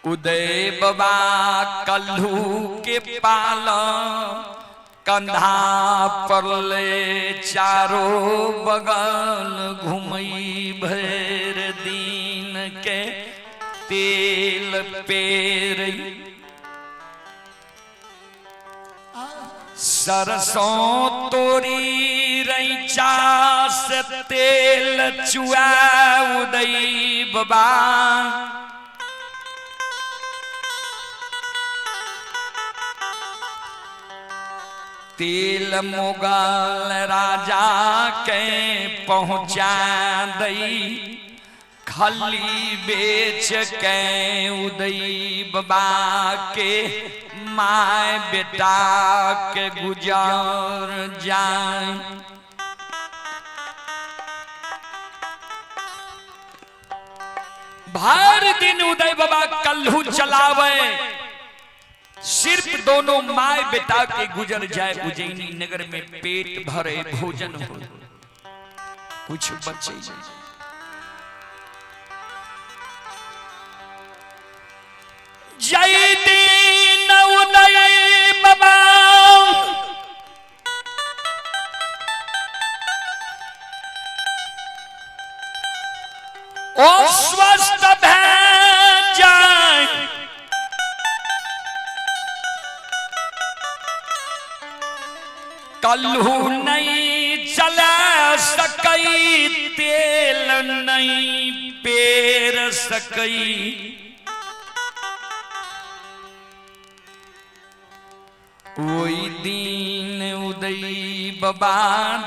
उदय बाबा कल्हू के पाल कंधा पर ले चारो बगल घुमई भर दिन के तेल पेर। सरसों तोरी रैचा से तेल चुआ उदय बाबा। तेल मुगल राजा के पहुँचा दई, खली बेच के उदय बाबा के my बेटा के गुजर जाए। भर दिन उदय बाबा कल्हू चलावे, सिर्फ दोनों my बेटा के गुजर जाए। उज्जैनी नगर में पेट भरे भोजन हो, कुछ बचे नहीं। जय दीन उदय बाबा ओ स्वस्थ भै जाए। कल्हू नहीं चला सकई, तेल नहीं पेर सकई। वही दिन उदय बाबा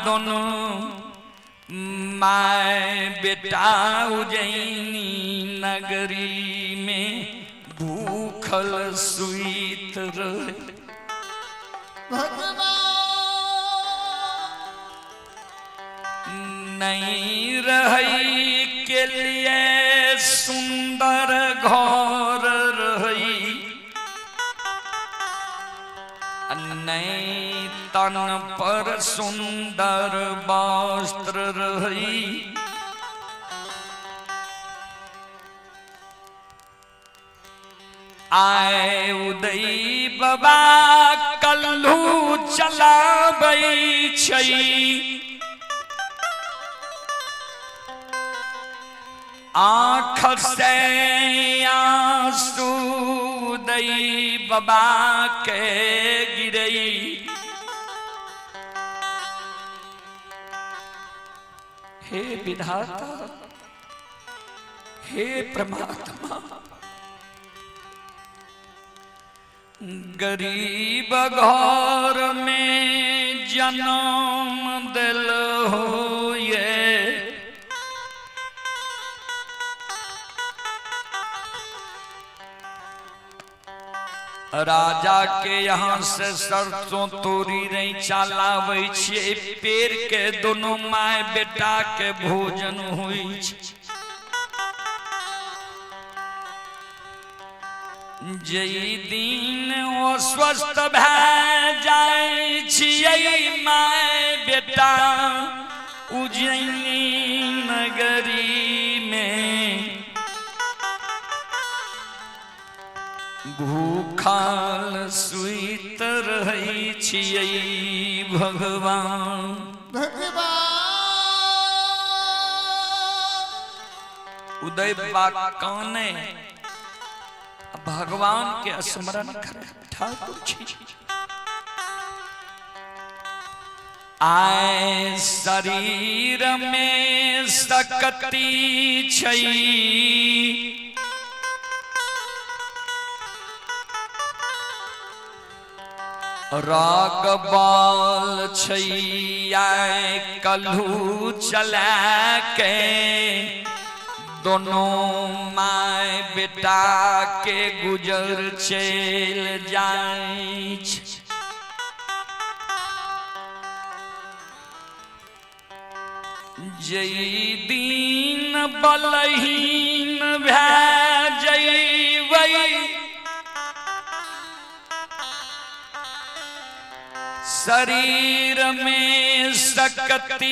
दोनों my बेटा उज्जैनी नगरी में भूखल सुइत रहे। नहीं रही के लिए सुंदर घर रही, नहीं तन पर सुंदर वस्त्र रही। आए उदय बाबा कल्हू चलाबै छै, आँख से आंसू उदय बाबा के गिरई। हे विधाता, हे परमात्मा, गरीब घर में जन्म दिल हो ये, राजा के यहाँ से सरसों तोरी नहीं चलाबै छियै, पेड़ के दोनों my बेटा के भोजन होइ छै। जई दिन ओ स्वस्थ भए जाइ छियै my बेटा उज्जैनी नगरी में भूखल सुइत रहै छियै भगवान। उदय बाबा काने भगवान के स्मरण कर ठाकुर जी। आए शरीर में सकती छै, राग बाल छै, आए कल्हू चला के दोनों my बेटा के गुजर चल जाय छै। जई दिन बलहीन भए जइबै, शरीर में शक्ति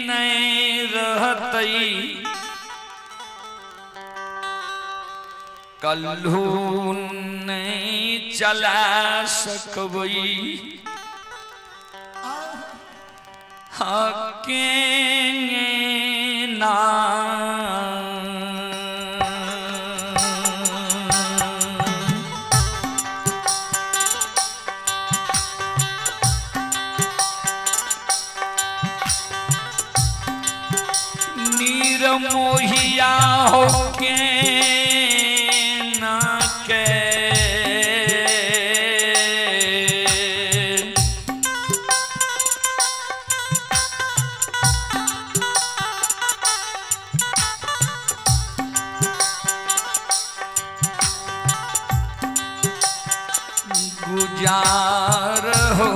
नहीं रहतई, कल्हू नहीं चला सकबई। हके ना नीर मोहिया होके ना के गुजार हो।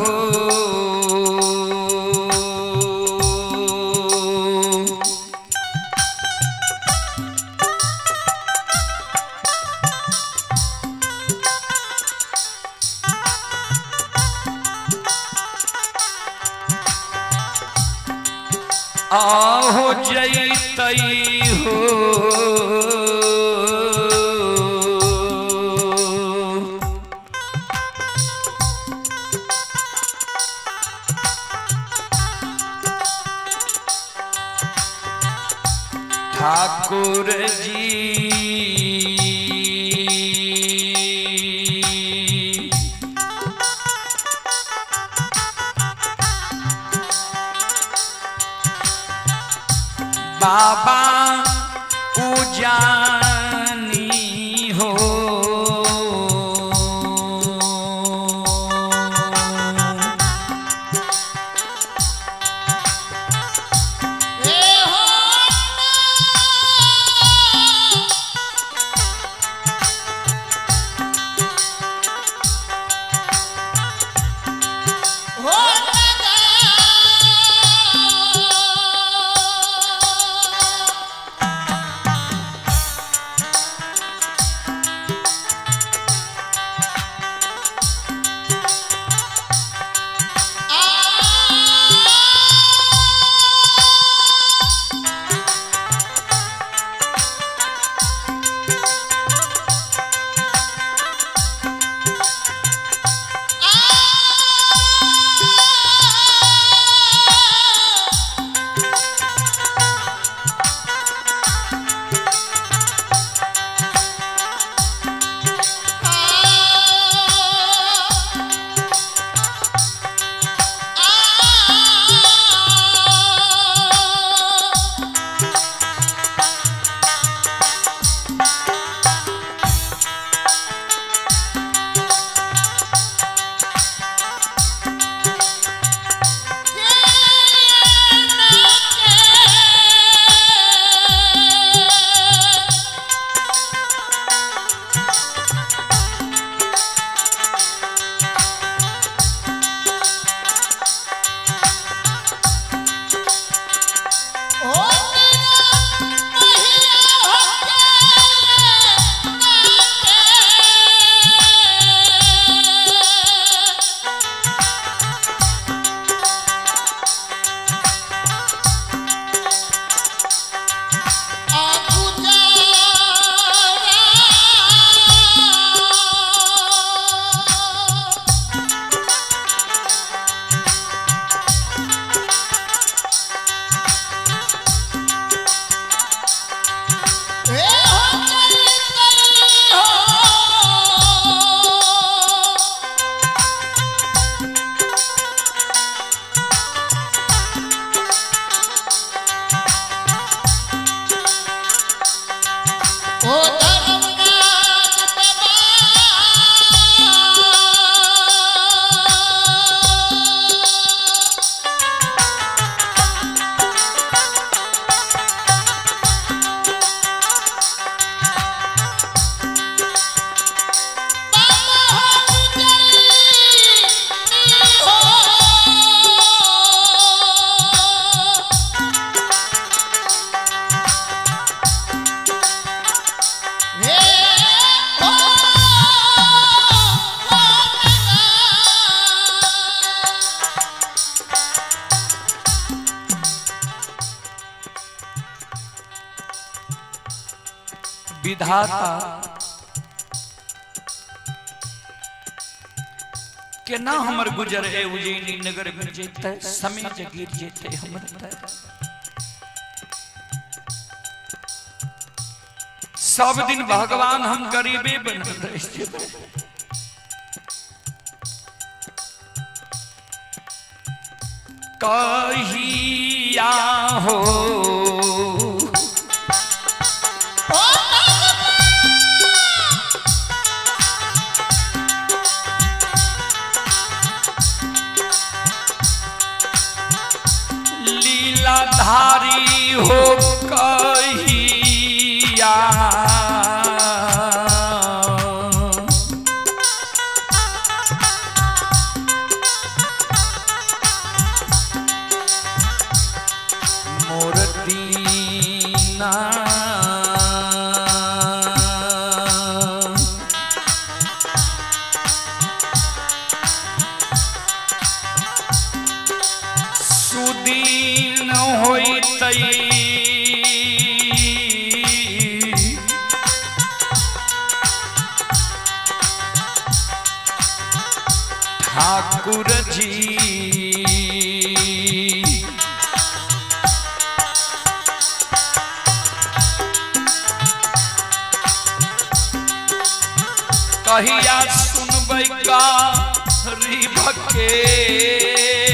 आहो जैतई हो, ठाकुर जी बाबा उजानी हो। ए हो हो ना। विधाता केना हमर गुजर है उज्जैनी नगर में जेते समय जगीर जेते हमर ते। सब दिन भगवान हम गरीबे बनल रह जेबै। कहिया हो लीलाधारी हो कहिया मोर दीना सुदीन होइतै ठाकुर जी कहिया सुनबै का के।